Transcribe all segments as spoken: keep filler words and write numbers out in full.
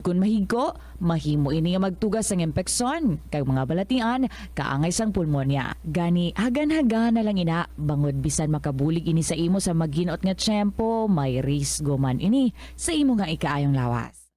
Kon mahigko, mahimo ini nga magtuga sang impeksyon kag mga balatian kaangay sang pulmonya. Gani, hagan-hagan na lang ina, bangod bisan makabulig ini sa imo sa maghinot nga tiyempo, may risgo man ini sa imo nga ikaayong lawas.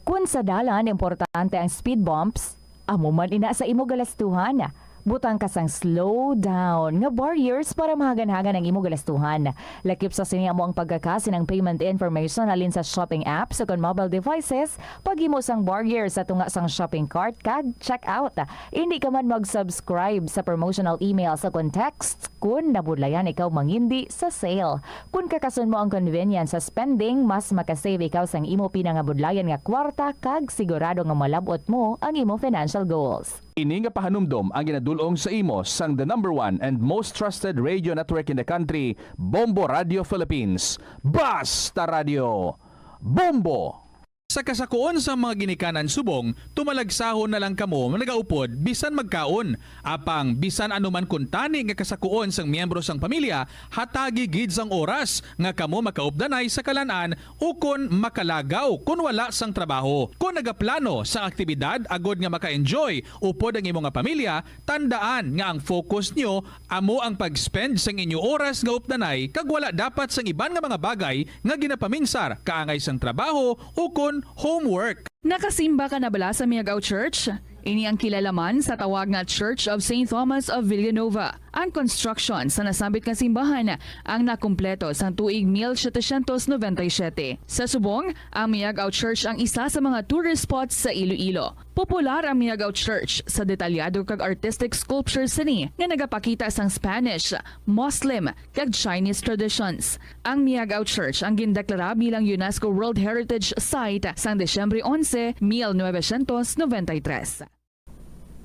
Kun sa dalan importante ang speed bumps, amo man ina sa imo galastuhan. Butang ka sang slow down nga barriers para mahagan-hagan ang imo galastuhan. Lakip sa sini amo ang pagkakasi ng payment information halin sa shopping apps o kon mobile devices, paghimo sang barrier sa tunga sang shopping cart kag checkout. Hindi ka man mag-subscribe sa promotional email sa kon text kun nabudlayan ikaw mangindi sa sale. Kun kakason mo ang convenience sa spending, mas makasave ikaw sang imo pinangabudlayan nga kwarta kag sigurado nga malab-ot mo ang imo financial goals. Ini nga pahanumdom ang ginadul-ong sa imo sang the number one and most trusted radio network in the country, Bombo Radio Philippines. Basta Radio, Bombo! Sa kasakuon sang mga ginikanan subong, tumalagsahon na lang kamo nagaupod bisan magkaon. Apang bisan ano man kuntani nga kasakuon sang miyembro sang pamilya, hatagi gid sang oras nga kamo makaupdanay sa kalan-an ukon makalagaw kon wala sang trabaho. Kon nagaplano sang aktibidad agod nga maka-enjoy upod ang imo nga pamilya, tandaan nga ang focus nyo amo ang pag-spend sang inyo oras nga updanay kag wala dapat sang iban nga mga bagay nga ginapaminsar kaangay sang trabaho ukon homework. Nakasimba ka na bala sa Miagao Church? Ini ang kilala man sa tawag nga Church of Saint Thomas of Villanova. Ang construction sa nasambit nga simbahan ang nakumpleto sang tuig mil setecientos noventa y siete. Sa subong, ang Miagao Church ang isa sa mga tourist spots sa Iloilo. Popular ang Miagao Church sa detalyado kag artistic sculptures sini nga nagapakita sang Spanish, Muslim, kag Chinese traditions. Ang Miagao Church ang gindeklara bilang UNESCO World Heritage Site sang Disyembre onse, mil novecientos noventa y tres.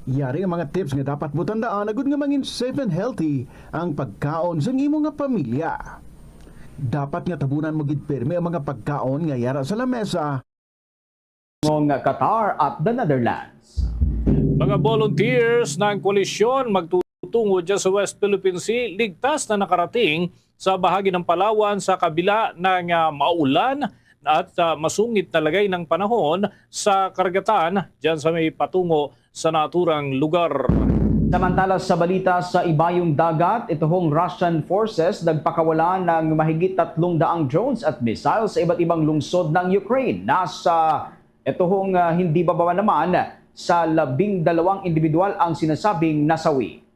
Yari ang mga tips nga dapat mo tandaan agud nga mangin safe and healthy ang pagkaon sang imo nga pamilya. Dapat nga tabunan mo gid pirmi ang mga pagkaon nga yara sa lamesa. Ng Qatar at the Netherlands. Mga volunteers ng koalisyon magtutungo dyan sa West Philippine Sea, ligtas na nakarating sa bahagi ng Palawan sa kabila ng, ah, maulan at, ah, masungit na lagay ng panahon sa karagatan dyan sa may patungo sa naturang lugar. Samantala, sa balita sa ibayong dagat, ito hong Russian forces nagpakawala ng mahigit tatlong daang drones at missiles sa iba't ibang lungsod ng Ukraine. Nasa ito hong, ah, hindi bababa naman sa labing dalawang individual ang sinasabing nasawi.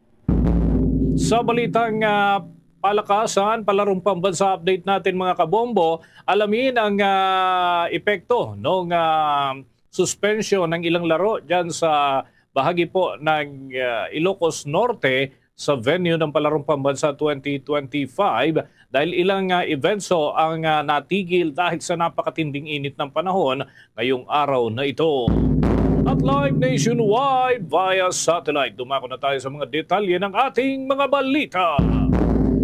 Sa balitang, ah, palakasan, palarong pambansa update natin, mga kabombo, alamin ang, ah, epekto ng, ah, suspension ng ilang laro dyan sa bahagi po ng, ah, Ilocos Norte sa venue ng Palarong Pambansa twenty twenty-five dahil ilang, ah, events ho ang, ah, natigil dahil sa napakatinding init ng panahon ngayong araw na ito. At live nationwide via satellite, dumako na tayo sa mga detalye ng ating mga balita.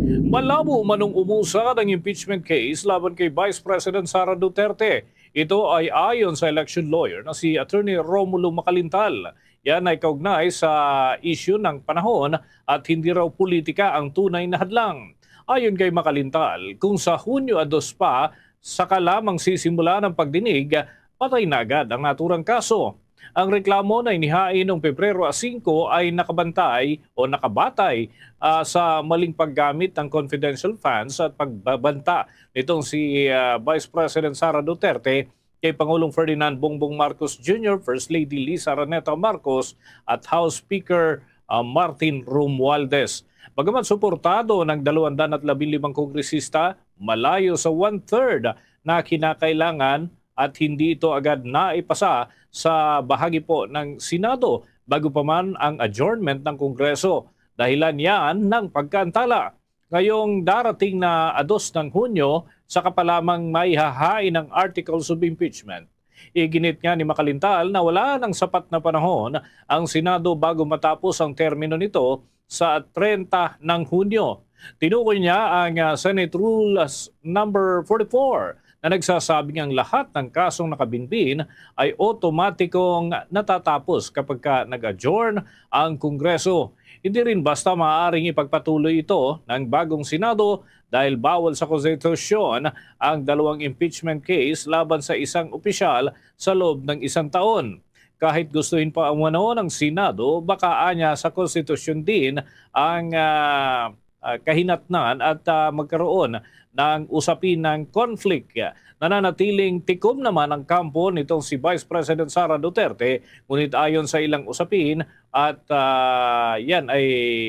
Malabo man ang umusad ang impeachment case laban kay Vice President Sara Duterte. Ito ay ayon sa election lawyer na si Attorney Romulo Macalintal. Yan ay kaugnay sa isyu ng panahon at hindi raw politika ang tunay na hadlang. Ayon kay Macalintal, kung sa Hunyo a dos pa saka lamang sisimulan ang pagdinig, patay na agad ang naturang kaso. Ang reklamo na inihain noong Pebrero a singko ay nakabantay o nakabatay, ah, sa maling paggamit ng confidential funds at pagbabanta nitong si, ah, Vice President Sara Duterte kay Pangulong Ferdinand Bongbong Marcos Junior, First Lady Liza Araneta Marcos, at House Speaker, ah, Martin Romualdez. Bagaman suportado ng dalawang daan at labing limang kongresista, malayo sa one-third na kinakailangan at hindi ito agad naipasa sa bahagi po ng Senado bago pa man ang adjournment ng Kongreso. Dahilan yan ng pagkaantala. Ngayong darating na a dos ng Hunyo, saka pa lamang maihahain ang articles of impeachment. Iginit nga ni Macalintal na wala ng sapat na panahon ang Senado bago matapos ang termino nito sa treinta ng Hunyo. Tinukoy niya ang, ah, Senate Rule as number forty-four na nagsasabing ang lahat ng kasong nakabinbin ay otomatikong natatapos kapag ka nag-adjourn ang Kongreso. Hindi rin basta maaaring ipagpatuloy ito ng bagong Senado dahil bawal sa konstitusyon ang dalawang impeachment case laban sa isang opisyal sa loob ng isang taon. Kahit gustuhin pa umano ng Senado, baka anya sa konstitusyon din ang, ah, ah, kahinatnan at, ah, magkaroon ng usapin ng conflict. Nananatiling tikom naman ang kampo nitong si Vice President Sara Duterte, ngunit ayon sa ilang usapin at, ah, yan ay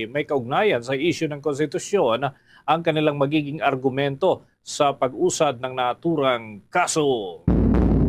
may kaugnayan sa isyu ng konstitusyon ang kanilang magiging argumento sa pag-usad ng naturang kaso.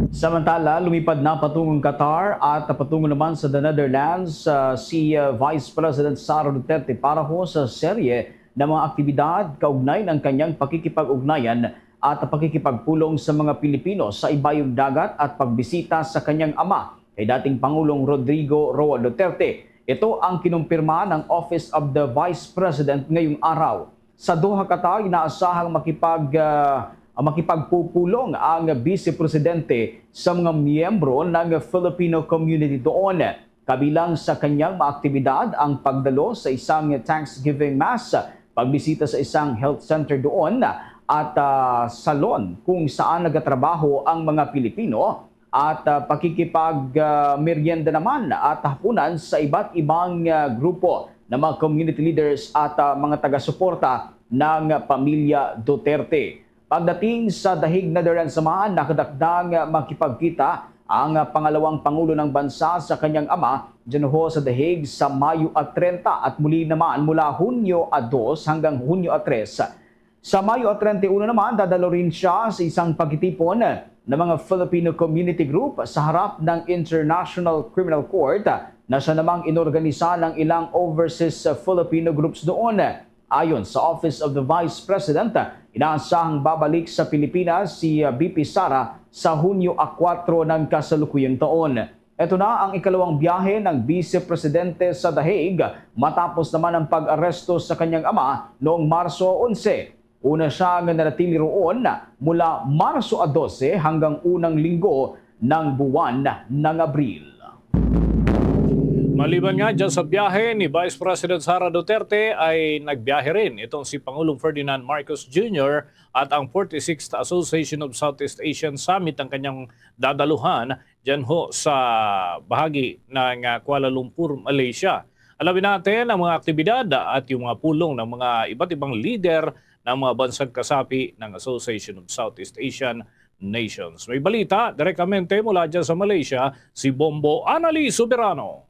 Samantala, lumipad na patungo ang Qatar at patungo naman sa the Netherlands, ah, si, ah, Vice President Sara Duterte para ho sa serye ng mga aktibidad kaugnay ng kanyang pakikipag-ugnayan at pakikipagpulong sa mga Pilipino sa ibayong dagat at pagbisita sa kanyang ama, kay dating Pangulong Rodrigo Roa Duterte. Ito ang kinumpirma ng Office of the Vice President ngayong araw. Sa Doha, Qatar, inaasahang makipag-, ah, makipagpupulong ang Vice Presidente sa mga miyembro ng Filipino community doon, kabilang sa kanyang mga aktibidad ang pagdalo sa isang Thanksgiving Mass, pagbisita sa isang health center doon, at, ah, salon kung saan nagatrabaho ang mga Pilipino, at, ah, pakikipag, ah, merienda naman at hapunan sa iba't ibang, ah, grupo ng mga community leaders at, ah, mga taga-suporta ng pamilya Duterte. Pagdating sa The Hague, Netherlands naman, nakadakdang makipagkita ang pangalawang pangulo ng bansa sa kanyang ama, dyan ho sa The Hague, sa Mayo at treinta at muli naman mula Hunyo a dos hanggang Hunyo a tres. Sa Mayo at treinta y uno naman, dadalo rin siya sa isang pagtitipon ng mga Filipino community group sa harap ng International Criminal Court na siya namang inorganisa ng ilang overseas Filipino groups doon. Ayon sa Office of the Vice President, inaasahang babalik sa Pilipinas si, uh, V P Sara sa Hunyo a kuwatro ng kasalukuyang taon. Ito na ang ikalawang biyahe ng Vice Presidente sa The Hague matapos naman ang pag-aresto sa kanyang ama noong Marso onse. Una siya nga nanatili roon mula Marso a dose hanggang unang linggo ng buwan ng Abril. Maliban nga dyan sa biyahe ni Vice President Sara Duterte, ay nagbiyahe rin itong si Pangulong Ferdinand Marcos Junior at ang forty-sixth Association of Southeast Asian Summit ang kanyang dadaluhan dyan ho sa bahagi ng, ah, Kuala Lumpur, Malaysia. Alamin natin ang mga aktibidad at yung mga pulong ng mga iba't ibang lider ng mga bansang kasapi ng Association of Southeast Asian Nations. May balita direktamente mula dyan sa Malaysia, si Bombo Anali Soberano.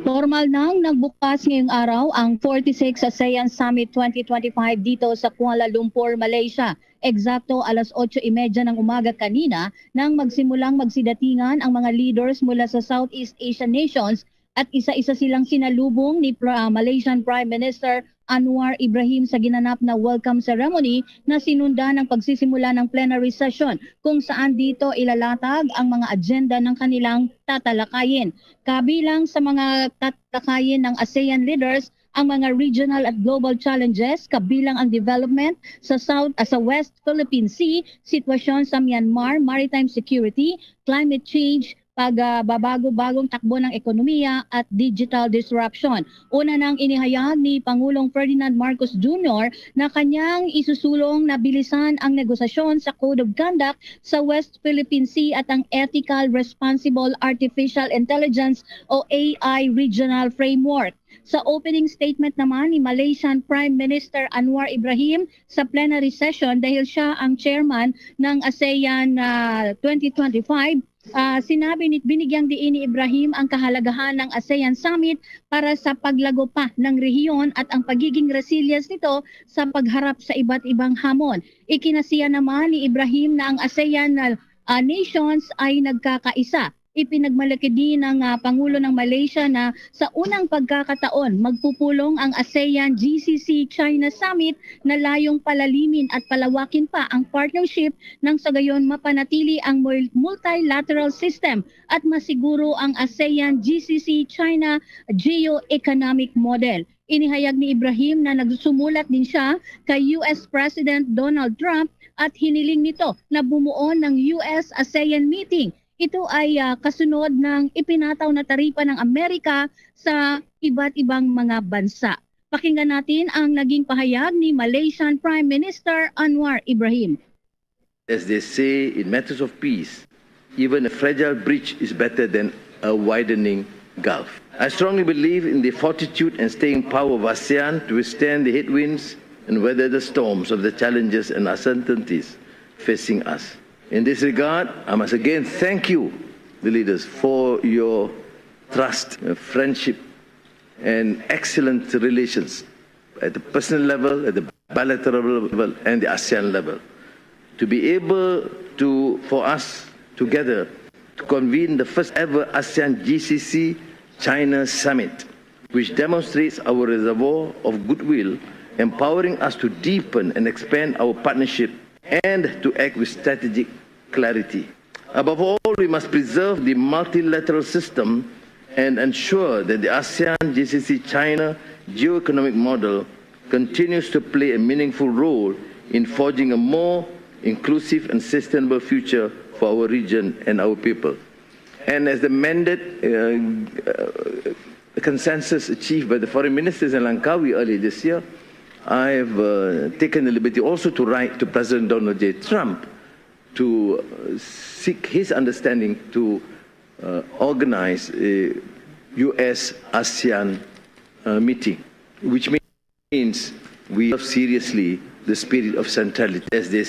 Formal nang nagbukas ngayong araw ang forty-six ASEAN Summit twenty twenty-five dito sa Kuala Lumpur, Malaysia. Eksakto alas otso y media ng umaga kanina nang magsimulang magsidatingan ang mga leaders mula sa Southeast Asian nations at isa-isa silang sinalubong ni Pra-, Malaysian Prime Minister Anwar Ibrahim sa ginanap na welcome ceremony na sinundan ng pagsisimula ng plenary session kung saan dito ilalatag ang mga agenda ng kanilang tatalakayin. Kabilang sa mga tatalakayin ng ASEAN leaders ang mga regional at global challenges, kabilang ang development sa South, ah, sa West Philippine Sea, sitwasyon sa Myanmar, maritime security, climate change, pagbabago-bagong takbo ng ekonomiya at digital disruption. Una nang inihayag ni Pangulong Ferdinand Marcos Junior na kanyang isusulong na bilisan ang negosasyon sa Code of Conduct sa West Philippine Sea at ang Ethical Responsible Artificial Intelligence o A I Regional Framework. Sa opening statement naman ni Malaysian Prime Minister Anwar Ibrahim sa plenary session dahil siya ang chairman ng ASEAN, ah, twenty twenty-five, ah, sinabi ni, binigyang diin ni Ibrahim ang kahalagahan ng ASEAN Summit para sa paglago pa ng rehiyon at ang pagiging resilience nito sa pagharap sa iba't ibang hamon. Ikinasiya naman ni Ibrahim na ang ASEAN na, ah, nations ay nagkakaisa. Ipinagmalaki din ng, ah, Pangulo ng Malaysia na sa unang pagkakataon, magpupulong ang ASEAN G C C China Summit na layong palalimin at palawakin pa ang partnership nang sa gayon mapanatili ang mul-, multilateral system at masiguro ang ASEAN G C C China geo-economic model. Inihayag ni Ibrahim na nagsumulat din siya kay U S President Donald Trump at hiniling nito na bumuo ng U S ASEAN meeting. Ito ay, ah, kasunod ng ipinataw na taripa ng Amerika sa iba't ibang mga bansa. Pakinggan natin ang naging pahayag ni Malaysian Prime Minister Anwar Ibrahim. As they say, in matters of peace, even a fragile bridge is better than a widening gulf. I strongly believe in the fortitude and staying power of ASEAN to withstand the headwinds and weather the storms of the challenges and uncertainties facing us. In this regard, I must again thank you, the leaders, for your trust, uh, friendship, and excellent relations at the personal level, at the bilateral level, and the ASEAN level. To be able to, for us together to convene the first ever ASEAN G C C China Summit, which demonstrates our reservoir of goodwill, empowering us to deepen and expand our partnership and to act with strategic clarity. Above all, we must preserve the multilateral system and ensure that the ASEAN G C C China geo-economic model continues to play a meaningful role in forging a more inclusive and sustainable future for our region and our people. And as the mandate uh, uh, consensus achieved by the foreign ministers in Langkawi earlier this year, I have uh, taken the liberty also to write to President Donald J. Trump to uh, seek his understanding to uh, organize a U S ASEAN uh, meeting, which means we love seriously the spirit of centrality as they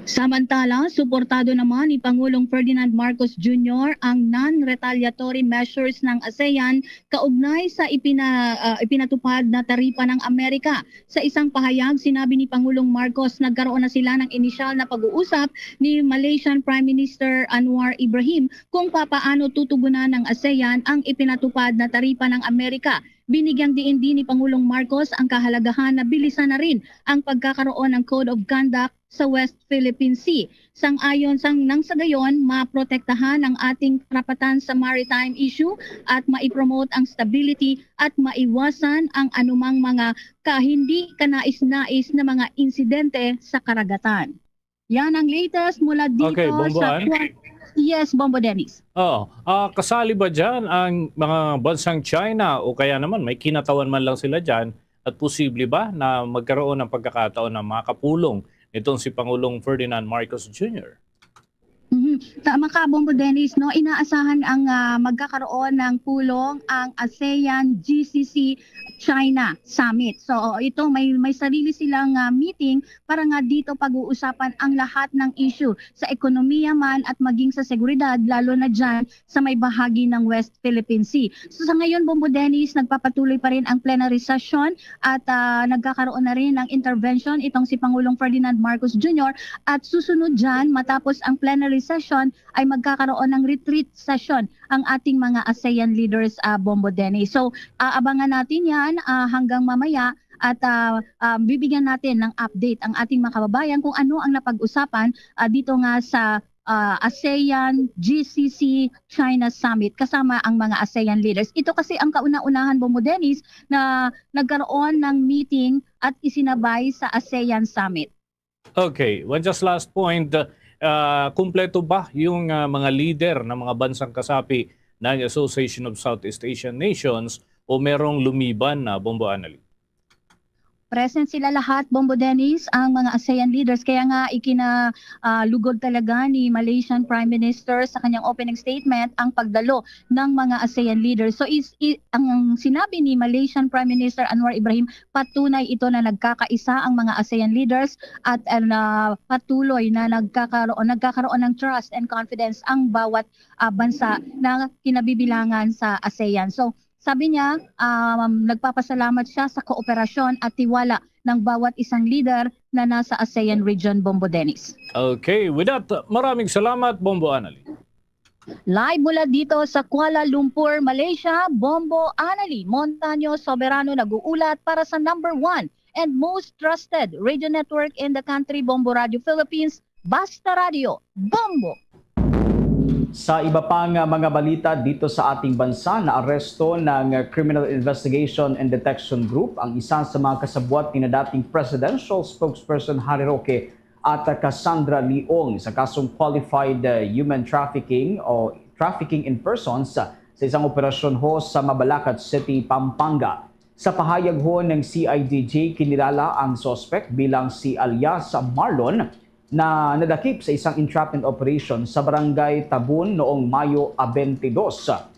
Samantala, suportado naman ni Pangulong Ferdinand Marcos Junior ang non-retaliatory measures ng ASEAN kaugnay sa ipina, ah, ipinatupad na taripa ng Amerika. Sa isang pahayag, sinabi ni Pangulong Marcos, nagkaroon na sila ng inisyal na pag-uusap ni Malaysian Prime Minister Anwar Ibrahim kung papaano tutugunan ng ASEAN ang ipinatupad na taripa ng Amerika. Binigyang diin din ni Pangulong Marcos ang kahalagahan na bilisan na rin ang pagkakaroon ng Code of Conduct sa West Philippine Sea. Sang-ayon sang nang sa gayon, maprotektahan ang ating karapatan sa maritime issue at maipromote ang stability at maiwasan ang anumang mga kahindi kanais-nais na mga insidente sa karagatan. Yan ang latest mula dito Okay, Bombo sa Ann? Kuan- Yes, Bombo Dennis. Oo. Ah, kasali ba dyan ang mga bansang China o kaya naman may kinatawan man lang sila dyan at posible ba na magkaroon ng pagkakataon na makapulong nitong si Pangulong Ferdinand Marcos Junior? Mhm. Tama ka, Bombo Dennis, no? Inaasahan ang ah, magkakaroon ng pulong ang ASEAN G C C China Summit. So, ito may may sarili silang ah, meeting para nga dito pag-uusapan ang lahat ng issue sa ekonomiya man at maging sa seguridad, lalo na diyan sa may bahagi ng West Philippine Sea. So, sa ngayon, Bombo Dennis, nagpapatuloy pa rin ang plenary session at ah, nagkakaroon na rin ng intervention itong si Pangulong Ferdinand Marcos Junior at susunod diyan, matapos ang plenary session, ay magkakaroon ng retreat session ang ating mga ASEAN leaders, ah, Bombo Dennis. So, aabangan natin yan ah, hanggang mamaya at ah, ah, bibigyan natin ng update ang ating mga kababayan kung ano ang napag-usapan ah, dito nga sa ah, ASEAN G C C China Summit kasama ang mga ASEAN leaders. Ito kasi ang kauna-unahan, Bombo Dennis, na nagkaroon ng meeting at isinabay sa ASEAN Summit. Okay, one just last point. Ah, kumpleto ba yung ah, mga leader ng mga bansang kasapi ng Association of Southeast Asian Nations o merong lumiban na, Bombo Annalie? Present sila lahat, Bombo Dennis, ang mga ASEAN leaders. Kaya nga ikina ah, lugod talaga ni Malaysian Prime Minister sa kanyang opening statement ang pagdalo ng mga ASEAN leaders. So is, i- ang sinabi ni Malaysian Prime Minister Anwar Ibrahim, patunay ito na nagkakaisa ang mga ASEAN leaders at ah, na patuloy na nagkakaroon nagkakaroon ng trust and confidence ang bawat ah, bansa na kinabibilangan sa ASEAN. So sabi niya, um, nagpapasalamat siya sa kooperasyon at tiwala ng bawat isang leader na nasa ASEAN region, Bombo Dennis. Okay, with that, maraming salamat, Bombo Annalie. Live mula dito sa Kuala Lumpur, Malaysia, Bombo Annalie Montaño Soberano nag-uulat para sa number one and most trusted radio network in the country, Bombo Radio Philippines, Basta Radio, Bombo! Sa iba pang mga balita dito sa ating bansa, naaresto ng Criminal Investigation and Detection Group ang isa sa mga kasabwat ni na dating presidential spokesperson Harry Roque at Cassandra Leong sa kasong qualified uh, human trafficking o trafficking in persons sa isang operasyon ho sa Mabalacat City, Pampanga. Sa pahayag ho ng C I D G, kinilala ang suspect bilang si alias Marlon na nadakip sa isang entrapment operation sa Barangay Tabon noong Mayo twenty-two.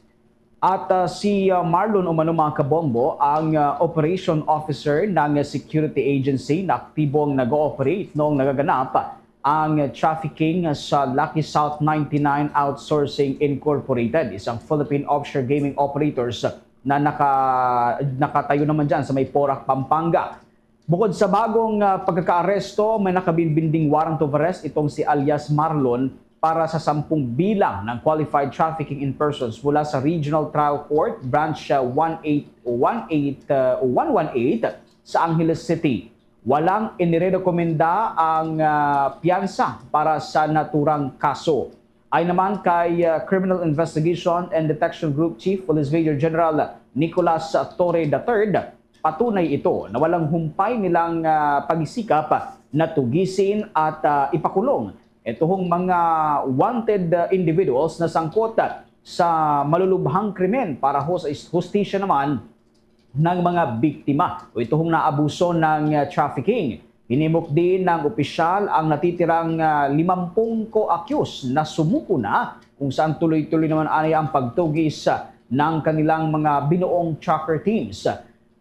At, ah, si, ah, Marlon umano, mga kabombo, ang, ah, operation officer ng security agency na aktibong nag-ooperate noong nagaganap ang trafficking sa Lucky South ninety-nine Outsourcing Incorporated, isang Philippine offshore gaming operators na naka-, nakatayo naman dyan sa may Porac, Pampanga. Bukod sa bagong, ah, pagkakaaresto, may nakabinbinding warrant of arrest itong si alias Marlon para sa sampung bilang ng qualified trafficking in persons mula sa Regional Trial Court Branch, ah, one eight one eight, ah, one one eight sa Angeles City. Walang inirekomenda ang, ah, piyansa para sa naturang kaso. Ay naman kay, ah, Criminal Investigation and Detection Group Chief Police Major General Nicolas Torre the third, patunay ito na walang humpay nilang, ah, pagsikap na tugisin at, ah, ipakulong ituhong mga wanted, ah, individuals na sangkot sa malulubhang krimen para ho sa is-, hustisya naman ng mga biktima o ituhong naabuso ng, ah, trafficking. Hinimok din ng opisyal ang natitirang, ah, limampung co-accused na sumuko na, kung saan tuloy-tuloy naman ani ang pagtugis, ah, ng kanilang mga binuong tracker teams.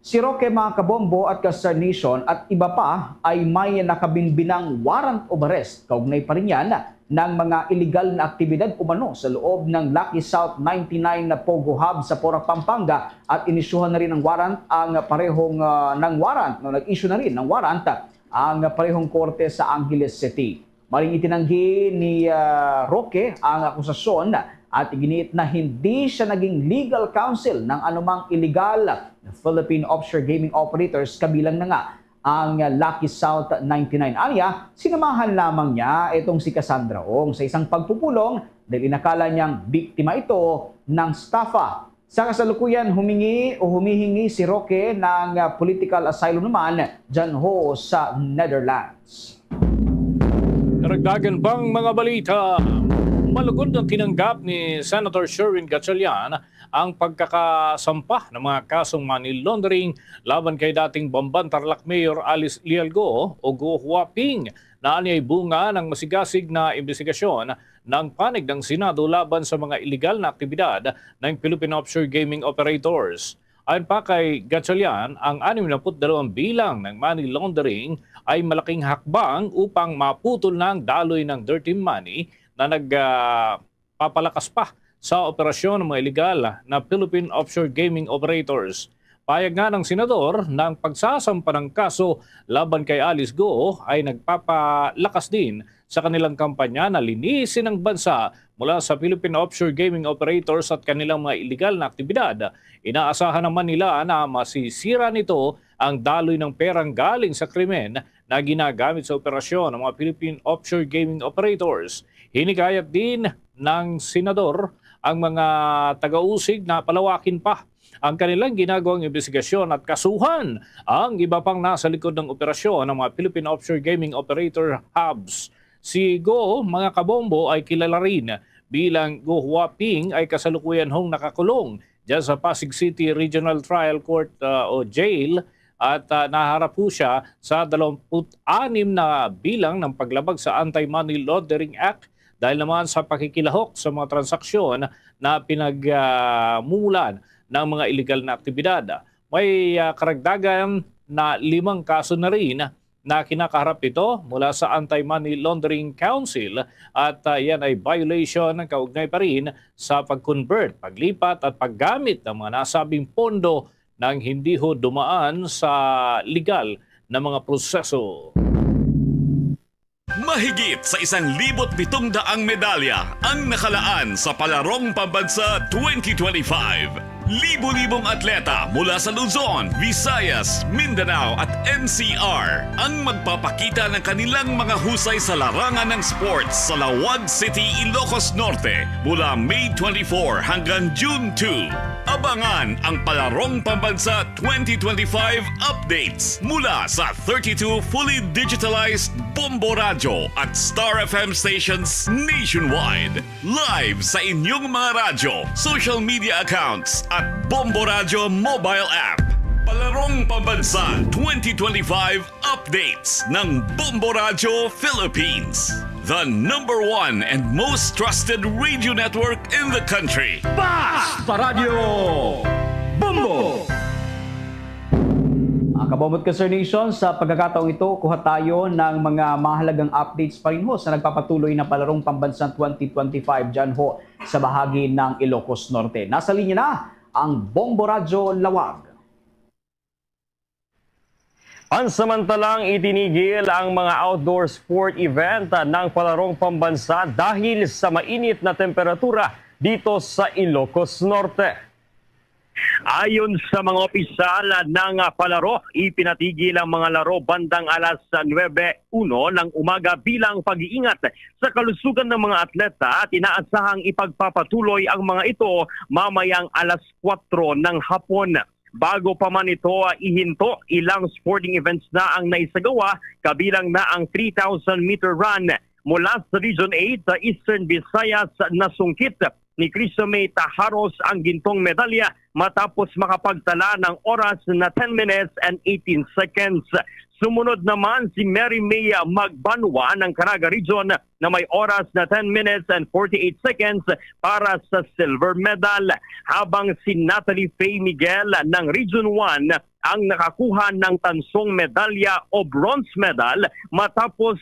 Si Roque, mga kabombo at ka-Star Nation, at iba pa ay may nakabinbinang warrant of arrest kaugnay pa rin yan ng mga iligal na aktibidad umano sa loob ng Lucky South ninety-nine na Pogo Hub sa Porac, Pampanga, at inisyuhan na rin ng warrant ang parehong, ah, ng warrant, no, nag-issue na rin ng warrant ang parehong korte sa Angeles City. Maring itinanggi ni, ah, Roque ang akusasyon at iginiit na hindi siya naging legal counsel ng anumang iligal na Philippine offshore gaming operators, kabilang na nga ang Lucky South ninety-nine. Anya, sinamahan lamang niya itong si Cassandra Ong sa isang pagpupulong dahil inakala niyang biktima ito ng stafa. Sa kasalukuyan, humingi o humihingi si Roque ng, ah, political asylum naman dyan ho sa Netherlands. Karagdagan pang mga balita. Malugod na tinanggap ni Senator Sherwin Gatchalian ang pagkakasampa ng mga kasong money laundering laban kay dating Bamban Tarlac Mayor Alice Lialgo o Go Huaping, na aniay bunga ng masigasig na imbestigasyon ng panig ng Senado laban sa mga iligal na aktibidad ng Philippine offshore gaming operators. Ayon pa kay Gatchalian, ang anim na put dalawang bilang ng money laundering ay malaking hakbang upang maputol na ang daloy ng dirty money na nag, ah, papalakas pa sa operasyon ng mga iligal na Philippine offshore gaming operators. Pahayag nga ng senador na ang pagsasampa ng kaso laban kay Alice Go ay nagpapalakas din sa kanilang kampanya na linisin ang bansa mula sa Philippine offshore gaming operators at kanilang mga iligal na aktibidad. Inaasahan naman nila na masisira nito ang daloy ng perang galing sa krimen na ginagamit sa operasyon ng mga Philippine offshore gaming operators. Hinikayat din ng senador ang mga taga-usig na palawakin pa ang kanilang ginagawang imbestigasyon at kasuhan ang iba pang nasa likod ng operasyon ng mga Philippine offshore gaming operator hubs. Si Go, mga kabombo, ay kilala rin bilang Go Huaping, ay kasalukuyan hong nakakulong dyan sa Pasig City Regional Trial Court, ah, o jail, at, ah, naharap po siya sa dalawampu't anim na bilang ng paglabag sa Anti-Money Laundering Act dahil naman sa pakikilahok sa mga transaksyon na pinagmulan ng mga iligal na aktibidad. May, ah, karagdagan na limang kaso na rin na kinakaharap ito mula sa Anti-Money Laundering Council at, ah, yan ay violation ng kaugnay pa rin sa pag-convert, paglipat at paggamit ng mga nasabing pondo nang hindi ho dumaan sa legal na mga proseso. Mahigit sa isang libo't pitong daang medalya ang nakalaan sa Palarong Pambansa twenty twenty-five. Libo-libong atleta mula sa Luzon, Visayas, Mindanao at N C R ang magpapakita ng kanilang mga husay sa larangan ng sports sa Laoag City, Ilocos Norte, mula May twenty-four hanggang June two. Abangan ang Palarong Pambansa twenty twenty-five updates mula sa thirty-two fully digitalized Bombo Radyo at Star F M stations nationwide. Live sa inyong mga radyo, social media accounts at Bombo Radyo mobile app. Palarong Pambansa twenty twenty-five updates ng Bombo Radyo Philippines. The number one and most trusted radio network in the country. Basta Radyo Bombo! Mga kabombo at ka-Star Nation, sa pagkakataong ito, kuha tayo ng mga mahalagang updates pa rin ho sa nagpapatuloy na Palarong Pambansa twenty twenty-five dyan ho sa bahagi ng Ilocos Norte. Nasa linya na ang Bombo Radyo Lawag. Pansamantalang itinigil ang mga outdoor sport event ng Palarong Pambansa dahil sa mainit na temperatura dito sa Ilocos Norte. Ayon sa mga opisyal ng palaro, ipinatigil ang mga laro bandang alas nuebe uno ng umaga bilang pag-iingat sa kalusugan ng mga atleta at inaasahang ipagpapatuloy ang mga ito mamayang alas kuwatro ng hapon. Bago pa man ito ihinto, ilang sporting events na ang naisagawa, kabilang na ang three thousand meter run mula sa Region eight sa Eastern Visayas. Nasungkit ni Cristo May Tajaros ang gintong medalya matapos makapagtala ng oras na ten minutes and eighteen seconds. Sumunod naman si Mary May Magbanwa ng Caraga Region na may oras na ten minutes and forty-eight seconds para sa silver medal, habang si Natalie Faye Miguel ng Region one ang nakakuha ng tansong medalya o bronze medal matapos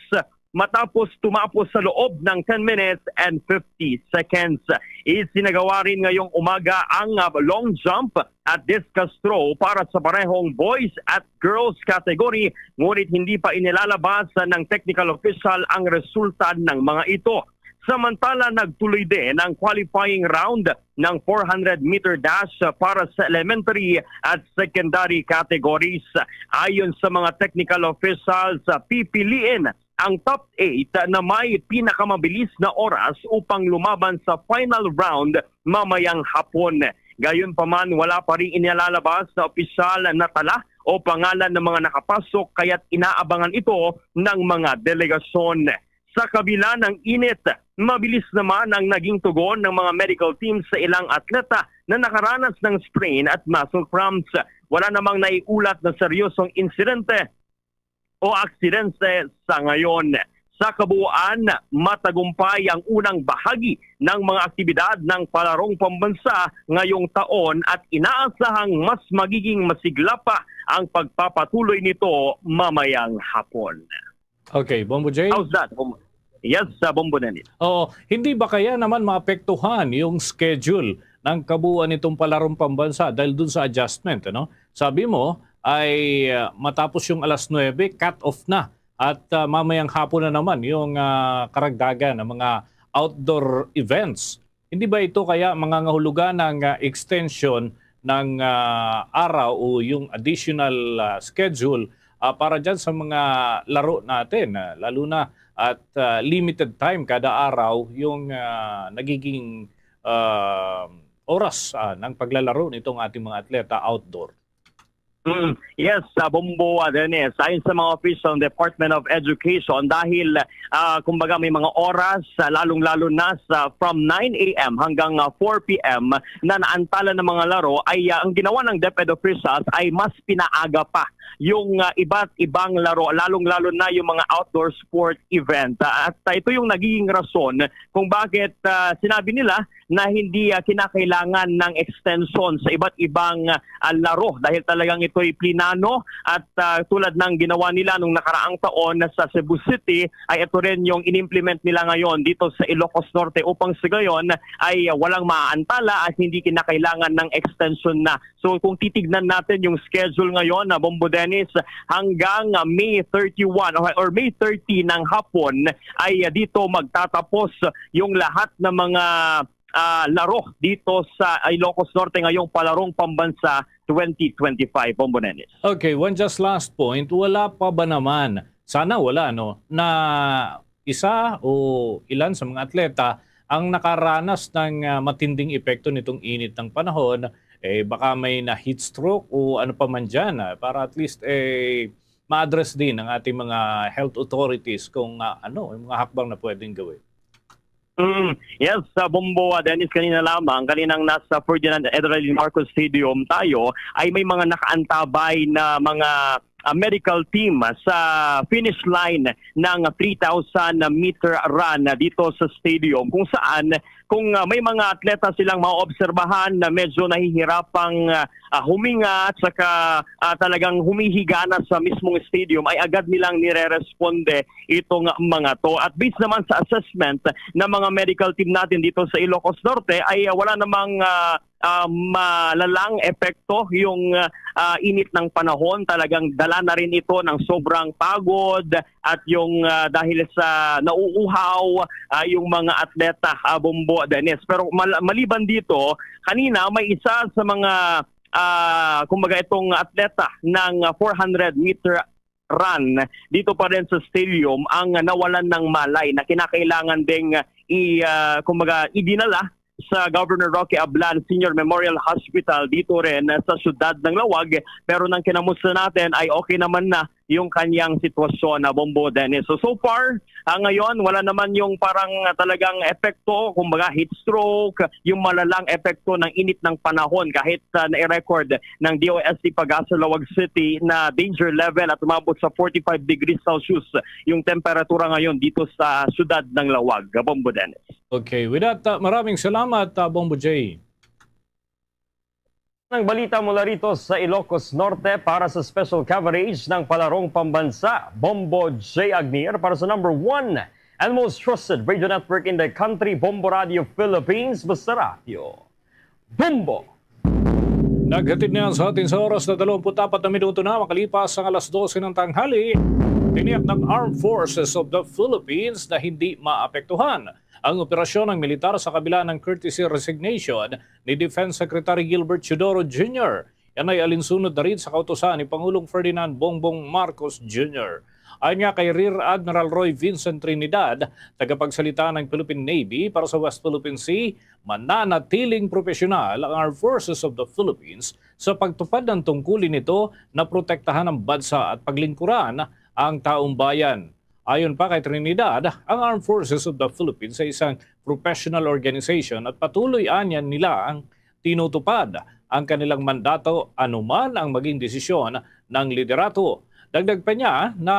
matapos tumapos sa loob ng ten minutes and fifty seconds. Isinagawa rin ngayong umaga ang, ah, long jump at discus throw para sa parehong boys at girls category, ngunit hindi pa inilalabas ng technical official ang resulta ng mga ito. Samantala, nagtuloy din ang qualifying round ng four hundred meter dash para sa elementary at secondary categories. Ayon sa mga technical officials, pipiliin ang top eight na may pinakamabilis na oras upang lumaban sa final round mamayang hapon. Gayunpaman, wala pa rin inilalabas na opisyal na tala o pangalan ng mga nakapasok, kaya't inaabangan ito ng mga delegasyon. Sa kabila ng init, mabilis naman ang naging tugon ng mga medical team sa ilang atleta na nakaranas ng sprain at muscle cramps. Wala namang naiulat na seryosong insidente o aksidente sa ngayon. Sa kabuuan, matagumpay ang unang bahagi ng mga aktibidad ng Palarong Pambansa ngayong taon at inaasahang mas magiging masigla pa ang pagpapatuloy nito mamayang hapon. Okay, Bombo Jay? How's that? Bom- yes, sa Bombo Dennis. Oo, hindi ba kaya naman maapektuhan yung schedule ng kabuuan nitong Palarong Pambansa dahil dun sa adjustment, ano? Sabi mo ay, ah, matapos yung alas nuebe, cut off na. At, ah, mamayang hapon na naman yung, ah, karagdagan ng mga outdoor events. Hindi ba ito kaya mangangahulugan ng, ah, extension ng, ah, araw o yung additional, ah, schedule, ah, para dyan sa mga laro natin, ah, lalo na at, ah, limited time kada araw yung, ah, nagiging, ah, oras, ah, ng paglalaro nitong ating mga atleta outdoor? Mm, yes, sa Bombo, ah, Dennis. Ayon sa mga official ng Department of Education, dahil, ah, kumbaga, may mga oras, ah, lalong-lalo na sa from nine a m hanggang, ah, four p m na naantala ng mga laro, ay, ah, ang ginawa ng DepEd officials ay mas pinaaga pa yung, ah, iba't ibang laro, lalong-lalo na yung mga outdoor sport event. Ah, at, ah, ito yung nagiging rason kung bakit, ah, sinabi nila na hindi, ah, kinakailangan ng extension sa iba't ibang, ah, laro dahil talagang ito'y plinano at, ah, tulad ng ginawa nila nung nakaraang taon sa Cebu City, ay ito rin yung inimplement nila ngayon dito sa Ilocos Norte upang sa gayon ay, ah, walang maaantala at hindi kinakailangan ng extension na. So kung titignan natin yung schedule ngayon na Bombo Dennis, hanggang, ah, May thirty-one or, or May thirty ng hapon ay, ah, dito magtatapos yung lahat ng mga, ah, laro dito sa Ilocos Norte ngayong Palarong Pambansa twenty twenty-five, Bombo Dennis. Okay, one just last point, wala pa ba naman, sana wala, no, na isa o ilan sa mga atleta ang nakaranas ng, ah, matinding epekto nitong init ng panahon, eh, baka may na heat stroke o ano pa man dyan, ah, para at least, eh, ma-address din ng ating mga health authorities kung, ah, ano yung mga hakbang na pwedeng gawin. Mm, yes, sa Bombo, ah, Dennis, kanina lamang, kaninang nasa Ferdinand Edralin Marcos Stadium tayo, ay may mga nakaantabay na mga ah, medical team sa finish line ng three thousand meter run dito sa stadium, kung saan kung ah, may mga atleta silang maoobserbahan na medyo nahihirapang ah, ah, huminga at saka ah, talagang humihigana sa mismong stadium, ay agad nilang nire-responde itong mga to. At based naman sa assessment ng mga medical team natin dito sa Ilocos Norte, ay ah, wala namang ah, ah, malalang epekto yung ah, init ng panahon. Talagang dala na rin ito ng sobrang pagod at yung ah, dahil sa nauuhaw ah, yung mga atleta, ah, Bombo, Dennis. Pero mal- maliban dito, kanina may isa sa mga ah, kumbaga, itong atleta ng four hundred meter run dito pa rin sa stadium ang nawalan ng malay na kinakailangan ding i ah, kumbaga, idinala sa Governor Roque Ablan Senior Memorial Hospital dito rin sa siyudad ng Laoag. Pero nang kinamusta natin ay okay naman na yung kanyang sitwasyon, na, Bombo, Dennis. So, so far, ah, ngayon, wala naman yung parang ah, talagang epekto, kumbaga, heat stroke, yung malalang epekto ng init ng panahon, kahit ah, nai-record ng D O S T Pag-asa Laoag City na danger level at umabot sa forty-five degrees Celsius yung temperatura ngayon dito sa siyudad ng Laoag, Bombo, Dennis. Okay, with that, uh, maraming salamat, uh, Bombo J. Ang balita mula rito sa Ilocos Norte para sa special coverage ng Palarong Pambansa, Bombo J Agnier para sa number one and most trusted radio network in the country, Bombo Radio Philippines, basta radyo. Bombo! Naghatid na sa atin sa oras na dalawampu't apat na minuto na makalipas ang alas dose ng tanghali. Tiniyak ng Armed Forces of the Philippines na hindi maapektuhan ang operasyon ng militar sa kabila ng courtesy resignation ni Defense Secretary Gilbert Teodoro Junior. Yan ay alinsunod na rin sa kautusan ni Pangulong Ferdinand Bongbong Marcos Junior. Ayon nga kay Rear Admiral Roy Vincent Trinidad, tagapagsalita ng Philippine Navy para sa West Philippine Sea, mananatiling propesyonal ang Armed Forces of the Philippines sa pagtupad ng tungkulin nito na protektahan ang bansa at paglingkuran ang taong bayan. Ayon pa kay Trinidad, ang Armed Forces of the Philippines ay isang professional organization at patuloy anya nila ang tinutupad ang kanilang mandato anuman ang maging desisyon ng liderato. Dagdag pa niya na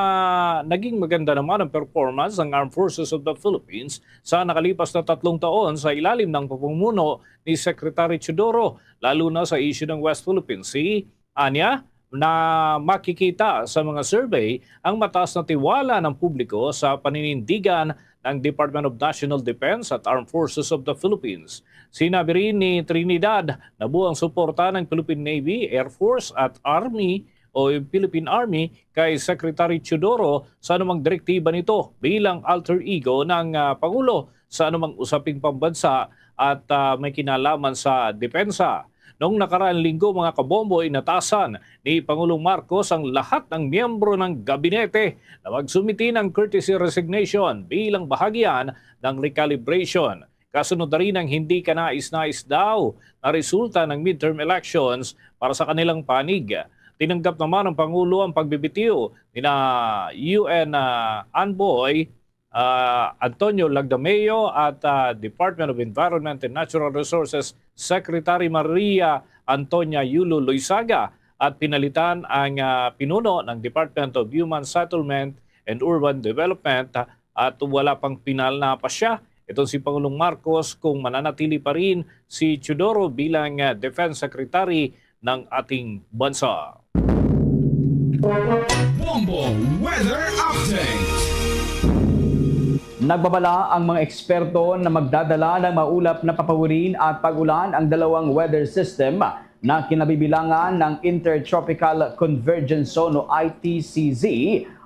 naging maganda naman ang performance ng Armed Forces of the Philippines sa nakalipas na tatlong taon sa ilalim ng pamumuno ni Secretary Teodoro, lalo na sa isyu ng West Philippine Sea. Anya, na makikita sa mga survey ang mataas na tiwala ng publiko sa paninindigan ng Department of National Defense at Armed Forces of the Philippines. Sinabi rin ni Trinidad na buo ang suporta ng Philippine Navy, Air Force at Army o Philippine Army kay Secretary Teodoro sa anumang direktiba nito bilang alter ego ng ah, Pangulo sa anumang usaping pambansa at ah, may kinalaman sa depensa. Noong nakaraang linggo, mga kabombo, inatasan ni Pangulong Marcos ang lahat ng miyembro ng gabinete na magsumiti ng courtesy resignation bilang bahagi yan ng recalibration. Kasunod na rin ang hindi kanais-nais daw na resulta ng midterm elections para sa kanilang panig. Tinanggap naman ng Pangulo ang pagbibitiw nina U N ah, envoy ah, Antonio Lagdameo at ah, Department of Environment and Natural Resources Secretary Maria Antonia Yulo Loizaga at pinalitan ang ah, pinuno ng Department of Human Settlement and Urban Development at wala pang pinal na pa siya. Itong si Pangulong Marcos kung mananatili pa rin si Teodoro bilang ah, Defense Secretary ng ating bansa. Bombo Weather Update. Nagbabala ang mga eksperto na magdadala ng maulap na papawirin at pag-ulan ang dalawang weather system na kinabibilangan ng Intertropical Convergence Zone o I T C Z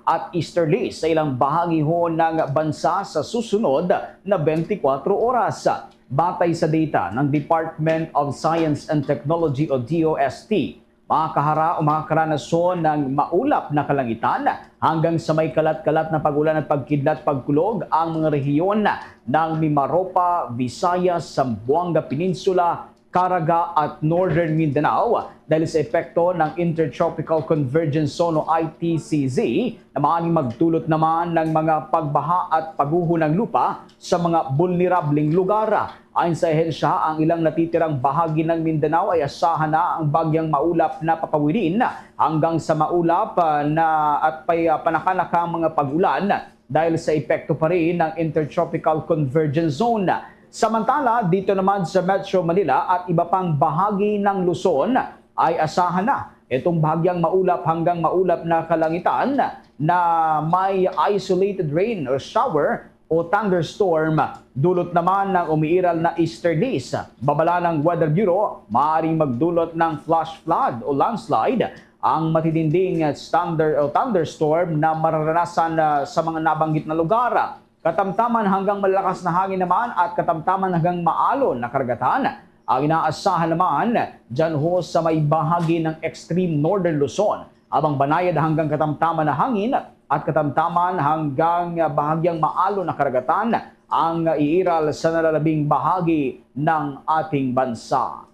at easterly sa ilang bahagihon ng bansa sa susunod na twenty-four oras. Batay sa data ng Department of Science and Technology o D O S T, makakahara o makakaranason ng maulap na kalangitan hanggang sa may kalat-kalat na pag-ulan at pagkidlat pagkulog ang mga rehiyon ng Mimaropa, Visayas, Zamboanga Peninsula, Caraga at Northern Mindanao dahil sa epekto ng Intertropical Convergence Zone o I T C Z na maaaring magdulot naman ng mga pagbaha at pagguho ng lupa sa mga bulnerableng lugar. Ayon sa ahensya, ang ilang natitirang bahagi ng Mindanao ay asahan na ang bagyang maulap na papawidin hanggang sa maulap, ah, na at pay-, ah, panakanakang mga pag-ulan dahil sa epekto pa rin ng Intertropical Convergence Zone. Samantala, dito naman sa Metro Manila at iba pang bahagi ng Luzon ay asahan na itong bahagyang maulap hanggang maulap na kalangitan na may isolated rain or shower o thunderstorm. Dulot naman ng umiiral na easterlies. Babala ng Weather Bureau, maaaring magdulot ng flash flood o landslide ang matitinding standard o thunderstorm na mararanasan, ah, sa mga nabanggit na lugar. Katamtaman hanggang malakas na hangin naman at katamtaman hanggang maalon na karagatan ang inaasahan naman dyan ho sa may bahagi ng extreme northern Luzon, habang banayad hanggang katamtaman na hangin at katamtaman hanggang bahagyang maalon na karagatan ang iiral sa nalalabing bahagi ng ating bansa.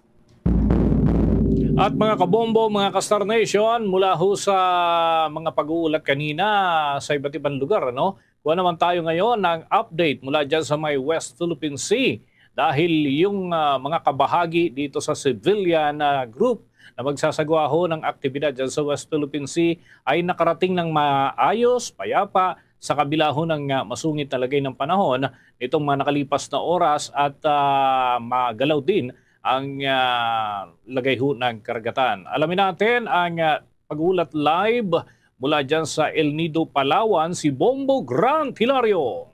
At mga kabombo, mga ka-Star Nation, mula ho sa mga pag-uulat kanina sa iba't ibang lugar, ano? Kuha naman tayo ngayon ng update mula dyan sa may West Philippine Sea. Dahil yung, ah, mga kabahagi dito sa civilian, ah, group na magsasagawa ho ng aktibidad dyan sa West Philippine Sea ay nakarating ng maayos, payapa, sa kabila ho ng, ah, masungit na lagay ng panahon nitong mga nakalipas na oras at, ah, magalaw din ang, ah, lagay ho ng karagatan. Alamin natin ang, ah, pag-ulat live mula dyan sa El Nido, Palawan, si Bombo Grant Hilario.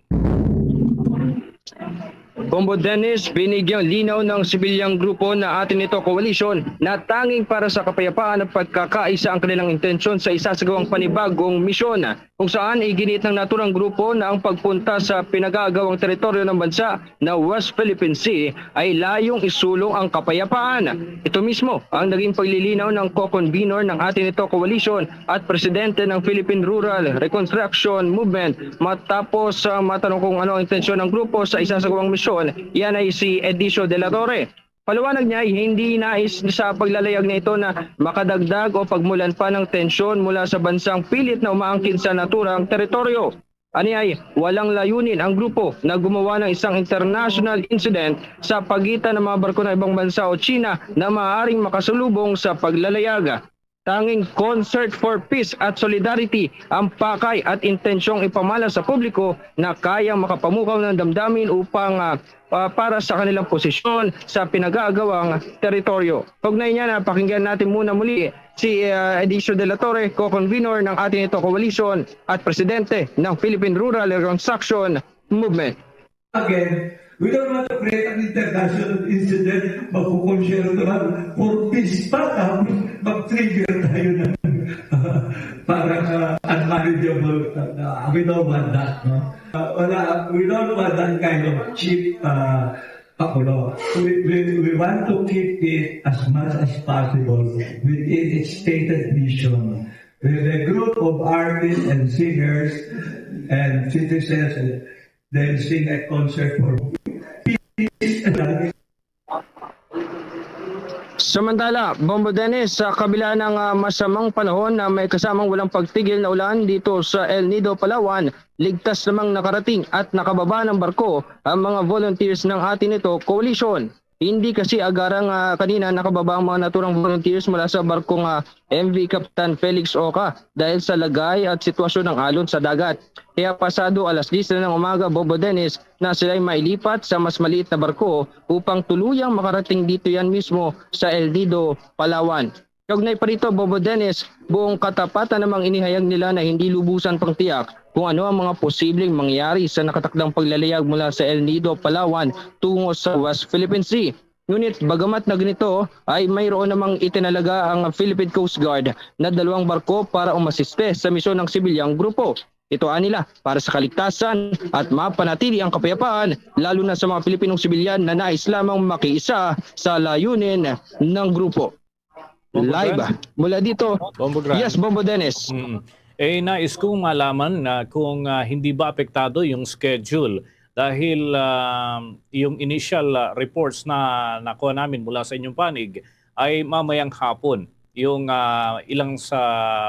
Bombo Dennis, binigyang linaw ng sibilyang grupo na Atin Ito Coalition na tanging para sa kapayapaan at pagkakaisa ang kanilang intensyon sa isasagawang panibagong misyon, kung saan iginiit ng naturang grupo na ang pagpunta sa pinag-aagawang teritoryo ng bansa na West Philippine Sea ay layong isulong ang kapayapaan. Ito mismo ang naging paglilinaw ng co-convenor ng Atin Ito Coalition at presidente ng Philippine Rural Reconstruction Movement matapos, ah, matanong kung ano ang intensyon ng grupo sa isasagawang misyon. Yan ay si Edicio de la Torre. Paliwanag niya, hindi nais sa paglalayag na ito na makadagdag o pagmulan pa ng tensyon mula sa bansang pilit na umaangkin sa naturang teritoryo. Ani ay walang layunin ang grupo na gumawa ng isang international incident sa pagitan ng mga barko ng ibang bansa o China na maaaring makasalubong sa paglalayag. Tanging Concert for Peace at Solidarity ang pakay at intensyong ipamana sa publiko na kayang makapamukaw ng damdamin upang, ah, pa-, para sa kanilang posisyon sa pinag-aagawang teritoryo. Kaugnay niya, napakinggan natin muna muli si, ah, Edicio de la Torre, co-convenor ng Atin Ito Coalition at presidente ng Philippine Rural Reconstruction Movement. Again, we don't want to create an international incident, magkukonsyerto lang for peace pa, tapos mag-trigger tayo ng parang, ah, unmanageable. Uh, we don't want that, no? Uh, wala, we don't want that kind of cheap, uh, pakulo. We, we, we want to keep it as much as possible within its stated mission. With a group of artists and singers and citizens, they sing a concert for peace and Samantala, Bombo Dennis, sa kabila ng, ah, masamang panahon na may kasamang walang pagtigil na ulan dito sa El Nido, Palawan, ligtas namang nakarating at nakababa ng barko ang mga volunteers ng Atin Ito Coalition. Hindi kasi agarang, ah, kanina nakababa ang mga naturang volunteers mula sa barkong, ah, M V Captain Felix Oca dahil sa lagay at sitwasyon ng alon sa dagat. Kaya pasado alas diyes na ng umaga, Bombo Dennis, na sila'y mailipat sa mas maliit na barko upang tuluyang makarating dito yan mismo sa El Nido, Palawan. Kaugnay pa rito, Bombo Dennis, buong katapatan namang inihayag nila na hindi lubusan pang tiyak kung ano ang mga posibleng mangyari sa nakatakdang paglalayag mula sa El Nido, Palawan tungo sa West Philippine Sea. Ngunit bagamat na ganito, ay mayroon namang itinalaga ang Philippine Coast Guard na dalawang barko para umasiste sa misyon ng sibilyang grupo. Ito anila para sa kaligtasan at mapanatili ang kapayapaan, lalo na sa mga Pilipinong sibilyan na nais lamang makiisa sa layunin ng grupo. Bombo Live Grant? Mula dito. Bombo Grant. Yes, Bombo Dennis. Mm. Eh, nais kong malaman na kung, ah, hindi ba apektado yung schedule dahil, ah, yung initial, ah, reports na nakuha namin mula sa inyong panig ay mamayang hapon yung, ah, ilang sa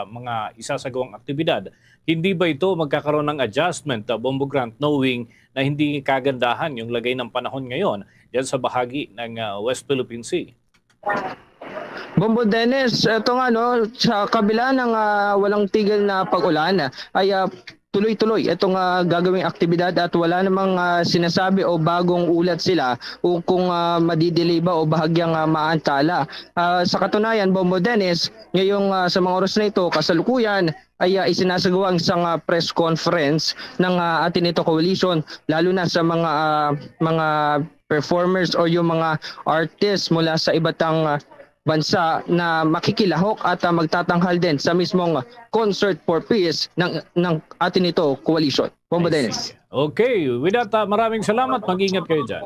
mga isasagawang aktibidad. Hindi ba ito magkakaroon ng adjustment, ah, Bombo Grant, knowing na hindi kagandahan yung lagay ng panahon ngayon diyan sa bahagi ng, ah, West Philippine Sea? Bombo Dennis, eto nga, no, sa kabila ng, ah, walang tigil na pag-ulan, ay, ah, tuloy-tuloy itong, ah, gagawing aktibidad at wala namang, ah, sinasabi o bagong ulat sila o kung, ah, madidelay ba o bahagyang, ah, maantala. Ah, sa katunayan, Bombo Dennis, ngayong, ah, sa mga oras na ito, kasalukuyan ay, ah, isinasagawa ang isang, ah, press conference ng, ah, Ateneo Coalition, lalo na sa mga, ah, mga performers o yung mga artists mula sa iba't ang, ah, bansa na makikilahok at, ah, magtatanghal din sa mismong Concert for Peace ng, ng Ateneo Coalition. Bombo I see. Dennis. Okay, with that, ah, maraming salamat. Mag-ingat kayo dyan.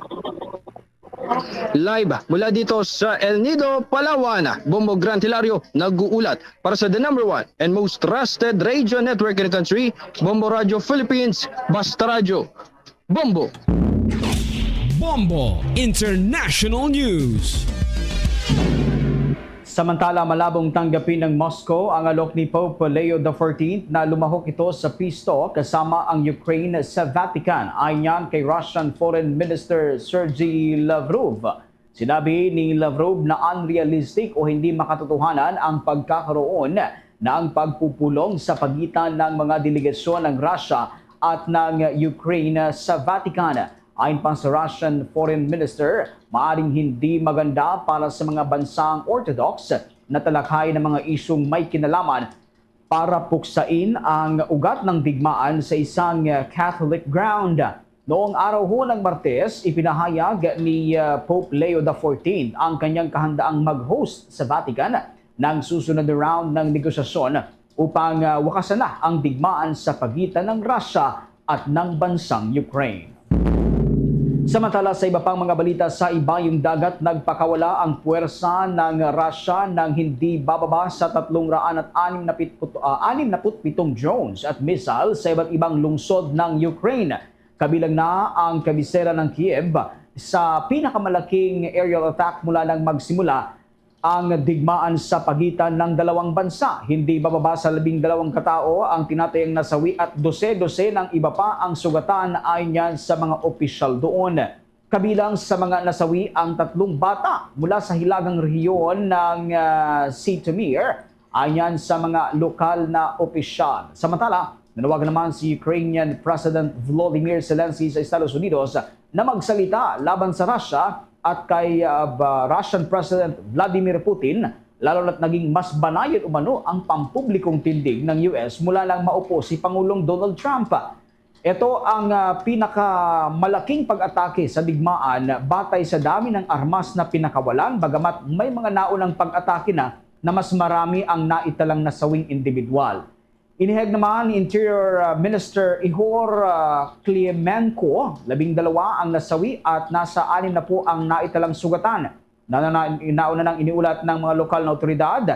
Live mula dito sa El Nido, Palawan, Bombo Grant Hilario nag-uulat para sa the number one and most trusted radio network in the country, Bombo Radio Philippines, Basta Radyo. Bombo! Bombo International News. Samantala, malabong tanggapin ng Moscow ang alok ni Pope Leo the fourteenth na lumahok ito sa peace talk kasama ang Ukraine sa Vatican. Ayon kay Russian Foreign Minister Sergei Lavrov, sinabi ni Lavrov na unrealistic o hindi makatotohanan ang pagkakaroon ng pagpupulong sa pagitan ng mga delegasyon ng Russia at ng Ukraine sa Vatican. Ayon pa sa Russian Foreign Minister, maaring hindi maganda para sa mga bansang Orthodox na talakay ng mga isyung may kinalaman para puksain ang ugat ng digmaan sa isang, uh, Catholic ground. Noong araw ho ng Martes, ipinahayag ni, uh, Pope Leo the fourteenth ang kanyang kahandaang mag-host sa Vatican ng susunod na round ng negosasyon upang, uh, wakasan na ang digmaan sa pagitan ng Russia at ng bansang Ukraine. Samantala, sa iba pang mga balita sa Ibayong Dagat, nagpakawala ang puwersa ng Russia ng hindi bababa sa tatlong raan at anim na pitput-, ah, anim na put pitong drones at missiles sa iba't ibang lungsod ng Ukraine. Kabilang na ang kabisera ng Kiev sa pinakamalaking aerial attack mula nang magsimula ang digmaan sa pagitan ng dalawang bansa. Hindi bababa sa labing dalawang katao ang tinatayang nasawi at dose-dose ng iba pa ang sugatan, ayon yan sa mga opisyal doon. Kabilang sa mga nasawi ang tatlong bata mula sa hilagang rehiyon ng, ah, Sitomir, ayon sa mga lokal na opisyal. Samantala, nanawagan naman si Ukrainian President Volodymyr Zelensky sa Estados Unidos na magsalita laban sa Russia at kay, ah, ba-, Russian President Vladimir Putin, lalo na't naging mas banayon umano ang pampublikong tindig ng U S mula nang maupo si Pangulong Donald Trump. Ito ang, ah, pinakamalaking pag-atake sa digmaan batay sa dami ng armas na pinakawalan, bagamat may mga naunang pag-atake na na mas marami ang naitalang nasawing individual. Inihayag naman ni Interior, ah, Minister Ihor, ah, Klimenko, labing dalawa ang nasawi at nasa anim na po ang naitalang sugatan. Na, na, na, nauna nang iniulat ng mga lokal na otoridad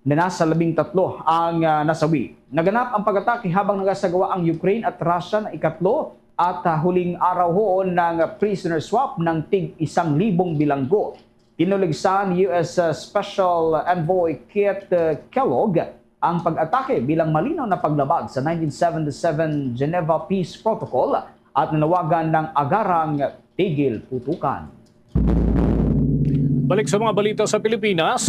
na nasa labing tatlo ang, ah, nasawi. Naganap ang pag-atake habang nagasagawa ang Ukraine at Russia ng ikatlo at, ah, huling araw hoon ng prisoner swap ng tig isang libong bilanggo. Tinuligsa ni U S, uh, Special Envoy Keith, uh, Kellogg ang pag-atake bilang malinaw na paglabag sa nineteen seventy-seven Geneva Peace Protocol at nanawagan ng agarang tigil putukan. Balik sa mga balita sa Pilipinas,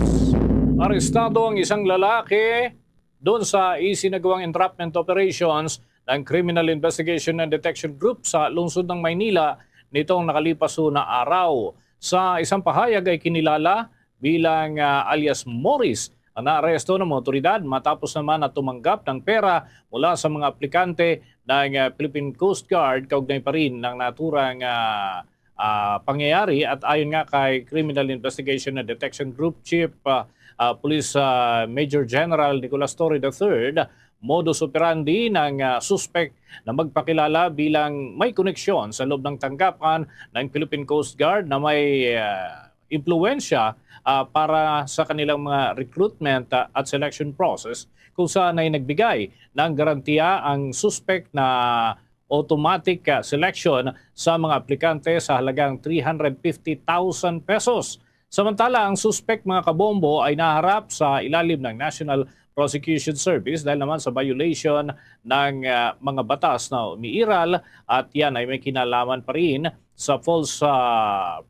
arestado ang isang lalaki doon sa isinagawang entrapment operations ng Criminal Investigation and Detection Group sa lungsod ng Maynila nitong nakalipas na araw. Sa isang pahayag ay kinilala bilang, ah, alias Morris ang naaresto ng mga otoridad matapos naman na tumanggap ng pera mula sa mga aplikante ng, ah, Philippine Coast Guard kaugnay pa rin ng naturang, ah, ah, pangyayari. At ayon nga kay Criminal Investigation and Detection Group Chief, ah, ah, Police, ah, Major General Nicolas Torre the third, modus operandi ng, ah, suspek na magpakilala bilang may koneksyon sa loob ng tanggapan ng Philippine Coast Guard na may, ah, impluwensya, ah, para sa kanilang mga recruitment, ah, at selection process, kung saan ay nagbigay ng garantiya ang suspek na automatic, ah, selection sa mga aplikante sa halagang three hundred fifty thousand pesos. Samantala, ang suspek, mga kabombo, ay naharap sa ilalim ng National Prosecution Service dahil naman sa violation ng, ah, mga batas na umiiral, at yan ay may kinalaman pa rin sa false, ah,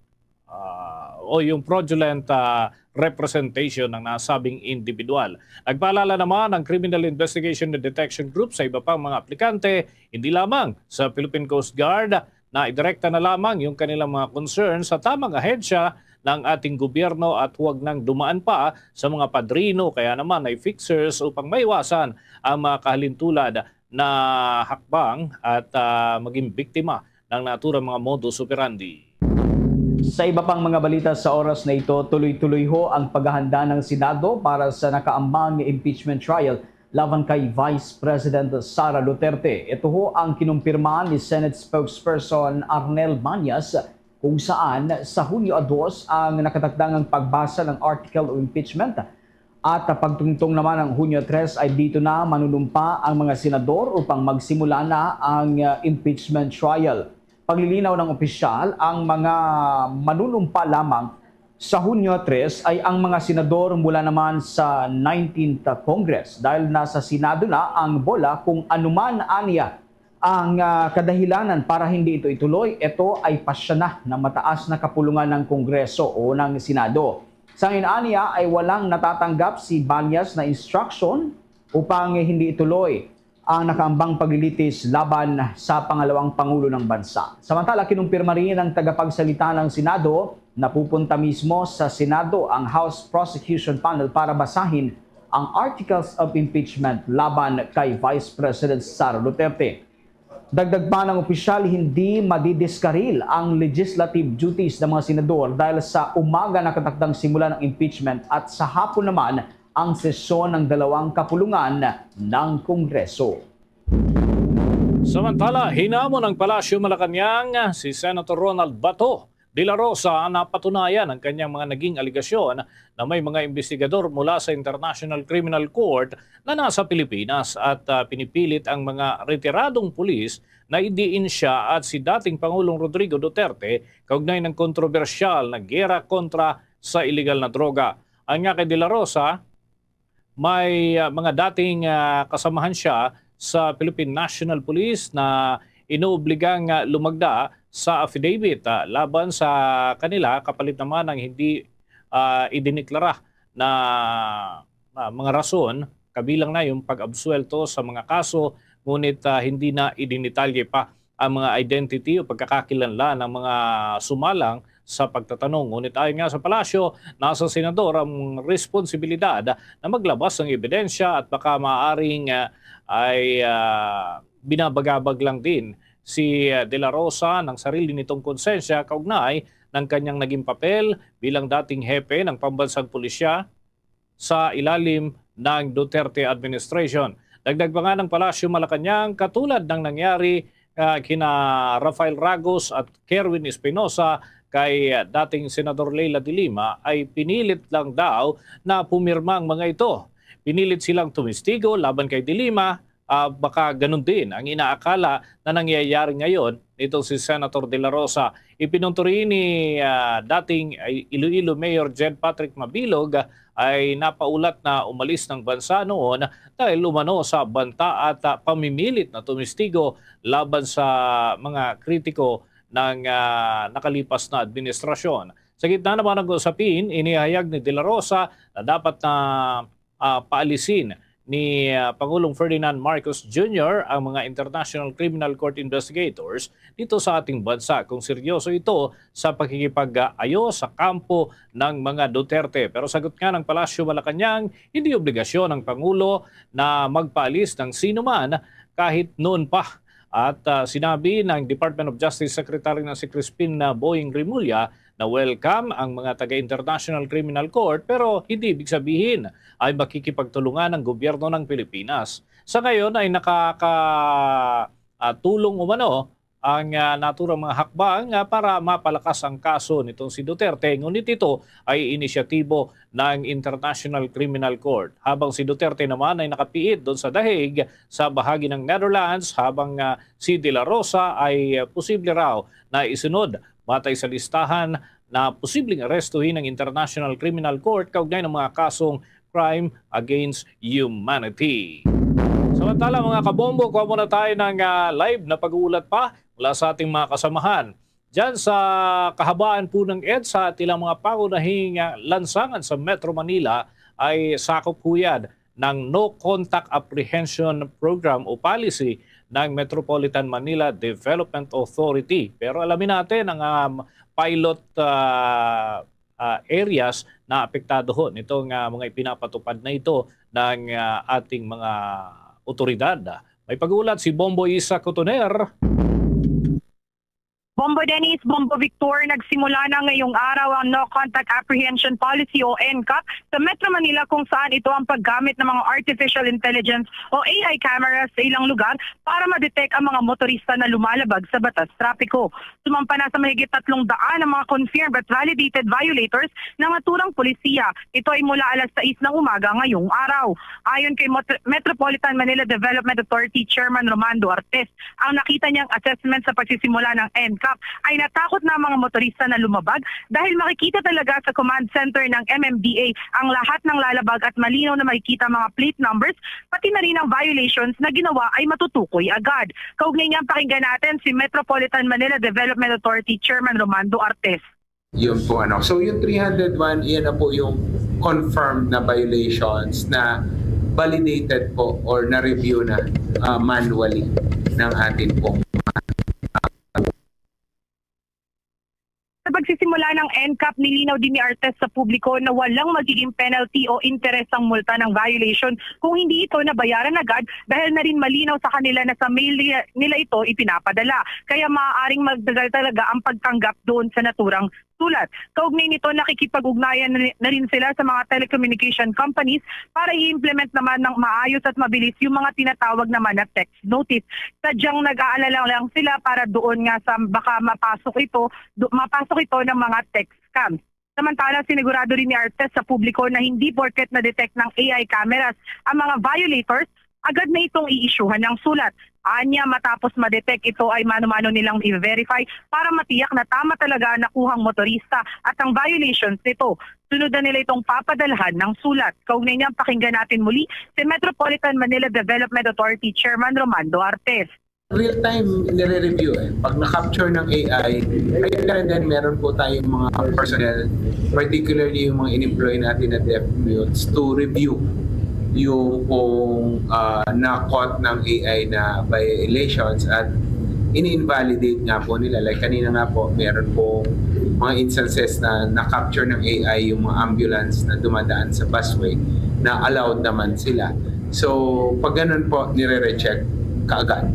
ah, o yung fraudulent, ah, representation ng nasabing individual. Nagpaalala naman ang Criminal Investigation and Detection Group sa iba pang mga aplikante, hindi lamang sa Philippine Coast Guard, na idirekta na lamang yung kanilang mga concern sa tamang ahensya ng ating gobyerno at huwag nang dumaan pa sa mga padrino, kaya naman ay fixers, upang maiwasan ang mga kahalintulad na hakbang at, ah, maging biktima ng naturang mga modus operandi. Sa iba pang mga balita sa oras na ito, tuloy-tuloy ho ang paghahanda ng Senado para sa nakaambang nga impeachment trial laban kay Vice President Sara Duterte. Ito ho ang kinumpirma ni Senate Spokesperson Arnel Banyas, kung saan sa Hunyo a dos ang nakatakdangang pagbasa ng article of impeachment. At pagtungtong naman ng Hunyo tres ay dito na manunumpa ang mga senador upang magsimula na ang, ah, impeachment trial. Paglilinaw ng opisyal, ang mga manunumpa lamang sa Hunyo tres ay ang mga senador mula naman sa nineteenth Congress, dahil nasa Senado na ang bola. Kung anuman aniya ang, ah, kadahilanan para hindi ito ituloy, ito ay pasya na ng mataas na kapulungan ng Kongreso o ng Senado. Sanginaniya ay walang natatanggap si Banyas na instruction upang hindi ituloy ang nakaambang paglilitis laban sa pangalawang pangulo ng bansa. Samantala, kinumpirma rin ng tagapagsalita ng Senado na pupunta mismo sa Senado ang House Prosecution Panel para basahin ang articles of impeachment laban kay Vice President Sara Duterte. Dagdag pa ng opisyal, hindi madidiskaril ang legislative duties ng mga senador dahil sa umaga nakatakdang simulan ang impeachment at sa hapon naman ang sesyon ng dalawang kapulungan ng Kongreso. Samantala, hinamon ng Palasyo Malacañang si Senator Ronald Bato de la Rosa na patunayan ang kanyang mga naging alegasyon na may mga investigador mula sa International Criminal Court na nasa Pilipinas at, ah, pinipilit ang mga retiradong pulis na idiin siya at si dating Pangulong Rodrigo Duterte kaugnay ng kontrobersyal na gera kontra sa iligal na droga. Anya kay De La Rosa, may, ah, mga dating, ah, kasamahan siya sa Philippine National Police na inuobligang, ah, lumagda sa affidavit, ah, laban sa kanila, kapalit naman ng hindi, ah, idineklara na, ah, mga rason, kabilang na yung pag-absuwelto sa mga kaso, ngunit, ah, hindi na idinetalye pa ang mga identity o pagkakakilanlan ng mga sumalang sa pagtatanong. Ngunit ayon nga sa palasyo, nasa senador ang responsibilidad na maglabas ng ebidensya at baka maaaring, ah, ay, ah, binabagabag lang din si, ah, De La Rosa ng sarili nitong konsensya kaugnay ng kanyang naging papel bilang dating hepe ng pambansang pulisya sa ilalim ng Duterte administration. Dagdag pa nga ng Palasyo Malacañang, katulad ng nangyari, ah, kina Rafael Ragos at Kerwin Espinosa kay, ah, dating Senador Leila de Lima, ay pinilit lang daw na pumirma ang mga ito. Pinilit silang tumistigo laban kay de Lima, ah, baka ganun din ang inaakala na nangyayari ngayon nitong si Senator De La Rosa. Ipinunto rin ni, ah, dating, ay, Iloilo Mayor Jed Patrick Mabilog, ah, ay napaulat na umalis ng bansa noon dahil umano sa banta at, ah, pamimilit na tumistigo laban sa mga kritiko ng, ah, nakalipas na administrasyon. Sa gitna naman ng usapin, inihayag ni De La Rosa na dapat na, ah, paalisin ni, ah, Pangulong Ferdinand Marcos Junior ang mga International Criminal Court investigators dito sa ating bansa kung seryoso ito sa pakikipag-ayo sa kampo ng mga Duterte. Pero sagot nga ng Palasyo Malacañang, hindi obligasyon ng Pangulo na magpaalis ng sino man kahit noon pa. At, ah, sinabi ng Department of Justice Secretary na si Crispin, ah, Boying Remulla na welcome ang mga taga-International Criminal Court, pero hindi ibig sabihin ay makikipagtulungan ang gobyerno ng Pilipinas. Sa ngayon ay nakaka-, ah, tulong umano ang, ah, naturang mga hakbang, ah, para mapalakas ang kaso nitong si Duterte, ngunit ito ay inisyatibo ng International Criminal Court. Habang si Duterte naman ay nakapiit doon sa The Hague, sa bahagi ng Netherlands, habang, ah, si De La Rosa ay, ah, posible raw na isunod matay sa listahan na posibleng arestuhin ng International Criminal Court kaugnay ng mga kasong crime against humanity. Samantala, mga kabombo, kuha muna tayo ng, ah, live na pag-uulat pa mula sa ating mga kasamahan. Diyan sa kahabaan po ng EDSA at ilang mga pangunahing, ah, lansangan sa Metro Manila ay sakop po yan ng No Contact Apprehension Program o policy ng Metropolitan Manila Development Authority. Pero alamin natin ang, um, pilot, ah, ah, areas na apektado ho nitong, ah, mga ipinapatupad na ito ng, ah, ating mga otoridad. May pag-uulat si Bombo Isa Cotoner. Bombo Dennis, Bombo Victor, nagsimula na ngayong araw ang No Contact Apprehension Policy o NCAP sa Metro Manila, kung saan ito ang paggamit ng mga artificial intelligence o A I cameras sa ilang lugar para ma-detect ang mga motorista na lumalabag sa batas trapiko. Sumampa na sa mahigit tatlong daan ang mga confirmed at validated violators na naturang polisiya. Ito ay mula alas sais ng umaga ngayong araw. Ayon kay Mot-, Metropolitan Manila Development Authority Chairman Romando Artes, ang nakita niyang assessment sa pagsisimula ng NCAP ay natakot na ang mga motorista na lumabag dahil makikita talaga sa command center ng M M D A ang lahat ng lalabag at malinaw na makikita ang mga plate numbers, pati na rin ang violations na ginawa ay matutukoy agad. Kaugnay niyan, pakinggan natin si Metropolitan Manila Development Authority Chairman Romando Artes. Yun po, ano. So, yung three hundred one, yan na po yung confirmed na violations na validated po or na-review na, ah, manually ng atin pong Sa pagsisimula ng NCAP, nilinaw din ni Artes sa publiko na walang magiging penalty o interes ang multa ng violation kung hindi ito nabayaran agad, dahil na rin malinaw sa kanila na sa mail nila ito ipinapadala. Kaya maaaring magtagal talaga ang pagtanggap doon sa naturang sulat. Kaugnay nito, nakikipag-ugnayan na ri-, na rin sila sa mga telecommunication companies para i-implement naman ng maayos at mabilis yung mga tinatawag naman na text notice. Sadyang nag-aalala lang sila para doon nga sa baka mapasok ito, do-, mapasok ito ng mga text scams. Samantala, sinigurado rin ni Artes sa publiko na hindi porket na-detect ng A I cameras ang mga violators, agad na itong i-isyuhan ng sulat. Anya, matapos ma-detect, ito ay mano-mano nilang i-verify para matiyak na tama talaga ang nakuhang motorista at ang violations nito. Sunod na nila itong papadalhan ng sulat. Kaugnay niyan, pakinggan natin muli si Metropolitan Manila Development Authority Chairman Romando Artes. Real time nire-review eh. Pag na-capture ng A I, right there and then meron po tayong mga personnel, particularly yung mga in-employ natin na deaf mutes, to review yung kung, ah, na-caught ng A I na violations at ini-invalidate nga po nila. Like kanina nga po, meron pong mga instances na na-capture ng A I yung mga ambulance na dumadaan sa busway na allowed naman sila. So, pag ganun po, nire-recheck kaagad.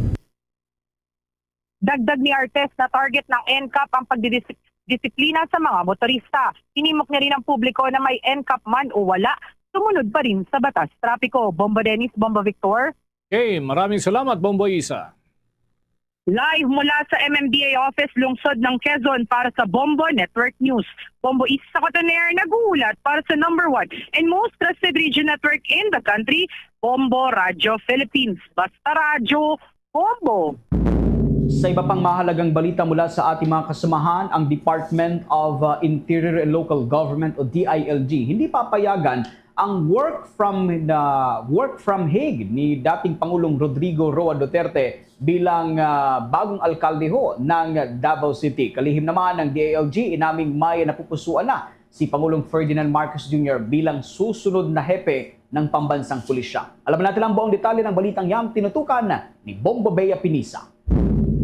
Dagdag ni Artes na target ng NCAP ang pagdidisiplina sa mga motorista. Hinimok niya rin ang publiko na may NCAP man o wala, sumunod pa rin sa batas trapiko. Bombo Dennis, Bombo Victor. Okay, maraming salamat, Bombo Isa. Live mula sa M M D A office, lungsod ng Quezon, para sa Bombo Network News. Bombo Isa Cotoner, nag-uulat para sa number one and most trusted radio network in the country, Bombo Radyo Philippines. Basta radyo, Bombo! Sa iba pang mahalagang balita mula sa ating mga kasamahan, ang Department of, uh, Interior and Local Government o D I L G hindi papayagan ang work from, uh, work from Hague ni dating Pangulong Rodrigo Roa Duterte bilang, uh, bagong alkalde ho ng Davao City. Kalihim naman, ang D I L G inaming may napupusuan na si Pangulong Ferdinand Marcos Junior bilang susunod na hepe ng pambansang pulisya. Alaman natin ang buong detalye ng balitang yang tinutukan ni Bombo Bea Pinisa.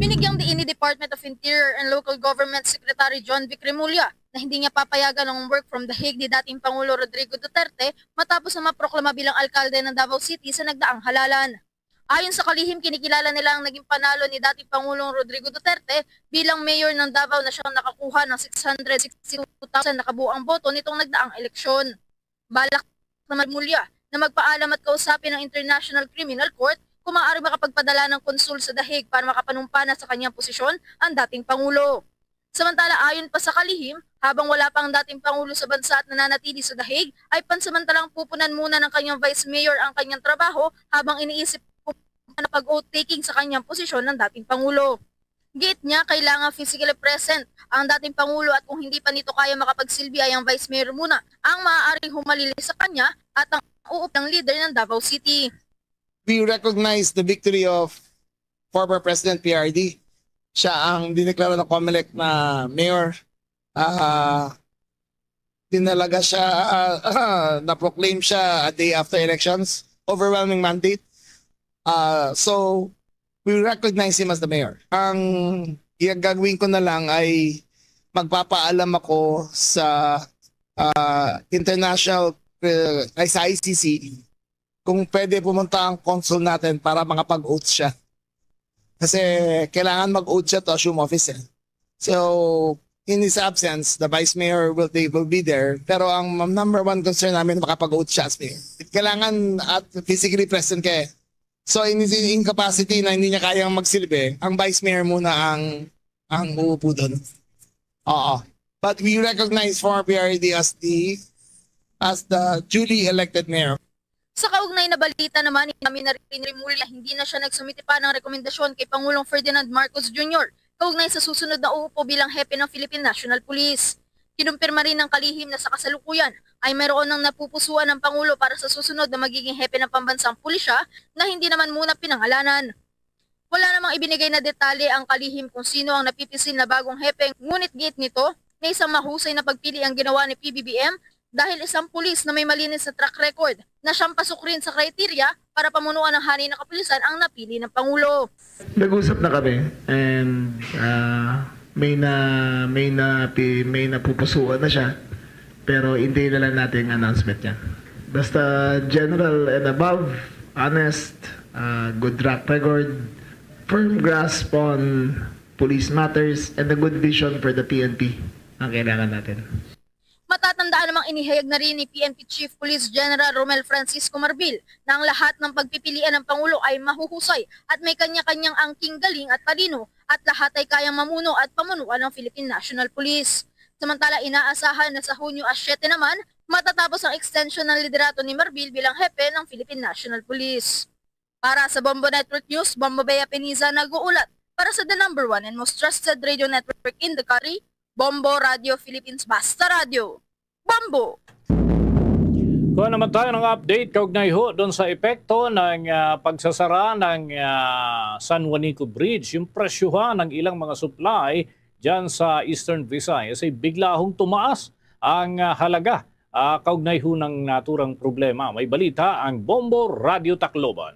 Binigyang diin ni Department of Interior and Local Government Secretary John Vic Remulla na hindi niya papayagan ang work from The Hague ni dating Pangulo Rodrigo Duterte matapos na maproklama bilang alkalde ng Davao City sa nagdaang halalan. Ayon sa kalihim, kinikilala nila ang naging panalo ni dating Pangulong Rodrigo Duterte bilang mayor ng Davao na siyang nakakuha ng six hundred sixty-two thousand na kabuang boto nitong nagdaang eleksyon. Balak naman ni Remulla na magpaalam at kausapin ang International Criminal Court kung maaari makapagpadala ng konsul sa The Hague para makapanumpa na sa kanyang posisyon ang dating Pangulo. Samantala, ayon pa sa kalihim, habang wala pa ang dating Pangulo sa bansa at nananatili sa The Hague, ay pansamantalang pupunan muna ng kanyang vice mayor ang kanyang trabaho habang iniisip kung ano pag-oath taking sa kanyang posisyon ng dating Pangulo. Giit niya, kailangan physically present ang dating Pangulo at kung hindi pa nito kaya makapagsilbi ay ang vice mayor muna ang maaaring humalili sa kanya at ang uupo ng leader ng Davao City. We recognize the victory of former President P R D. Siya ang dineklara ng Comelec na mayor. Ah, dinalaga siya, ah, ah, na-proclaim siya a day after elections. Overwhelming mandate. Ah, so, we recognize him as the mayor. Ang gagawin ko na lang ay magpapaalam ako sa ah, international, eh, ay sa I C C, kung pwede pumunta ang consul natin para makapag-oath siya. Kasi kailangan mag-oath siya to assume office eh. So, in his absence, the vice mayor will, they will be there. Pero ang number one concern namin, makapag-oath siya as mayor. Kailangan at physically present ka eh. So, in his incapacity na hindi niya kayang magsilbi, ang vice mayor muna ang, ang uupo doon. Oo. But we recognize former P R D as the, as the duly elected mayor. Sa kaugnay na balita naman, inamin na rin ni Remulla na hindi na siya nagsumiti pa ng rekomendasyon kay Pangulong Ferdinand Marcos Junior kaugnay sa susunod na uupo bilang hepe ng Philippine National Police. Kinumpirma rin ng kalihim na sa kasalukuyan ay mayroon ng napupusuan ng Pangulo para sa susunod na magiging hepe ng pambansang pulisya na hindi naman muna pinangalanan. Wala namang ibinigay na detalye ang kalihim kung sino ang napipisil na bagong hepe, ngunit giit nito na isang mahusay na pagpili ang ginawa ni P B B M dahil isang pulis na may malinis na track record na siyang pasukrin sa kriteriya para pamunuan ang hanay na kapulisan ang napili ng Pangulo. Nag-usap na kami and ah, may na may na pi- may napupusuan na siya. Pero hintayin na lang natin ang announcement niya. Basta general and above, honest, ah, good track record, firm grasp on police matters, and a good vision for the P N P ang kailangan natin. Matatandaan namang inihayag na rin ni P N P Chief Police General Romel Francisco Marbil na ang lahat ng pagpipilian ng Pangulo ay mahuhusay at may kanya-kanyang angking galing at talino at lahat ay kayang mamuno at pamunuan ng Philippine National Police. Samantala, inaasahan na sa Hunyo a siyete naman, matatapos ang extension ng liderato ni Marbil bilang hepe ng Philippine National Police. Para sa Bombo Network News, Bombo Bea Peniza nag-uulat para sa the number one and most trusted radio network in the country, Bombo Radio Philippines, Basta Radio. Bombo! Kuha naman tayo ng update kaugnay ho doon sa epekto ng ah, pagsasara ng ah, San Juanico Bridge. Yung presyuhan ng ilang mga supply dyan sa Eastern Visayas ay bigla hong tumaas ang ah, halaga. Ah, kaugnay ho ng naturang problema, may balita ang Bombo Radio Tacloban.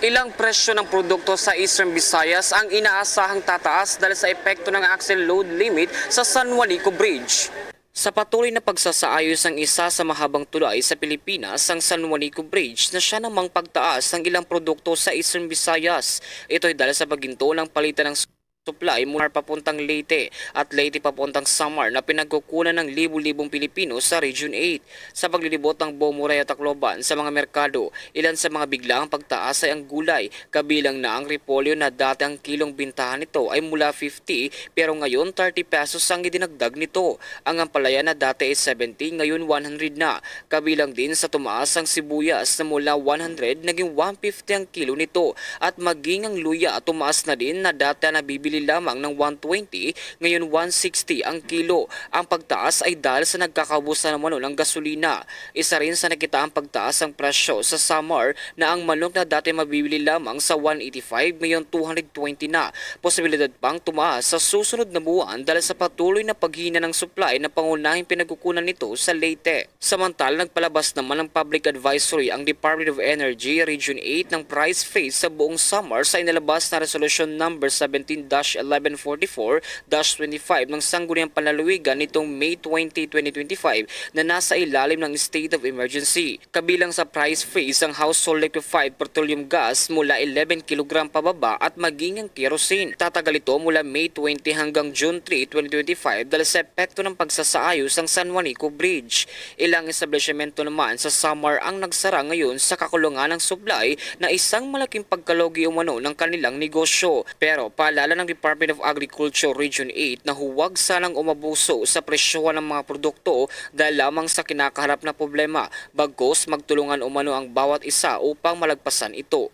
Ilang presyo ng produkto sa Eastern Visayas ang inaasahang tataas dahil sa epekto ng axle load limit sa San Juanico Bridge. Sa patuloy na pagsasaayos ng isa sa mahabang tulay sa Pilipinas, ang San Juanico Bridge, na siya namang pagtaas ng ilang produkto sa Eastern Visayas. Ito'y dahil sa paghinto ng palitan ng supply mula papuntang Leyte at Leyte papuntang Samar na pinagkukunan ng libu-libong Pilipino sa Region eight. Sa paglilibot ng Bombo Radio Tacloban sa mga merkado, ilan sa mga biglaang pagtaas ay ang gulay, kabilang na ang repolyo na dati ang kilong bintahan nito ay mula fifty pero ngayon thirty pesos ang idinagdag nito. Ang ampalaya na dati ay seventy, ngayon one hundred na. Kabilang din sa tumaas ang sibuyas na mula one hundred naging one fifty ang kilo nito. At maging ang luya tumaas na din na dati nabibili lamang ng one twenty, ngayon one sixty ang kilo. Ang pagtaas ay dahil sa nagkakaubos na naman ng gasolina. Isa rin sa nakitaang pagtaas ang presyo sa Samar na ang manok na dati mabibili lamang sa one eighty-five, ngayon two hundred twenty na. Posibilidad pang tumaas sa susunod na buwan dahil sa patuloy na paghina ng supply na pangunahing pinagkukunan nito sa Leyte. Samantala, nagpalabas naman ng public advisory ang Department of Energy Region eight ng price freeze sa buong Samar sa inilabas na Resolution Number seventeen eleven forty-four dash twenty-five ng Sangguniang Panlalawigan nitong May twenty, twenty twenty-five na nasa ilalim ng state of emergency. Kabilang sa price freeze ang household liquefied petroleum gas mula eleven kilogram pababa at maging ang kerosene. Tatagal ito mula May twenty hanggang June three, twenty twenty-five dahil sa epekto ng pagsasaayo sang San Juanico Bridge. Ilang establishmento naman sa Samar ang nagsara ngayon sa kakulangan ng supply na isang malaking pagkalugi umano ng kanilang negosyo. Pero paalala ng Department of Agriculture Region eight na huwag sanang umabuso sa presyohan ng mga produkto dahil lamang sa kinakaharap na problema, bagkus magtulungan umano ang bawat isa upang malagpasan ito.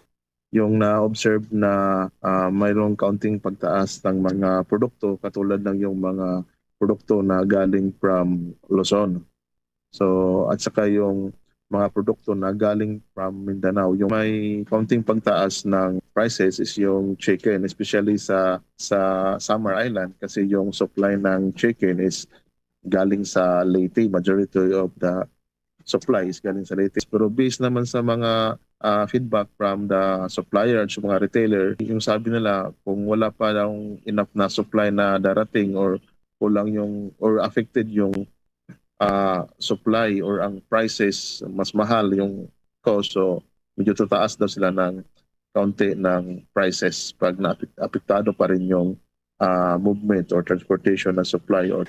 Yung na-observe na, ah, mayroong kaunting pagtaas ng mga produkto katulad ng yung mga produkto na galing from Luzon. So, at saka yung mga produkto na galing from Mindanao. Yung may kaunting pagtaas ng prices is yung chicken, especially sa sa Samar Island, kasi yung supply ng chicken is galing sa Leyte. Majority of the supply is galing sa Leyte. Pero based naman sa mga, ah, feedback from the supplier at sa mga retailer, yung sabi nila, kung wala pa lang enough na supply na darating or kulang yung or affected yung, ah, supply or ang prices, mas mahal yung cost, so medyo tataas daw sila ng kaunti ng prices pag naapektado pa rin yung, ah, movement or transportation ng supply or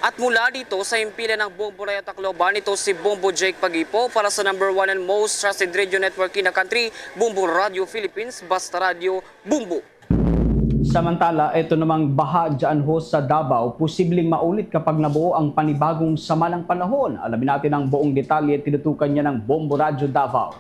At mula dito sa himpilan ng Bombo Rayo Tacloban, ito si Bombo Jake Pagipo para sa number one and most trusted radio network in the country, Bombo Radio Philippines, Basta Radio, Bombo. Samantala, ito namang baha dyan ho sa Davao, posibleng maulit kapag nabuo ang panibagong sama ng panahon. Alamin natin ang buong detalye, tinutukan niya ng Bombo Radyo Davao.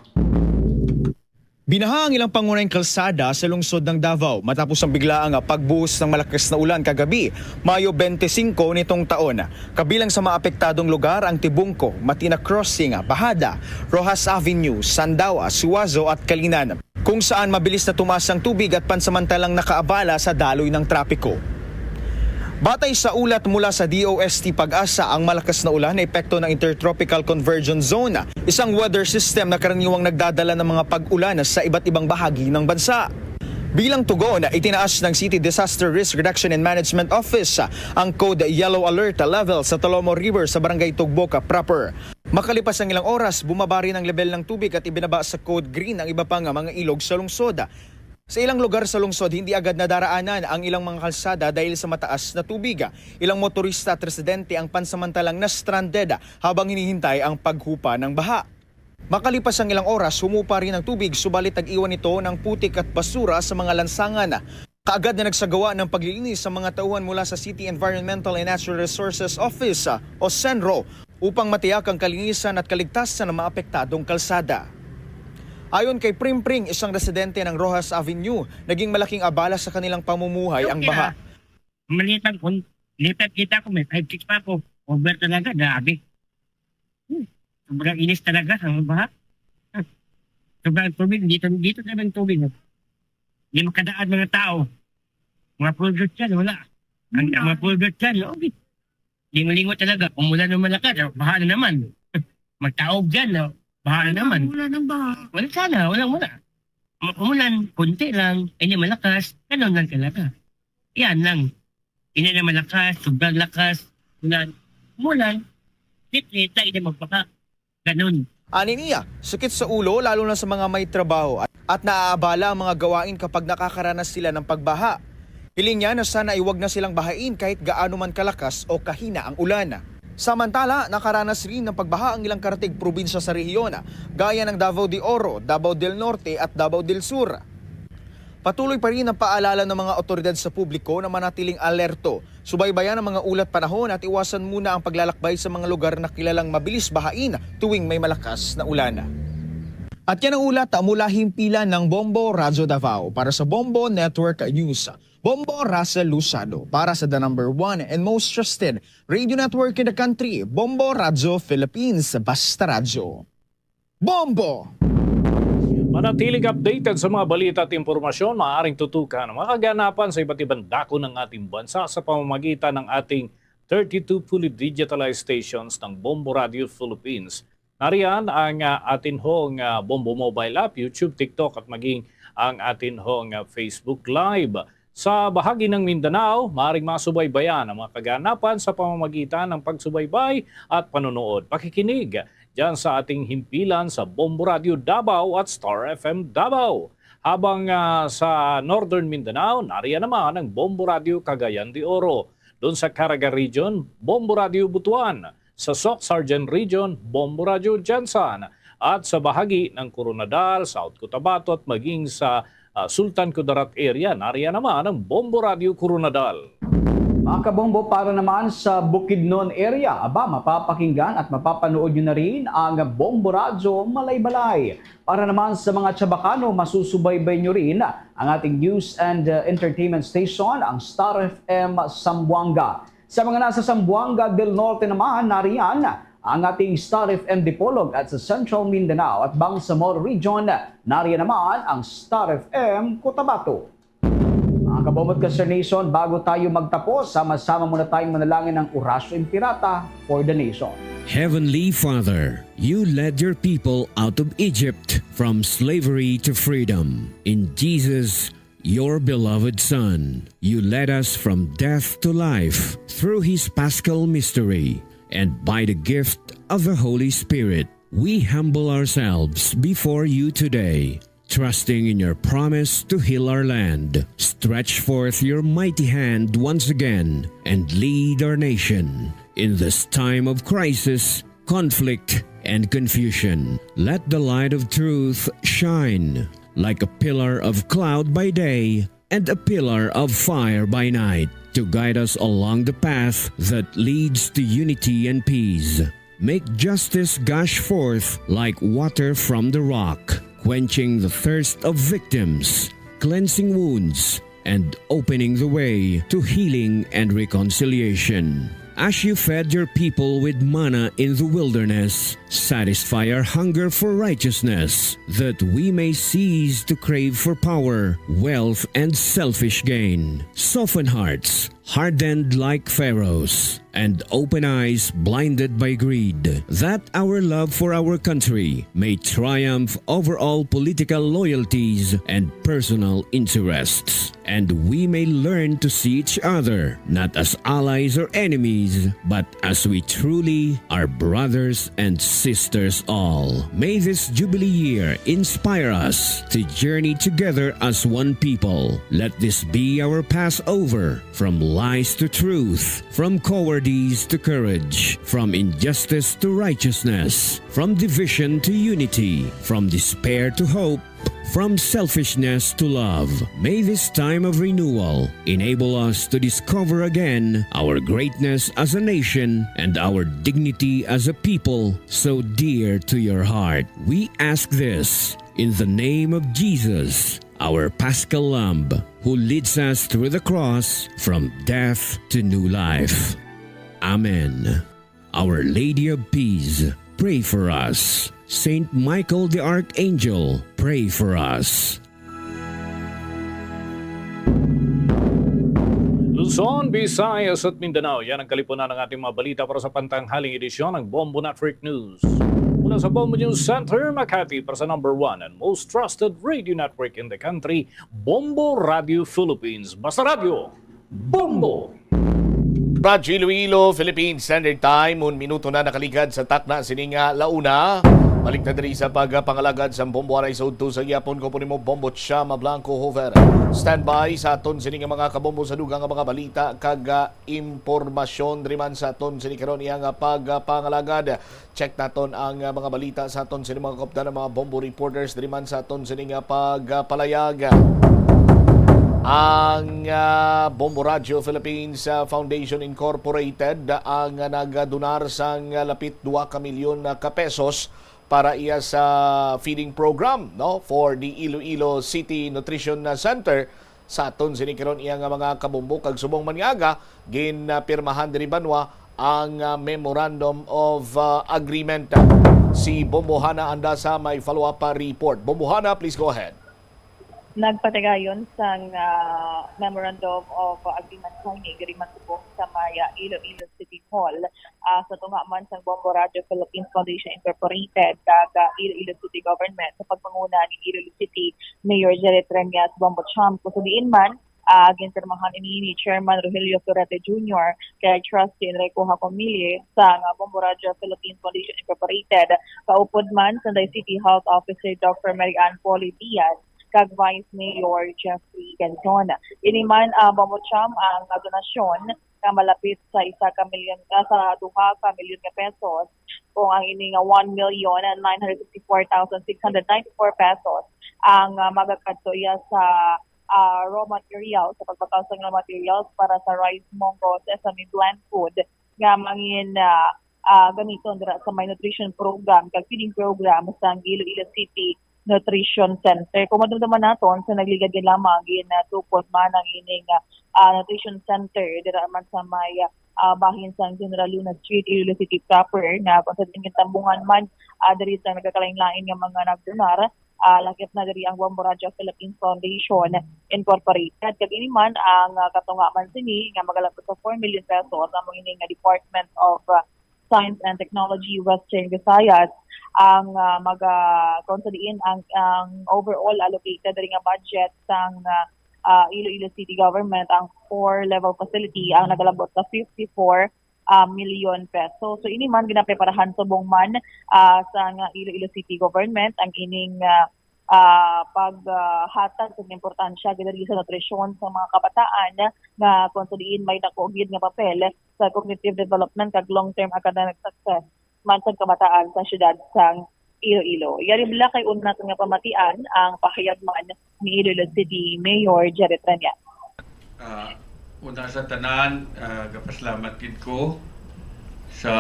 Binaha ang ilang pangunahing kalsada sa lungsod ng Davao matapos ang biglaang pagbuhos ng malakas na ulan kagabi, Mayo twenty-five nitong taon. Kabilang sa mga apektadong lugar ang Tibungco, Matina Crossing, Bajada, Roxas Avenue, Sandaoa, Suazo at Calinan, kung saan mabilis na tumaas ang tubig at pansamantalang nakaabala sa daloy ng trapiko. Batay sa ulat mula sa D O S T PAGASA, ang malakas na ulan ay epekto ng Intertropical Convergence Zone, isang weather system na karaniwang nagdadala ng mga pag-ulan sa iba't ibang bahagi ng bansa. Bilang tugon, itinaas ng City Disaster Risk Reduction and Management Office ang Code Yellow Alert level sa Tolomo River sa Barangay Tugboca proper. Makalipas ang ilang oras, bumaba rin ang level ng tubig at ibinaba sa Code Green ang iba pang mga ilog sa lungsod. Sa ilang lugar sa lungsod, hindi agad nadaraanan ang ilang mga kalsada dahil sa mataas na tubig. Ilang motorista at residente ang pansamantalang na-stranded habang hinihintay ang paghupa ng baha. Makalipas ang ilang oras, humupa rin ang tubig, subalit nag-iwan ito ng putik at basura sa mga lansangan. Kaagad na nagsagawa ng paglilinis ang mga tauhan mula sa City Environmental and Natural Resources Office o CENRO upang matiyak ang kalinisan at kaligtasan ng mga apektadong kalsada. Ayon kay Pring Pring, isang residente ng Roxas Avenue, naging malaking abala sa kanilang pamumuhay ang baha. Maliit lang kun, lipat kita ko, may five six pa ako. Over talaga, grabe. Hmm. Sobrang inis talaga ang baha. Hmm. Sobrang tubig, dito, dito talaga ang tubig. Oh. Hindi makadaan mga tao. Mga pool dyan, wala. Ang, ang mga pool dyan, okay. Lingo-lingo talaga. Umulan ng malakas, oh, baha na naman. Magtaob dyan, no? Baha na naman. Wala nang baha. Wala sana, walang wala. Umulan, konti lang, hindi malakas, ganun lang talaga. Yan lang. Hindi na malakas, sobrang lakas, ulan. Umulan, litlit, tayo na magbaha. Ganun. Ani niya, sakit sa ulo lalo na sa mga may trabaho at, at naaabala ang mga gawain kapag nakakaranas sila ng pagbaha. Hiling niya na sana ay wag na silang bahain kahit gaano man kalakas o kahina ang ulan. Samantala, nakaranas rin ng pagbaha ang ilang karatig probinsya sa rehiyon, gaya ng Davao de Oro, Davao del Norte at Davao del Sur. Patuloy pa rin ang paalala ng mga otoridad sa publiko na manatiling alerto, subaybayan ang mga ulat panahon at iwasan muna ang paglalakbay sa mga lugar na kilalang mabilis bahain tuwing may malakas na ulan. At yan ang ulat mula himpilan ng Bombo Radyo Davao para sa Bombo Network News. Bombo Russell Luzado para sa the number one and most trusted radio network in the country, Bombo Radyo Philippines, Basta Radyo. Bombo! Manatiling updated sa mga balita at impormasyon, maaaring tutukan ang mga kaganapan sa iba't ibang dako ng ating bansa sa pamamagitan ng ating thirty-two fully digitalized stations ng Bombo Radio Philippines. Nariyan ang, ah, atin hong, ah, Bombo Mobile App, YouTube, TikTok at maging ang atin hong, ah, Facebook Live. Sa bahagi ng Mindanao, maaaring masubaybayan ang mga kaganapan sa pamamagitan ng pagsubaybay at panonood. Pakikinig dyan sa ating himpilan sa Bombo Radio Davao at Star F M Davao. Habang ah, sa Northern Mindanao, nariyan naman ang Bombo Radio Cagayan de Oro. Doon sa Caraga Region, Bombo Radio Butuan. Sa Soc Sargent Region, Bombo Radio Gensan. At sa bahagi ng Koronadal, South Cotabato at maging sa ah, Sultan Kudarat area, nariyan naman ang Bombo Radio Koronadal. Mga kabombo, para naman sa Bukidnon area, aba, mapapakinggan at mapapanood nyo na rin ang Bombo Radyo Malaybalay. Para naman sa mga Chabacano, masusubaybay nyo rin ang ating news and uh, entertainment station, ang Star F M Zamboanga. Sa mga nasa Zamboanga del Norte naman, nariyan ang ating Star F M Dipolog, at sa Central Mindanao at Bangsamoro Region, nariyan naman ang Star F M Cotabato. Mga kabombo at ka-Star Nation, bago tayo magtapos, sama-sama muna tayong manalangin ng Oratio Imperata for the Nation. Heavenly Father, you led your people out of Egypt from slavery to freedom. In Jesus, your beloved Son, you led us from death to life through his Paschal mystery and by the gift of the Holy Spirit. We humble ourselves before you today, trusting in your promise to heal our land. Stretch forth your mighty hand once again and lead our nation in this time of crisis, conflict, and confusion. Let the light of truth shine like a pillar of cloud by day and a pillar of fire by night to guide us along the path that leads to unity and peace. Make justice gush forth like water from the rock, quenching the thirst of victims, cleansing wounds, and opening the way to healing and reconciliation. As you fed your people with manna in the wilderness, satisfy our hunger for righteousness, that we may cease to crave for power, wealth, and selfish gain. Soften hearts hardened like Pharaoh's, and open eyes blinded by greed, that our love for our country may triumph over all political loyalties and personal interests, and we may learn to see each other not as allies or enemies, but as we truly are brothers and sisters all. May this Jubilee year inspire us to journey together as one people. Let this be our Passover, from lies to truth, from cowardice to courage, from injustice to righteousness, from division to unity, from despair to hope, from selfishness to love. May this time of renewal enable us to discover again our greatness as a nation and our dignity as a people so dear to your heart. We ask this in the name of Jesus, our Paschal Lamb, who leads us through the cross from death to new life. Amen. Our Lady of Peace, pray for us. Saint Michael the Archangel, pray for us. Luzon, Visayas at Mindanao, yan ang kalipunan ng ating mga balita para sa pantanghaling edisyon ng Bombo Network News. Mula sa Bombo News Center, Makati, para sa number one and most trusted radio network in the country, Bombo Radio Philippines. Basta Radyo, Bombo! Radyo Iloilo, Philippine Standard Time, un minuto na nakaligad sa takna sini nga launa. Balik na diri sa pagpangalagad sa Bombo Aray sa udto sa gihapon. Ko po nimo Bombo Chama Blanco Hover. Standby sa aton sini nga mga kabombo sa dugang nga mga balita kag ah, impormasyon diri man sa aton sini karon iya nga pagpangalagad. Check naton ang ah, mga balita sa aton sini mga kaupdan, ang mga bombo reporters diri man sa aton sini nga pagpalayag. Ang ah, Bombo Radio Philippines ah, Foundation Incorporated ang ah, nagadonar sang ah, lapit dua ka milyon ah, ka pesos para iya sa feeding program, no, for the Iloilo City Nutrition ah, Center. Sa aton sini karon iya nga mga kabombo, kag subong man nga aga, ginpirmahan diri banwa ang ah, Memorandum of ah, Agreement. Si Bombo Hana Andasa may follow-up pa report. Bombo Hana, please go ahead. Nagpatigayon sang ah, Memorandum of Agreement signing diri man subong sa may ah, Iloilo City Hall ah, sa tunga man sang Bombo Radio Philippines Foundation Incorporated kag ah, Iloilo City Government sa pagpanguna ni Iloilo City Mayor Jerry Treñas Bombo Cham, kung sa diin man Ah, ginpirmahan ini ni Chairman Rogelio Florete Junior kag Trustee Enrico Jacomille sang Bombo Radio Philippines Foundation Incorporated, kaupod man sang Inday City Health Officer Doctor Mary Ann Polly Diaz kag Vice Mayor Jeffrey Ganton. Ini man, ah, Bombo Cham, ang donasyon nga malapit sa isa ka milyon, ah, sa duha ka milyon nga pesos, kung ang ini nga one million nine hundred sixty-four thousand six hundred ninety-four pesos ang, ah, magakadto iya sa, ah, raw materials, sa pagbakal sang raw materials para sa rice, mungo, sesame, blend food nga mangin, ah, ah, gamiton dira sa may nutrition program kag feeding program sang Iloilo City Nutrition Center. Kung madumduman naton, sa nagligad gid lamang, ginatukod man ang ining, ah, nutrition center dira man sa may, ah, bahin sang General Luna Street, Iloilo City proper, nga kung sa diin gintambungan man, ah, diri sa nagakalain-lain nga mga nagdonar, ah, lakip na diri ang Bombo Radio Philippines Foundation Incorporated. Kag ini man ang, ah, katunga man sini nga magalabot sa four million pesos amo ini nga Department of, ah, Science and Technology Western Visayas ang, ah, maga, kung sa diin ang, ang overall allocated diri nga budget sang, ah, ah, Iloilo City Government, ang four level facility ang nagalabot sa fifty-four, ah, million pesos. So ini man ginapreparahan subong man, ah, sang Iloilo City Government ang ining, ah, ah, pag, ah, hatag sa importansya gid diri sa nutrisyon sa mga kabataan nga kung sa diin may dako gid nga papel sa cognitive development kag long-term academic success man sa kabataan sa siyudad sang Iloilo. Yari bala kay una nga pamatian ang pahayag man ni Iloilo City Mayor Jerry Treña. Ah, una sa tanan, ah, gapasalamat gid ko sa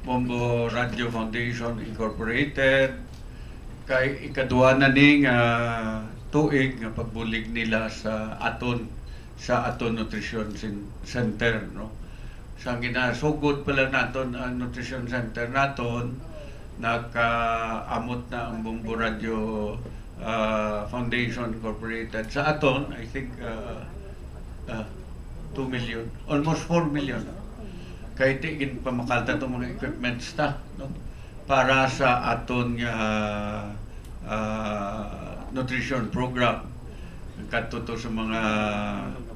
Bombo Radio Foundation Incorporated kay ikaduha na ni nga tuig nga pagbulig nila sa aton sa aton nutrition cen- center, no. Sa ginasugod pa lang naton ang nutrition center naton, nakaamot na ang Bombo Radio, ah, Foundation Incorporated sa aton, I think, ah, ah, two million, almost four million. Kay ti ginpamakal ta tong mga equipments ta, no? Para sa aton nga, ah, nutrition program. Kadto to sa mga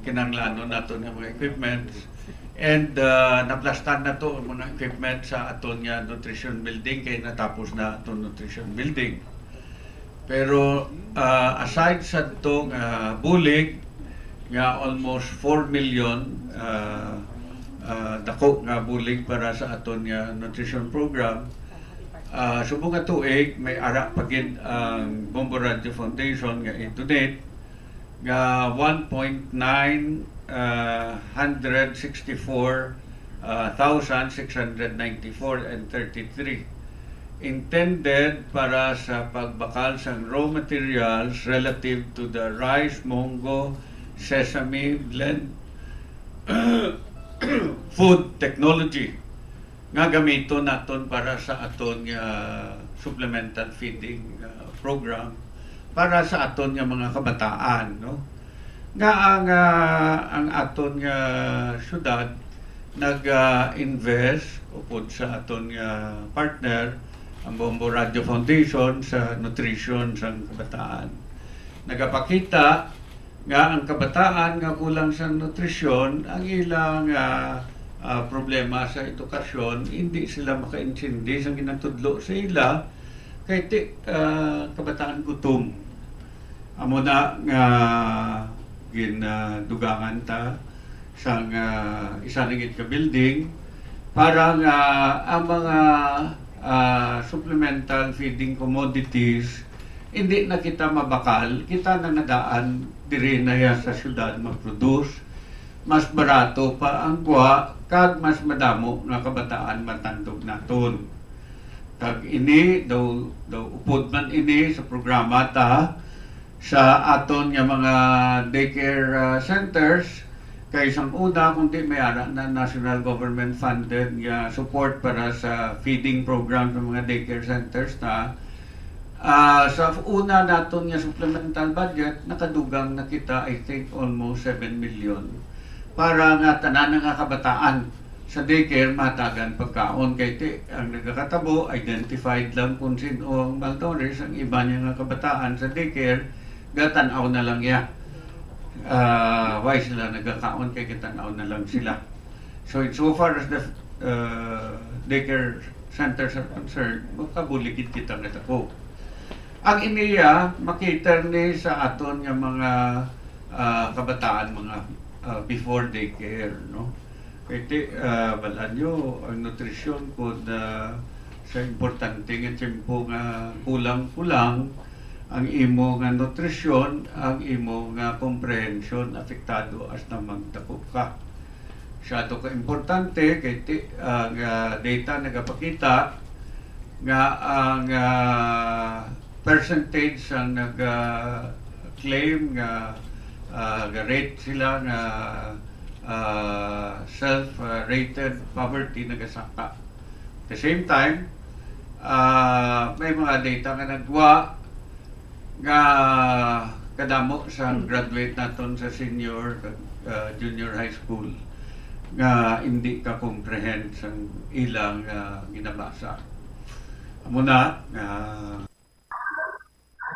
kinahanglanon naton nga mga equipments. And, ah, naplastar na to ang mga equipment sa aton nga nutrition building kay natapos na aton nutrition building. Pero, ah, aside sa to nga bulig nga almost four million, ah, ah, dako nga bulig para sa aton nga nutrition program, ah, subong nga tuig may ara pa gid ang Bombo Radio Foundation nga i-donate nga one point nine, ah, hundred sixty-four, ah, thousand six hundred ninety-four and thirty-three intended para sa pagbakal sang raw materials relative to the rice, mungo, sesame blend food technology nga gamiton naton para sa aton nga supplemental feeding, ah, program para sa aton nga mga kabataan, no? Nga ang, ah, ang aton nga syudad nag-invest upod sa aton nga partner, ang Bombo Radio Foundation, sa nutrition sang kabataan. Nagapakita nga ang kabataan nga kulang sang nutrisyon, ang ilang, ah, ah, problema sa edukasyon, hindi sila makaintindi sang ginatudlo sa ila kay ti, ah, kabataan gutom. Amo na nga ginadugangan ta sang, ah, isa na gid ka building para nga ang mga, ah, supplemental feeding commodities hindi na kita mabakal, kita na nga daan diri na ya sa syudad mag-produce, mas barato pa ang kuha kag mas madamo nga kabataan matandog naton. Kag ini daw, daw upod man ini sa programa ta sa aton nga mga daycare, ah, centers, kay sang una, kung di may ara na national government funded nga support para sa feeding program sa mga daycare centers ta, ah, sa una naton nga supplemental budget, nakadugang na kita, I think, almost seven million para nga tanan nga kabataan sa daycare mahatagan pagkaon. Kay ti, ang nagakatabo, identified lang kung sino ang malnourished, ang iba niya nga kabataan sa daycare, gatan-aw na lang niya. Ah, why sila nagakaon? Kay kitanaw na lang sila. So, insofar as the uh, daycare centers are concerned, makabuligid kita nga dako. Ang iniya, makita ni sa aton nga mga ah, kabataan, mga ah, before daycare, no? Kay ti, ah, balaan nyo, ang nutrisyon, kung ah, sa importante nga tiyempo nga kulang-kulang, ang imo nga nutrisyon, ang imo nga comprehension apektado hasta magdako ka. Masyado ka importante kay ti, ang ah, data nagapakita nga ang ah, percentage ang nag ah, claim nga ah, ga-rate sila nga ah, self-rated poverty nagasaka. At the same time, ah, may mga data nga nagwa nga kadamo sa graduate naton sa senior kag ah, junior high school nga hindi ka-comprehend sang ilang ah, ginabasa. Amo na nga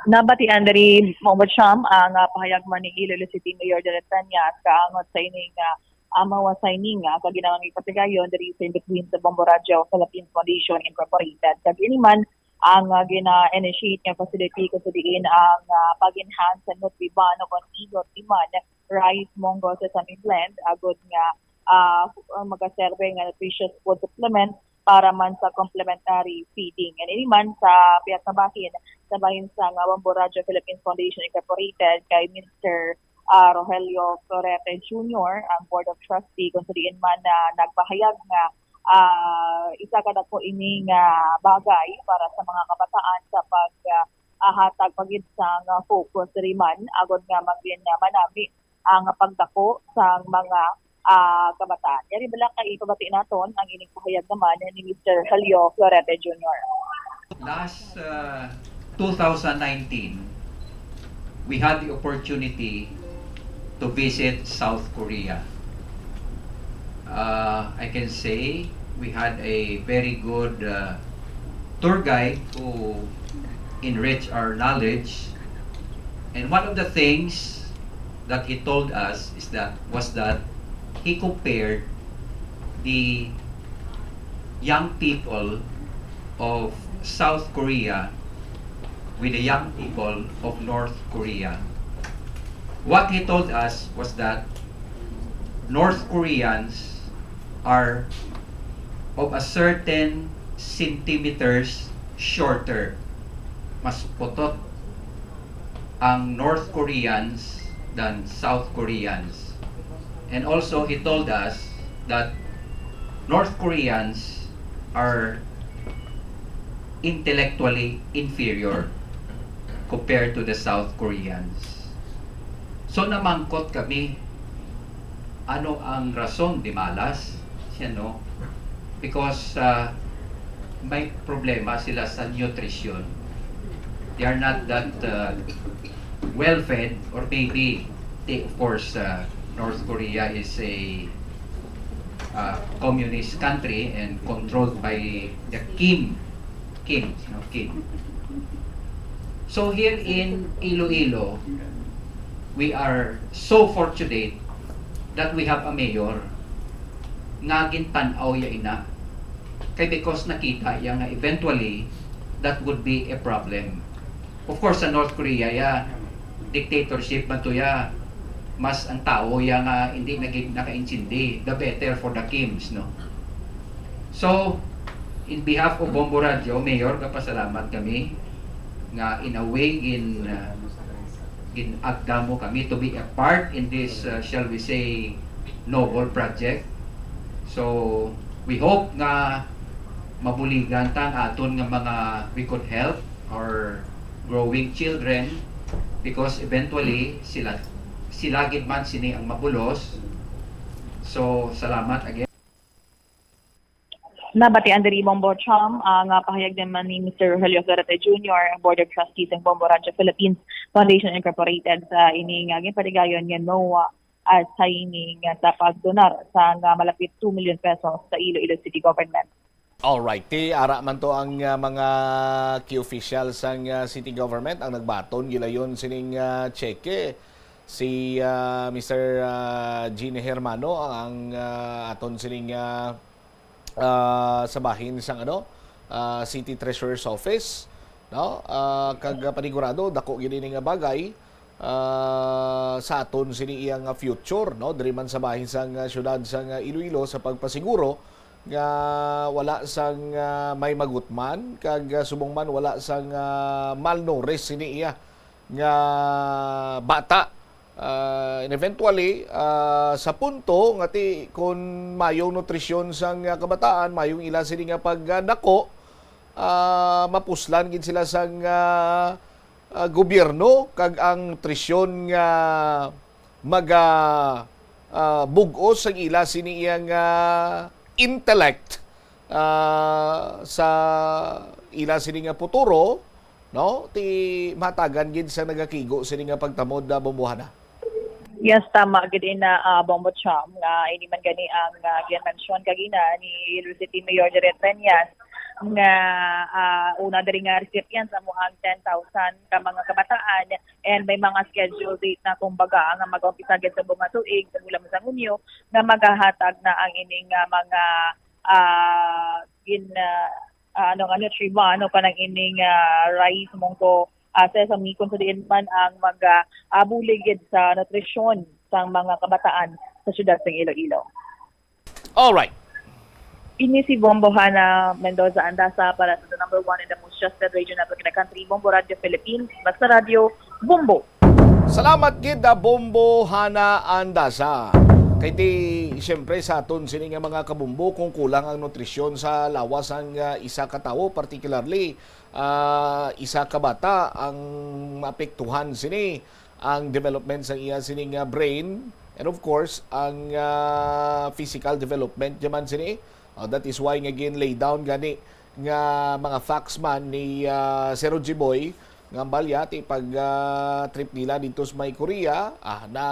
Nabatian diri, Mombo Cham, ang ah, pahayag man ni Iloilo City Mayor Dodot Peña kaangot sa ining ah, amawa sa ining ah, kaginawang ipatigayon diri sa in-between sa Bombo Radyo Philippines Foundation Incorporated. Kag ini man ang ah, gina-initiate nga facility kung sa diin ang ah, pag-enhance sa Nutriban o kon Nutriban rice, munggo, sesame blend agod nga ah, magaserbe nga nutritious food supplement para man sa complementary feeding. And ini man sa pihak nga bahin, sa bahin sang Bombo Radyo Philippines Foundation Incorporated kay Mister ah, Rogelio Florete Junior, ang Board of Trustee, kung sa diin man na nagpahayag nga ah, isa ka dako ini nga bagay para sa mga kabataan sa pag ah, ah, hatag pa gid sang ah, focus diri man agod nga magin ah, manami ang pagdako sang mga ah, kabataan. Yari bala ka ipabati naton ang ining pahayag naman ni Mister Julio Florete Junior. Last uh, two thousand nineteen, we had the opportunity to visit South Korea. Uh, I can say we had a very good uh, tour guide who enriched our knowledge. And one of the things that he told us is that was that he compared the young people of South Korea with the young people of North Korea. What he told us was that North Koreans are of a certain centimeters shorter. Mas putot ang North Koreans than South Koreans. And also, he told us that North Koreans are intellectually inferior compared to the South Koreans. So namangkot kami, ano ang rason, di malas? Siya, no? Because uh, may problema sila sa nutrition. They are not that uh, well fed, or maybe they, of course, uh, North Korea is a uh, communist country and controlled by the Kim. Kim, no? Kim. So here in Iloilo, we are so fortunate that we have a mayor nga gintan-aw ya ina. Kay because nakita ya nga eventually that would be a problem. Of course, sa North Korea ya, dictatorship man to ya, mas ang tawo ya nga hindi nagig nakaintindi, the better for the Kims, no? So, in behalf of Bombo Radio, Mayor, kapasalamat kami nga in a way gin uh, gin-agda mo kami to be a part in this, uh, shall we say, noble project. So, we hope nga mabuligan ta ang aton nga mga we could help our growing children because eventually sila sila gid man sini ang mabulos. So, salamat again. Nabatian diri, Bombo Cham, ang ah, pahayag naman ni Mister Rogelio Garate Junior, ang Board of Trustees ng Bombo Radyo Philippines Foundation Incorporated, sa ini nga ginpatigayon nga NOAA at sa ini nga sa pagdonar sa nga malapit two million pesos sa Iloilo City Government. Alright, ti ara man to ang ah, mga key officials sang ah, city government ang nagbaton gilayon sining ah, tseke. Si, ah, Mister, ah, Gene Hermano ang, ah, aton sining, ah, ah, sa bahin sang, ano, ah, City Treasurer's Office, no? Ah, kag, ah, panigurado, dako gid ini nga bagay, ah, sa aton sini iya nga future, no? Diri man sa bahin sang, ah, siyudad sang, ah, Iloilo sa pagpasiguro nga wala sang, ah, may magutman kag, ah, subong man wala sang, ah, malnourished sini iya nga bata. Ah, and eventually, ah, sa punto nga ti kun mayong nutrisyon sang, ah, kabataan, mayong ila sini nga pagdako, ah, mapuslan gid sila sang, ah, ah, gobyerno kag ang nutrisyon nga maga, ah, bug-os sang ila sini iya nga intellect, ah, sa ila sini nga puturo, no? Ti matagan gid sa nagakigo sini nga pagtamod na bombohana. Yes, tama gid ina, ah, Bombo Cham, nga ini man gani ang, ah, ginmention kagina ni Iloilo City Mayor Deret Breñas nga, ah, una diri nga recipient sa amuhang ten thousand ka mga kabataan, and may mga schedule date na, kumbaga, nga mag-umpisa gid sa bunga tuig, sa bulan sa Hunyo, nga magahatag na ang ining, ah, mga, ah, gin, ah, ah, ano nga, nutriba, ano pa nang ining, ah, rice, munggo, ah, sesame, kung sa diin man ang mag, ah, ah, bulig gid sa nutrisyon sang mga kabataan sa siyudad sang Iloilo. All right. Ini si Bombo Hana Mendoza Andaza para sa the number one and the most trusted radio network in the country, Bombo Radio Philippines. Basta Radio, Bombo. Salamat gid, ah, Bombo Hana Andaza. Kay ti, siyempre, sa aton sini nga mga kabumbo, kung kulang ang nutrisyon sa lawas ang, ah, isa ka tawo, particularly, ah, isa ka bata, ang maapektuhan sini ang development sa iya sini nga brain, and of course, ang, ah, physical development naman sini. Ah, that is why nga gin-lay down gani nga mga facts man ni, ah, Sir Roger Boy, nga ang balya ti pag, ah, trip nila dito sa may Korea, ah, na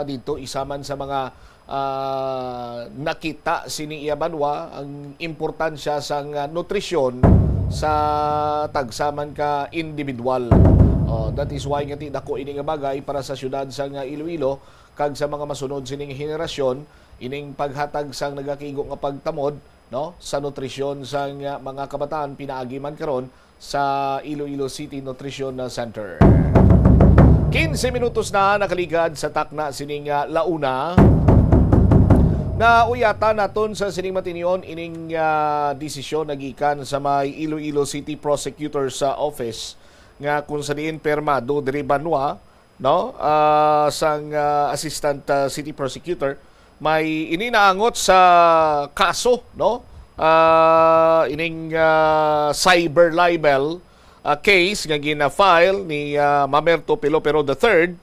dito isa man sa mga, ah, nakita sini iya banwa ang importansya sang, ah, nutrisyon sa tagsa man ka individual. Oh, that is why nga ti dako ini nga bagay para sa siyudad sang, ah, Iloilo kag sa mga masunod sining henerasyon, ining paghatag sang nagakigo nga pagtamod, no, sa nutrisyon sang, ah, mga kabataan pinaagi man karon sa Iloilo City Nutrition Center. Quince minutos na nakaligad sa takna sining, ah, launa. Nauyatan naton sa sining matinyon ining, ah, desisyon nagikan sa may Iloilo City Prosecutor's, ah, Office nga kung sa diin permado diri banwa, no, ah, sang, ah, Assistant, ah, City Prosecutor, may ini naangot sa kaso, no? Ah, ining, ah, cyber libel, ah, case nga gina-file ni, ah, Mamerto Pilopero the third,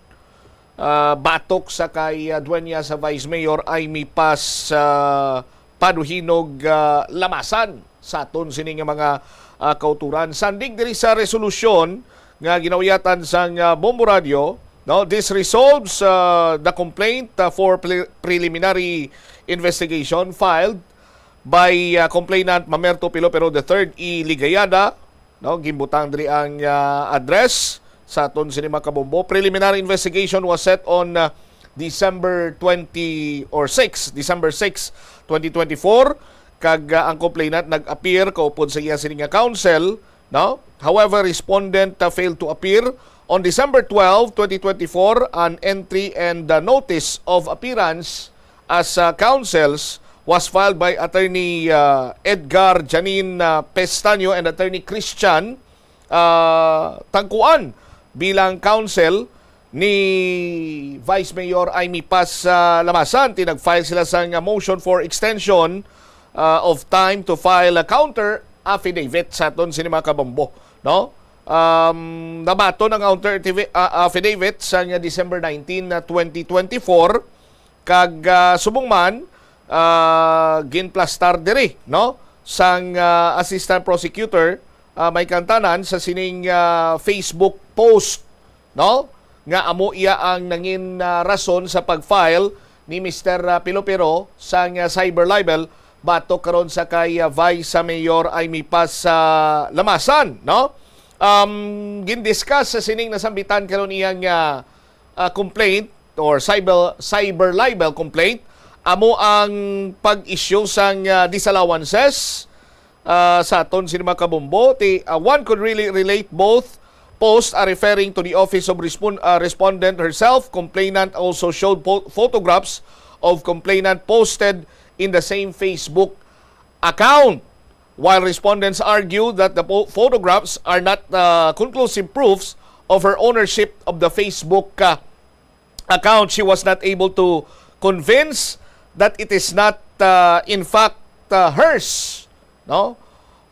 ah, batok sa kay, ah, duwenya sa Vice Mayor Imee Paz, ah, Paduhinog, ah, Lamasan sa aton sini nga mga, ah, kauturan. Sandig diri sa resolusyon nga ginauyatan sang, ah, Bombo Radio, no, this resolves, ah, the complaint, ah, for pre-, preliminary investigation filed by, ah, complainant Mamerto Pilopero the third E Ligayada, no, ginbutang diri ang, ah, address sa aton sini mga kabombo. Preliminary investigation was set on, ah, December twenty or six, December six, twenty twenty-four, kag, ah, ang complainant nag-appear kaupod sa iya sini nga counsel, no? However, respondent, ah, failed to appear. On December twelve, twenty twenty-four, an entry and, ah, notice of appearance as, ah, counsels was filed by Attorney, ah, Edgar Janine, ah, Pestaño and Attorney Christian, ah, Tagkuan bilang counsel ni Vice Mayor Imee Paz, ah, Lamasan. Ti nag-file sila sang, ah, motion for extension, ah, of time to file a counter affidavit sa aton sini mga kabombo, no? Um, nabaton ang counter affi-, ah, affidavit sa nga December nineteen na twenty twenty-four, kag, ah, subong man, ah, ginplastar diri, no, sang, ah, assistant prosecutor, ah, may kantanan sa sining, ah, Facebook post, no, nga amo iya ang nangin, ah, rason sa pag-file ni Mister, ah, Pilopero sang, ah, cyber libel batok karon sa kay, ah, Vice Mayor Imee Paz Lamasan, no? Um, gindiscuss sa sining nasambitan karon iyang, ah, ah, complaint or cyber, cyber libel complaint, amo ang pag-issue sang, ah, disallowances, ah, sa aton sini mga kabombo. Ti, ah, one could really relate both posts are referring to the office of respon-, ah, respondent herself. Complainant also showed po-, photographs of complainant posted in the same Facebook account, while respondents argue that the po-, photographs are not, uh, conclusive proofs of her ownership of the Facebook, uh, account. She was not able to convince that it is not, uh, in fact, uh, hers. No?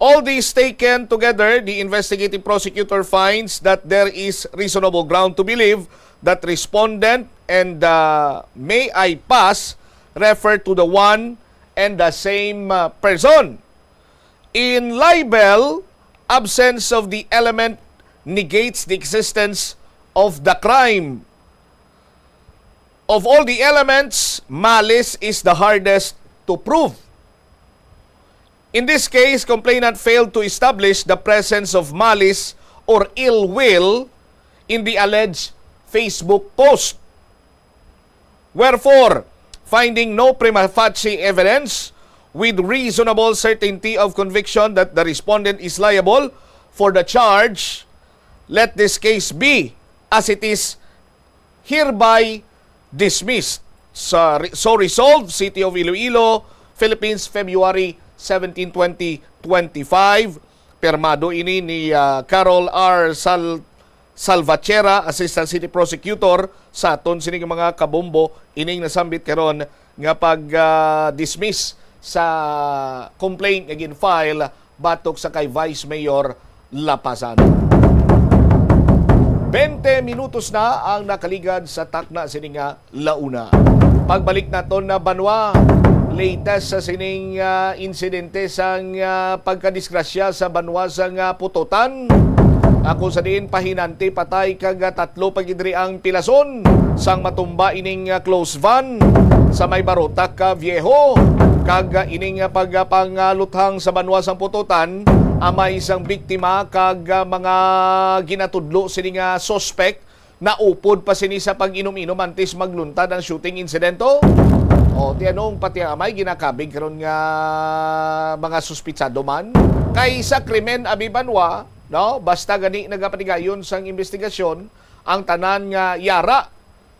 All these taken together, the investigating prosecutor finds that there is reasonable ground to believe that respondent and, uh, may I pass refer to the one and the same, uh, person. In libel, absence of the element negates the existence of the crime. Of all the elements, malice is the hardest to prove. In this case, complainant failed to establish the presence of malice or ill will in the alleged Facebook post. Wherefore, finding no prima facie evidence with reasonable certainty of conviction that the respondent is liable for the charge, let this case be, as it is hereby dismissed. Sa re-, so resolved, City of Iloilo, Philippines, February seventeen, twenty twenty-five. Pirmado ini ni, ah, Carol R. Sal-, Salvatierra, Assistant City Prosecutor, sa aton sining mga kabombo, ining nasambit karon nga pag, ah, dismiss sa complaint nga gin-file batok sa kay Vice Mayor Lapasan. Bente minutos na ang nakaligad sa takna sini nga launa. Pagbalik naton na banwa, latest sa sining, ah, insidente sang, ah, pagkadisgrasya sa banwa sang, ah, Pututan. Ako sa diin pahinanti patay kag, ah, tatlo pa gid diri ang pilason sang matumba ining, ah, close van sa may Barotac, ah, Viejo. Kag, ah, ining, ah, pagpangaluthang sa banwa sang Pututan, amay sang biktima kag, ah, mga ginatudlo sini nga suspect naupod pa sini sa pag-inom-inom antes magluntad ang shooting insidento. O, ti anong pati ang amay ginakabig karon nga mga suspitsado man kay sa krimen, abi banwa, no? Basta gani nagapatigayon sang investigasyon ang tanan nga yara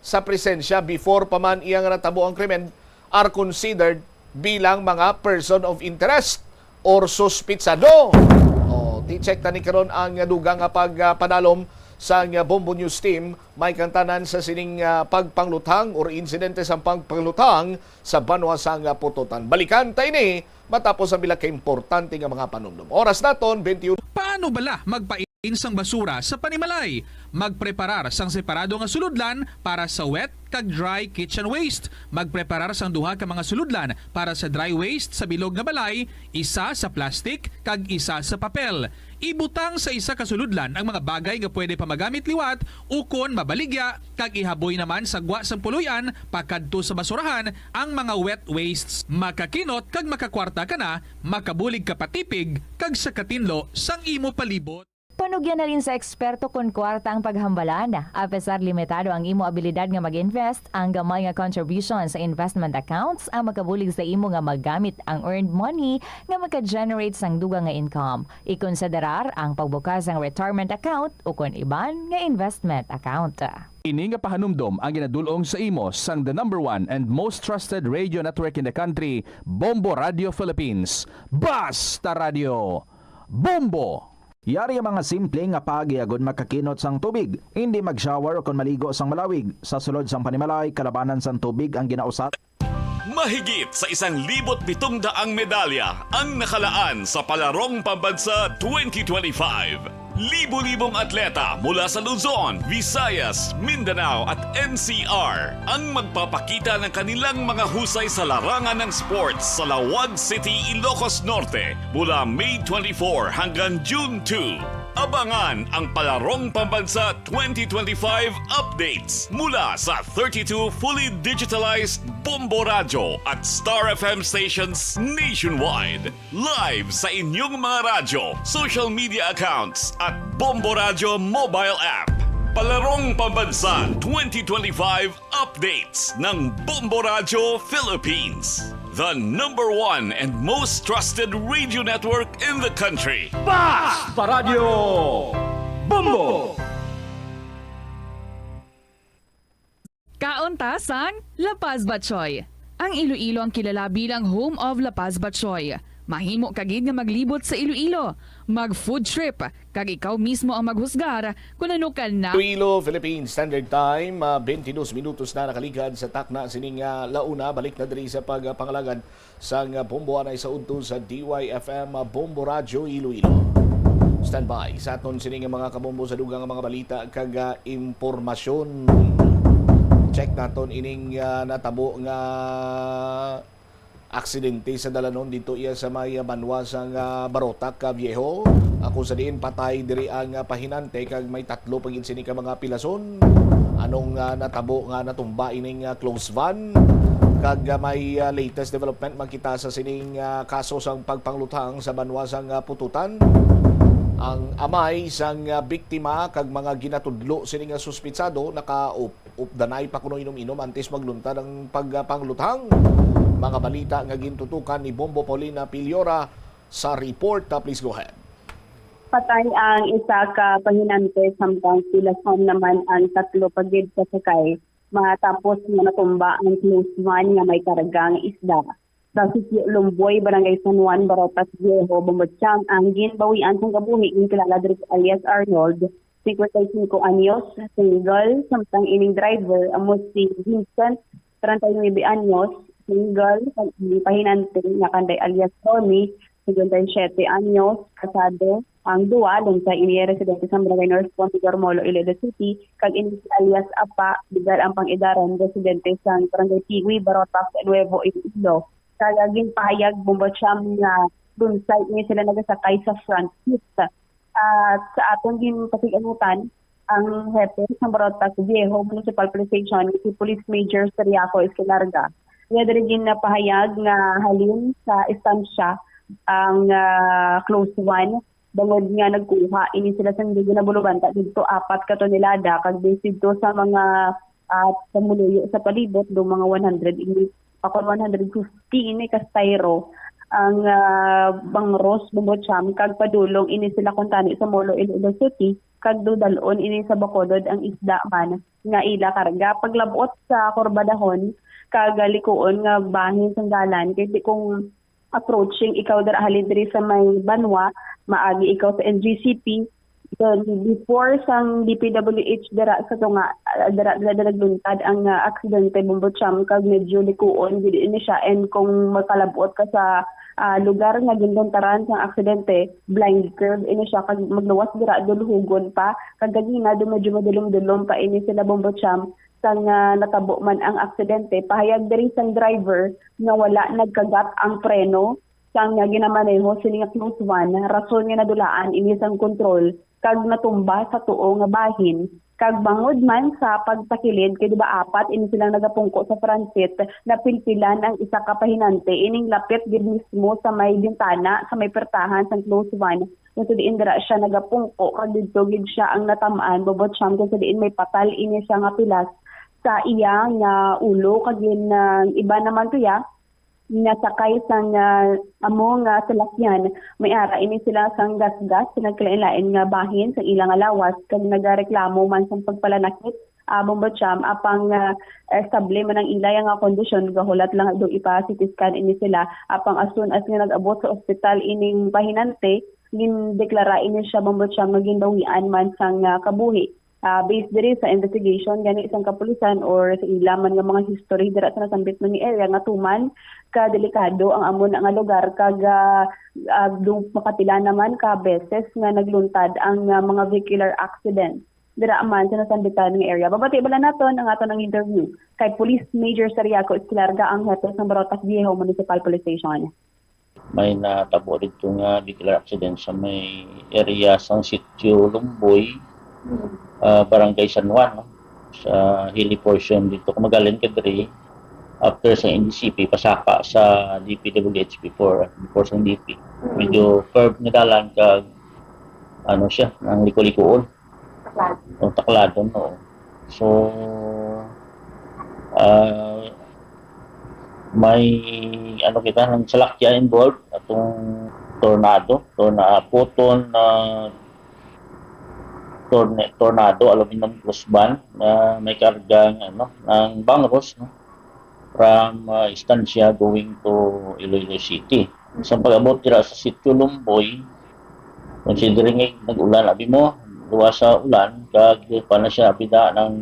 sa presensya before pa man iya nga natabo ang krimen are considered bilang mga person of interest or suspitsado. O, ti check ta ni karon ang dugang nga pagpadalom sang Bombo News Team, may kantanan sa sining, ah, pagpangluthang or insidente sa pagpangluthang sa banwa sang Pututan. Balikan ta ini matapos ang pila ka importante nga mga panumdom. Oras naton, twenty-one. Paano bala magpain sang basura sa panimalay? Magpreparar sang separado nga sulodlan para sa wet kag dry kitchen waste. Magpreparar sang duha ka mga sulodlan para sa dry waste sa bilog nga balay, isa sa plastic kag isa sa papel. Ibutang sa isa ka sulodlan ang mga bagay nga pwede pa magamit liwat ukon mabaligya, kag ihaboy naman sa gwa sang puloy-an pakadto sa basurahan ang mga wet wastes. Makakinot kag makakwarta ka na, makabulig ka pa tipig, kag sa katinlo sang imo palibot. Panugyan halin sa eksperto kon kwarta ang paghambalan. Apesar limitado ang imo abilidad nga mag-invest, ang gamay nga contribution sa investment accounts ang makabulig sa imo nga magamit ang earned money nga maka-generate sang dugang nga income. Ikonsiderar ang pagbukas sang retirement account ukon iban nga investment account. Ini nga pahanumdom ang ginadul-ong sa imo sang the number one and most trusted radio network in the country, Bombo Radio Philippines. Basta Radio, Bombo! Yari ang mga simple nga paagi agod makakinot sang tubig. Indi mag-shower o kon maligo sang malawig. Sa sulod sang panimalay, kalabanan sang tubig ang ginausat. Mahigit sa isang libot pitong daang medalya ang nakalaan sa Palarong Pambansa twenty twenty-five. Libo-libong atleta mula sa Luzon, Visayas, Mindanao at N C R ang magpapakita ng kanilang mga husay sa larangan ng sports sa Laoag City, Ilocos Norte mula May twenty-four hanggang June two. Abangan ang Palarong Pambansa twenty twenty-five updates mula sa thirty-two fully digitalized Bombo Radyo at Star F M stations nationwide. Live sa inyong mga radyo, social media accounts at Bombo Radyo mobile app. Palarong Pambansa twenty twenty-five updates ng Bombo Radio Philippines, the number one and most trusted radio network in the country. Basta Radio Bombo! Kaon ta sang La Paz Batchoy. Ang Iloilo ang kilala bilang home of La Paz Batchoy. Mahimo ka gid nga maglibot sa Iloilo, mag food trip, kag ikaw mismo ang maghusgar kung ano ka na. Iloilo, Philippine Standard Time, ah, twenty-dos minutos na nakaligad sa takna sining ah, launa. Balik na diri sa pagpangalagad sang ah, Bombo anay sa udto sa D Y F M ah, Bombo Radyo Iloilo. Standby sa aton sini nga mga kabombo sa dugang nga mga balita kag ah, impormasyon. Check naton ining ah, natabo nga aksidente sa dalanon dito iya sa may ah, banwa sang ah, Barotac ah, Viejo. Ako sa diin patay diri ang ah, pahinante kag may tatlo pa gid sini ka mga pilason. Anong ah, natabo nga natumba ining ah, close van? Kag ah, may ah, latest development makita sa sining ah, kaso sang pagpangluthang sa banwa sang ah, Pututan. Ang amay sang ah, biktima kag mga ginatudlo sini nga suspitsado naka-updanay pa kuno inom-inom antes magluntad ang pagpangluthang. Mga balita nga gintutukan ni Bombo Paulina Piliora sa report. Ah, please go ahead. Patay ang isa ka pahinante samtang pilason naman ang tatlo pa gid ka sakay matapos nga natumba ang close van nga may karga nga isda sa Sitio Lumboy, Barangay San Juan, Barotac Viejo, Bombocham. Ang ginbawian sang kabuhi ginkilala diri alias Arnold, cincuenta y cinco anyos, single, samtang ining driver amo si Vincent, treinta y nueve anyos, single, kag ang pahinante nga kanday alias Ronnie, cincuenta y siete anyos, kasado. Ang duha, lunsay ini residente sa Barangay North Ponte, Molo, Iloilo City, kag ini si alias Apa, legal ang pang-edaran, residente sa Barangay Tiwi, Barotac, Nuevo Iloilo. Kag ginpahayag, Bombo Cham, nga lunsay ini sila nagasakay sa front seat. At sa aton ginpasig-anutan, ang hepe sa Barotac Viejo Municipal Police Station, si Police Major Seriaco Esquilarga. Iya diri ginapahayag nga halin sa estansya ang ah, close one, bangod nga nagkuha ini sila sang ginabulubanta didto apat ka tonelada, kag based didto sa mga ah, pamuluyo sa palibot, do mga one hundred ini, ako one hundred fifty ini ka styro ang ah, bangros, Bombo Cham, kag padulong ini sila kuntani sa Molo, Iloilo City, kag do dal-on ini sa Bacolod ang isda man nga ila karga. Paglab-ot sa kurbadahon kag likuon nga bahin sang dalan, kay di kung approaching ikaw dira halin diri sa may banwa, maagi ikaw sa N G C P. Then, before sang D P W H dira sa tunga, ah, dira, dira, dira nagluntad ang ah, aksidente, Bombo Cham, kag medyo likuon gid ini siya. And kung makalab-ot ka sa ah, lugar nga ginluntaran sang aksidente, blind curve ini siya, kag magluwas dira dulhugon pa, kag gagina do medyo madulom-dulom pa ini sila, Bombo Cham, sang ah, natabo man ang aksidente. Pahayag diri sang driver nga wala nagkagat ang preno sang nga ginamaneho sini nga close one, rason nga nadulaan ini sang kontrol kag natumba sa tuo nga bahin. Kag bangod man sa pagpakilid, kay di ba apat ini silang nagapungko sa front seat, napilpilan ang isa ka pahinante ining lapit gid mismo sa may bintana sa may pertahan sang close one, kung sa diin dira siya nagapungko, kag didto gid siya ang natam-an, Bombo Cham, kung sa diin may patal ini siya nga pilas sa iya nga ulo, kag yun, ah, iba naman to ya, nga sakay sang ah, amo nga salakyan. May ara ini sila sang gasgas sa nagkalain-lain nga bahin sa ila nga lawas, kag nagareklamo man sang pagpalanakit, ah, Bombo Cham, apang ah, estable man ang ila nga kondisyon, gahulat lang do ipa-C T scan ini sila. Apang as soon as nga nag-abot sa ospital ining pahinante, gindeklara ini siya, Bombo Cham, nga ginbawian man sang ah, kabuhi. Ah, based diri sa investigation gani sang kapulisan or sa ila man nga mga history dira sa nasambit man nga area, nga tuman ka delikado ang amo na nga lugar, kag ah, ah, do makapila naman ka beses nga nagluntad ang ah, mga vehicular accident dira man sa nasambitan nga area. Babati bala naton ang aton ang interview kay Police Major Sariaco Esquilarga, ang hepe sang Barotac Viejo Municipal Police Station. May natabo didto nga vehicular accident sa may area sang Sitio Lumboy, ah, Barangay San Juan, no? Sa hilly portion didto. Kung magaling ka diri, after sa N D C P, pasaka sa D P W H before, before sa D P. Medyo curved nga dalan kag ano siya, ang liko-likuon. Ang taklado, no. So, ah, may ano kita ng salakyan involved, atong Tornado, Torna-, Photon, ah, Torne-, Tornado aluminum crossband na may karga ng, ano, ng Bangros, no, from, ah, Estancia going to Iloilo City. Sa pag-abot dira sa Sitio Lumboy, considering nga nag-ulan, abi mo, luwas sa ulan, kag pa na siya, abi na ng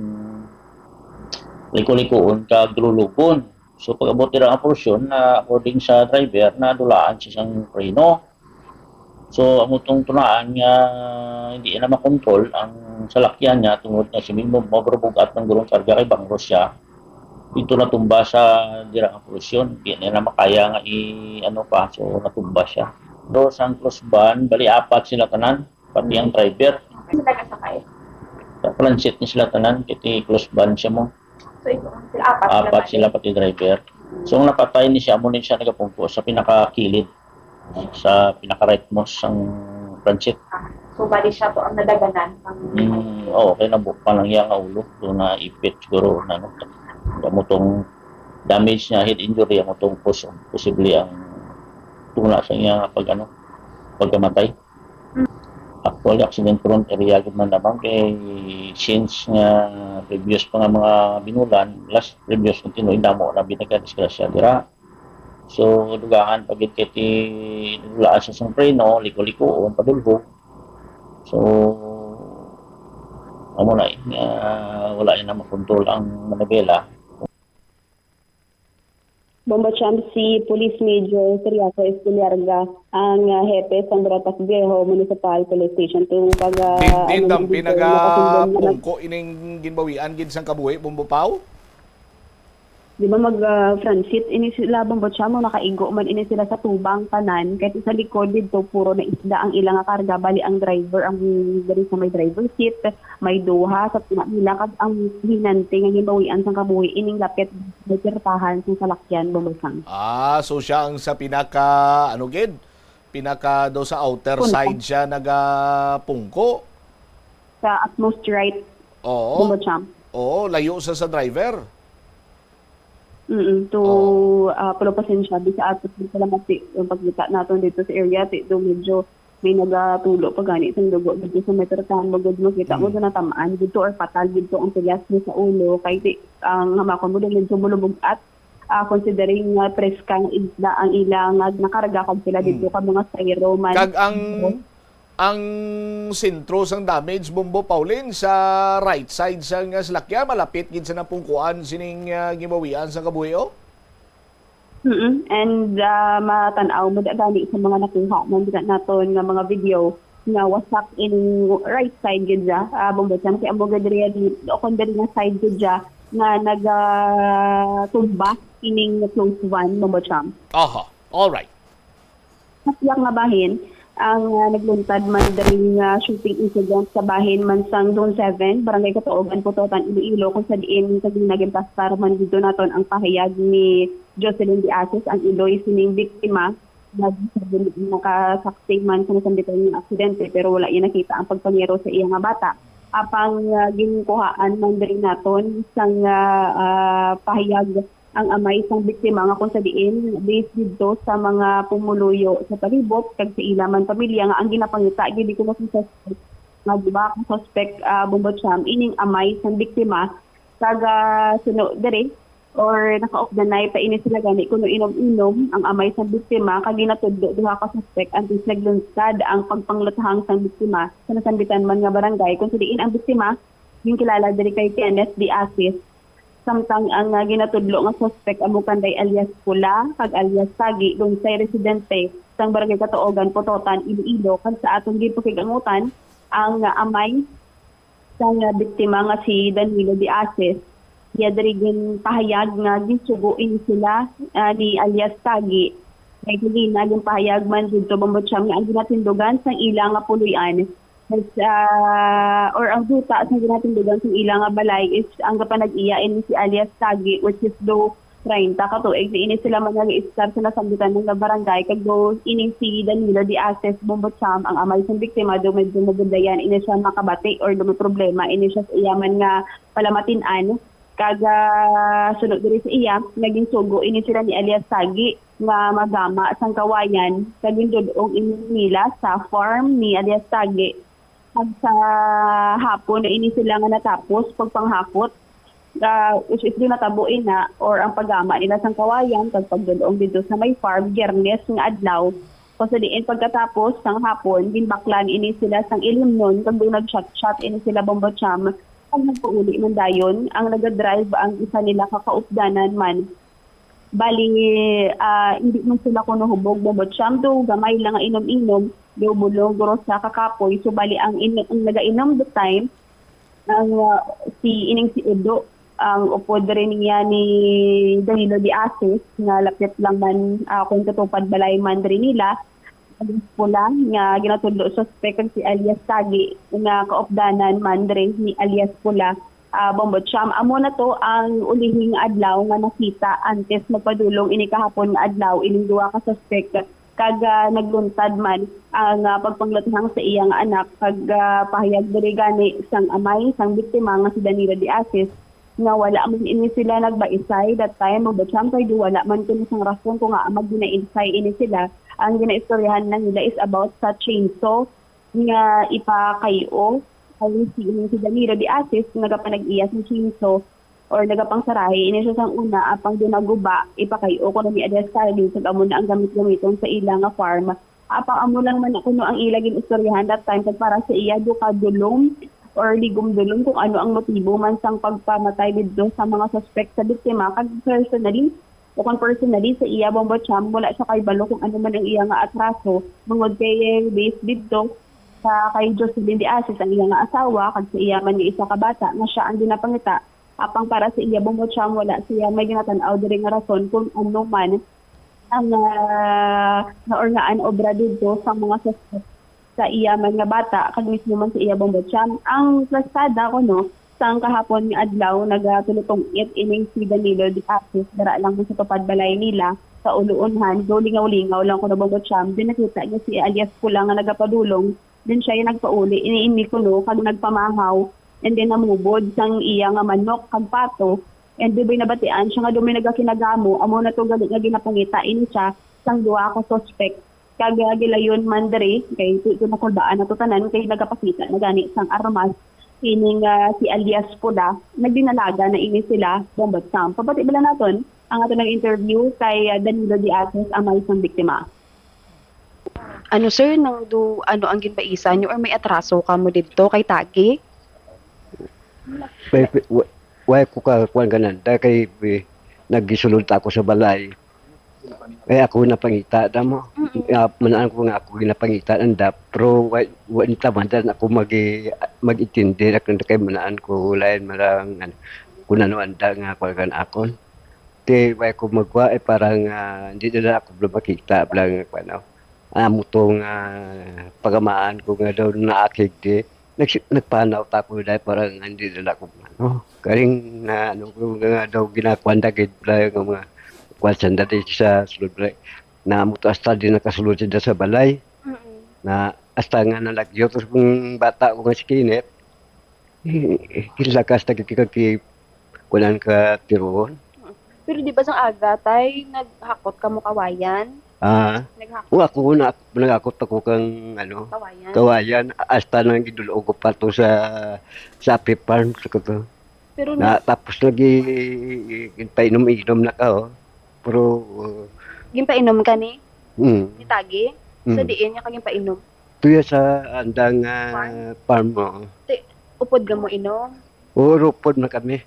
liko-likuon, kag lulugon. So, pag-abot dira ang porsyon na, according sa driver, nadulaan siya sang preno. So, amo tong tunaan nga hindi na makontrol ang salakyan niya tungod nga si Mimo mabrubog at ng gurong karga kay Bangros siya. Dito natumba sa dira nga porsyon. Hindi na makaya nga i-, ano pa. So, natumba siya. Do sang crossband, bali apat sila tanan, pati ang driver. Sila kasakay? Sa transit ni sila tanan, kiti crossband siya mo. So, ito, sila apat sila Apat pati. Sila pati driver. So, ang napatay ni siya, amo ni siya nagapungko sa pinakakilid sa pinaka-rightmost sang transit. Ah, so, bali siya to ang nadaganan ang Mm, oo, kay nabu-, panang iya nga ulo, do na ipit siguro na, ano, damo tong damage niya, head injury, amo tong pos-, posible ang tuna sa iya nga pag, ano, pagkamatay. Actually, accident prone area gid man lamang kay since nga previous pa nga mga binulan, last previous continuing damo na binagka disgrasya dira. So, dugangan pa gid kay ti dulaan sa sang preno, liko-likuon, padulhog. So, amo na, eh, nga wala na makontrol ang manibela. Bombo Champ, si Police Major Ciriaco Escoliarga, ang, ah, hepe sang Barotac Viejo Municipal Police Station, tungod pag, ah, Din, din ano, ang dito, pinagapungko ining ginbawian gid sang kabuhi, Bombo Pau? Di ba mag, ah, transit ini sila, Bombo Cham, mo nakaigo man ini sila sa tubang tanan, kahit sa likod dito puro na isda ang ilang karga, bali ang driver ang diri sa may driver seat, may duha sa tuna nila, kag ang hinante nga ginbawian sang kabuhi ining lapit may pirtahan sang salakyan, Bombo Cham. Ah, so siya ang sa pinaka, ano gid? Pinaka daw sa outer Punta. Side siya nagapungko? Sa utmost right, Oo. Bombo Cham. Oo, layo sa, sa driver. Mm, to, Oo. Ah, pero pasensya, di sa ato, salamat di, yung pagkita naton dito sa area, ti, do medyo may nagatulo pa gani sa dugo dito sa may pirtahan, magud mo, kita mo Mm. sa natamaan dito or fatal dito ang puyas mo sa ulo, kay ti, ang hamakon mo din medyo mulubog at, ah, considering nga preska nga isda ang ilang nga nakarga kag sila Mm. dito ka mga styro man. Kag ang, ang sentro sang damage, Bombo Pauline, sa right side sa nga salakyan, malapit gid sa napungkuan sining, ah, ginbawian sang kabuhi, oh? Mm-mm. And, ah, matan-aw mo da gani sa mga nakuha man dira naton nga mga video nga wasak ining right side gid siya, ah, Bombo Cham, kay amo gid diri, o kon diri nga side gid siya nga naga, ah, tumba ining close one, Bombo Cham. Aha, all right. Sa iya nga bahin, ang, ah, nagluntad man diri nga shooting incident sa bahin man sang Zone seven, Barangay Katuogan, Pototan, Iloilo, kung sa diin kagina ginpasar man dito naton ang pahayag ni Jocelyn De Asis, ang iloy sining biktima, nga nakasaksi man sa nasambitan nga aksidente, pero wala iya nakita ang pagpangero sa iya nga bata. Apang, ah, ginkuhaan man diri naton sang, ah, ah, pahayag ang amay sang biktima nga kung sa diin based didto sa mga pumuluyo sa palibot kag sa ila man pamilya nga ang ginapangita gid dito na sa suspect nga duha ka suspect, ah, Bombo Cham, ining amay sang biktima kag, ah, suno diri or nakaugdanay pa ini sila gani kuno inom-inom ang amay sang biktima kag ginatudlo duha ka suspect antes naglunsad ang pagpangluthang sang biktima sa nasambitan man nga barangay kung sa diin ang biktima ginkilala diri kay Kenneth De Asis. Samtang ang, ah, ginatudlo nga suspek amo Kanday alias Pula kag alias Sagi, Lunsay, residente sang Barangay Katuogan, Pototan, Iloilo, kag sa aton ginpakig-angutan, ang, ah, amay sang, ah, biktima nga si Danilo De Asis, iya diri ginpahayag nga ginsugo ini sila, ah, ni alias Sagi. Kay kagina ginpahayag man didto, Bombo Cham, nga ang ginatindugan sang ila nga puloy-an is, ah, or ang duta sa ginatindugan sa ila nga balay is ang gapanag-iya ini si alias Tagi, which is do treinta ka tuig na ini sila man nag-iskar sa nasamgitan nga barangay, kag do ining si Danilo de Aces Bombocham, ang amay sang biktima, do medyo mabudlayan ini siya makabati or do may problema ini siya sa iya man nga palamatin-an. Kag, ah, suno diri sa iya, naging sugo ini sila ni alias Sagi nga magama sang kawayan, kag gindul-ong ini nila sa farm ni alias Sagi. Kag sa hapon na ini sila nga natapos pagpanghakot, ah, which is di matabo ina or ang paggama nila sang kawayan kag pagdul-ong didto sa may farm, Biyernes nga adlaw. Kung sa diin pagkatapos sang hapon, ginbaklan ini sila sang ilimnon kag doon nag-shot-shot ini sila Bombo Cham. Kag nagpauli man dayon, ang nagadrive ang isa nila ka kaupdanan man. Bali, ah, hindi man sila kuno hubog, Bombo Cham, do gamay lang nga inom-inom, do bulong, guro sa kakapoy. So, bali, ang in-, ang nagainom the time, ang, ah, si, ining si Udo, ang upod rin niya ni Danilo de Asis, nga lapit lang man, ah, kung katupad balay man rin nila, alias Pula, nga ginatudlo suspek kag si alias Sagi, nga kaupdanan man rin ni alias Pula. Ah, Bombo Cham, amo na to ang ulihing adlaw nga nakita antes magpadulong ini kahapon nga adlaw ining duha ka suspek. Kag, ah, nagluntad man ang, ah, pagpanglathang sa iya nga anak, kag, ah, pahayag diri gani sang amay sang biktima nga si Danilo de Asis, nga wala man ini sila nagbaisay that time, Bombo Cham, kay di wala man kuno sang rason kung ngaa magginainsay ini sila. Ang ginaistoryahan lang nila is about sa chainsaw nga ipakay-o. Kay si, si Danilo de Asis, nagapanag-iya sang chainsaw or nagapangsarahi ini siya sang una, apang di naguba, ipakay-o kuno ni alias Carlos, kag amo na ang gamit-gamiton sa ila nga farm. Apang amo lang man kuno ang ila gin-istoryahan that time, kag para sa iya, do ka dulom or ligom-dulom kung ano ang motibo man sang pagpamatay didto sa mga suspect sa biktima, kag personally, o kung personally sa iya, Bombo Cham, wala siya kahibalo kung ano man ang iya nga atraso, tungod kay based didto sa kay Jocelyn de Asis, ang iya nga asawa, kag sa iya man nga isa ka bata nga siya ang ginapangita. Apang para sa iya, Bombo Cham, wala siya may ginatan-aw diri nga rason kung ano man ang, ah, naorngaan obra didto sa mga suspect sa iya man nga bata, kag mismo man sa iya, Bombo Cham. Ang plastada kuno, sang kahapon nga adlaw, nagatulutong-it ining si Danilo de Asis, dara lang man sa tupad balay nila, sa Uluonhan, do lingaw-lingaw lang kuno, Bombo Cham. Din nakita niya si alias Pula nga nagapadulong, din siya yung nagpauli, ini, ini kuno, kag nagpamahaw, and then namubod sang iya nga manok kag pato, and di ba'y nabatian siya nga do may nagakinagamo, amo na to gali nga ginapangita ini siya sang duha ka suspect. Kag, ah, gilayon man diri, kay ito, ito nakulbaan na to tanan, kay nagapakita na gani sang armas, ining, ah, si alias Pula, nagdinalaga na ini sila, Bombo Cham. Pabati bala naton ang ato nag-interview kay, ah, Danilo de Asis, amay sang biktima. Ano, sir, nang do, ano ang ginbaisan nyo or may atraso ka mo didto kay Tagi? Way, way, way ko ka, kuwan ka nanda, kay, eh, naggisulod ako sa balay. Kaya ako napangita, tamo. Mm-mm. Ah, manaan ko nga ako ginapangita, anda, pero way, way, taman ako mag-, mag-intindi, ako na kay manaan ko, lain marang, ano, kung ano anda nga, kuwan ka na akon. Ti, way ko magwa, eh, parang, ah, hindi na ako makita, lang, ano. Amo to nga pagamaan ko nga daw naakig di. Nag-, nagpanaw ta ko dahil parang hindi na ako, ano. Karing na, ano, ko nga daw ginakuan dagit, bla, nga mga kuan sanda di sa sulod, bla. Na amo to hasta di nakasulod sila sa balay. Mm-mm. Na hasta nga nalagyo to kung bata ko nga si Kenneth. Eh, eh, kilakas na kikikaki-, kunan ka tiruon. Pero di ba sang aga, tay, naghakot ka mo kawayan? Ah. Naghakot. O, ako na, naghakot ako kang, ano, kawayan. Kawayan, hasta nang gidulog ko pa to sa, sa Happy Farm, sa ko to. Pero na, na- tapos lagi, ginpainom-inom na ka, oh. Pero, uh, ginpainom ka ni? Mm. Ni Tagi? Sa diin niya ka ginpainom? Tuya sa andang, ah, farm, oh. Ti, upod ka mo inom? Oo, upod na kami.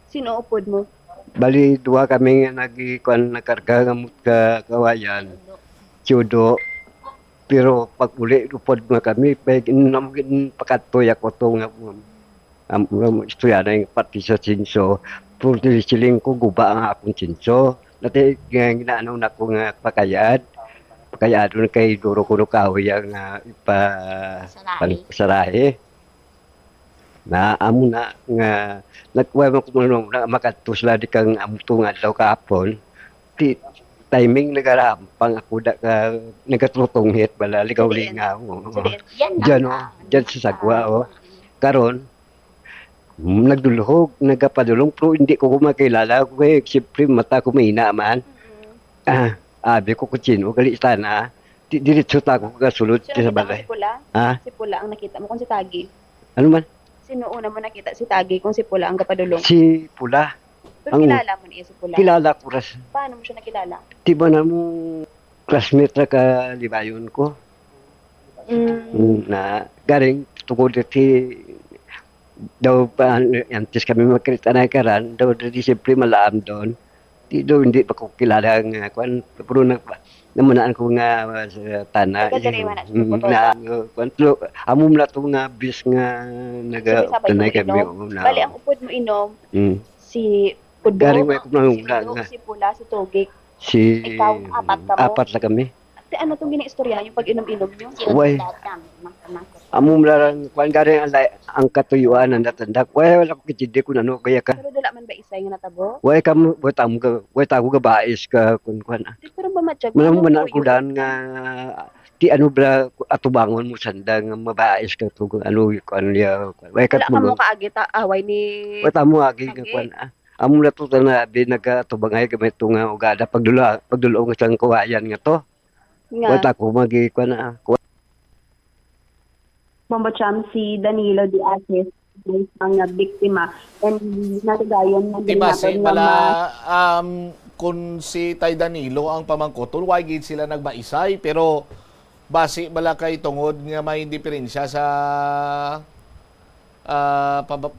Sino upod mo? Bali, duha kami nga nagikuan, nagkarga nga mut ka kawayan. Si Udo. Pero pag uli, upod na kami, pag inam-, pakatoy ako to nga, um, um, istorya na yung pati sa sinso. Pero siling ko, guba ang akong sinso. Dati, nga, ginaano na ko nga pakayad. Pakayadon kay duro ko no kahoy ang, ah, ipa-, sarahi. Pan-, sarahi. Na amo na nga nagkuha man ko man na makadto sila di kang amo to nga adlaw kahapon. Ti timing nagarampang ako da ka nagatutunghit bala ligaw-lingaw. Oo. Sa diin? Yan Diyan, ang oh, ah, diyan sa sagwa, ah, oh. Karon, mm, nagdulhog, nagapadulong, pero hindi ko makilala. Kay siyempre, mata ko mahina man. Mm-mm. Ah, abi ko, "Kutsino, gali sana." Di, diretso ta ako kasulod Sino sa nakita mo, balay. Si Pula? Ha? Si Pula ang nakita mo, kung si Tagi? Ano man? Sino una mo nakita, si Tagi, kung si Pula ang gapadulong? Si Pula. Pero Ang kilala mo niya si Pula? Kilala ko ras. Paano mo siya nakilala? Di ba na mo classmate ra ka libayon ko? Mm. Mm, na garing tungod si daw pa, antes kami magkita na karan, daw di siyempre malaam doon. Di daw, hindi pa ko kilala nga, kwan, pero nag-, namanaan ko nga, uh, sa tana. Taga diri man na siya, Mm, Bototo. Na, uh, kwan, pero amo man to nga bis nga naga-, Sabi sa tanay Baybong kami, Inom. Oo, na. Bali, ang upod mo Inom, Mm. si Pudong, Garing may kumahula Sindo, nga. Si Pula, si Tugik. Si, Ikaw, apat ka mo? Apat lang kami. Ate, ano tong ginaistorya yung pag-inom-inom nyo? Way. Lahat ng mga, mga Amo mlarang, kwan, garing ang, la-, ang katuyuan, ang natandak. Way, wala ko kitindi kung ano, kaya ka. Pero dala man ba isay nga natabo? Way, kam-, way, tamo ga-, way, tago gabais ka, kung kwan, ah. Di, pero mamatsyag, Wala mo man tuyo? Ang kudan nga, di ano bra, atubangon mo sanda nga mabais ka to, kung ano, kung ano, ya, way, Wala ka mo katulog. Kaagi ta-, away ni Way, tamo agi nga Agi. Kwan, ah. Amo na to na, di nagkatubangay kami to nga ugada, pagdula-, pagdulong sang kawayan nga to. Nga. Wala ko magi-, kuwan na, kuwan. Bombo Cham, si Danilo de Asis, ang biktima. And natigayon na Ti din basi natin nga bala, ma- um, kung si Tay Danilo ang pamangkotol, why gid sila nagbaisay? Pero basi bala kay tungod nga may diferensya sa, ah, paba-,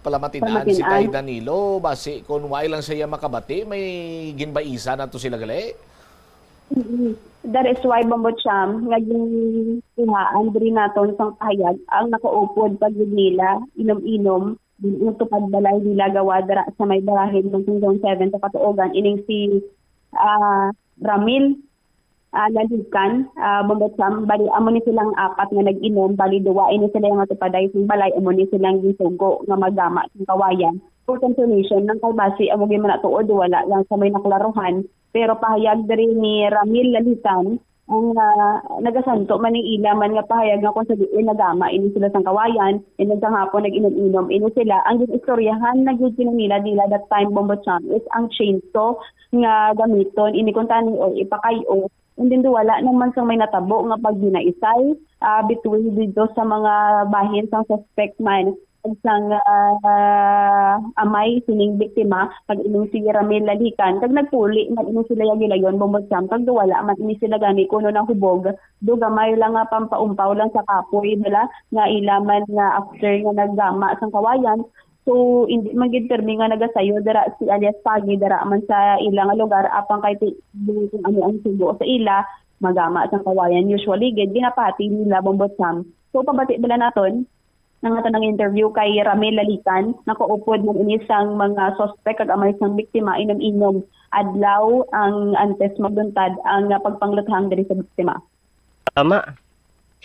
palamatinan si Palamatinan. Tay Danilo, basi kung why lang siya makabati, may ginbaisa na to sila gali? Mm-mm. That is why, Bombo Cham, nga ginkuhaan diri naton sang pahayag ang nakaupod pa gid nila, inom-inom, din ang tupad balay nila gawa dira sa may barahin man sang Zone seven sa Katuogan, ining si, ah, Ramil, ah, Lalikan, ah, Bombo Cham, bali amo ni silang apat nga nag-inom, bali duwa ini sila nga tupaday sang balay, amo ni silang gisugo nga magama sang kawayan. For confirmation, nang kay basi amo gyud man na tuod, wala lang sa may naklaruhan, Pero pahayag diri ni Ramil Lalitan, ang, ah, nagasanto man ning ila man nga pahayag nga kung sa diin nagama ini sila sang kawayan, and then sa hapon nag-inom-inom ini sila. Ang gin-istoryahan na gyud kini nila, nila that time, Bombo Cham, is ang chainsaw nga gamiton, ini kuntani o ipakay-o. And then do wala naman sang may natabo nga pagbinaisay, ah, between dito sa mga bahin sang suspect man. Kag sang, ah, amay sining biktima, kag ining si Ramil Lalikan, kag nagpuli man ini sila ya gilayon, Bombo Cham, kag wala man ini sila gani kuno nahubog. Do gamay lang nga pampaumpaw lang sa kapoy nila nga ila man nga after nga naggama sang kawayan. So, indi man gid pirmi nga nagasayo dira si alias Pagi dira man sa ila nga lugar, apang kay ti-, kung ano ang sugo sa ila, magama sang kawayan. Usually gid, ginapati nila, Bombo Cham. So, pabati bala naton, Nang ato nang interview kay Ramil Lalikan, nakaupod man ini sang mga suspek kag amay sang biktima, inom-inom adlaw ang antes magduntad ang pagpangluthang diri sa biktima. Tama.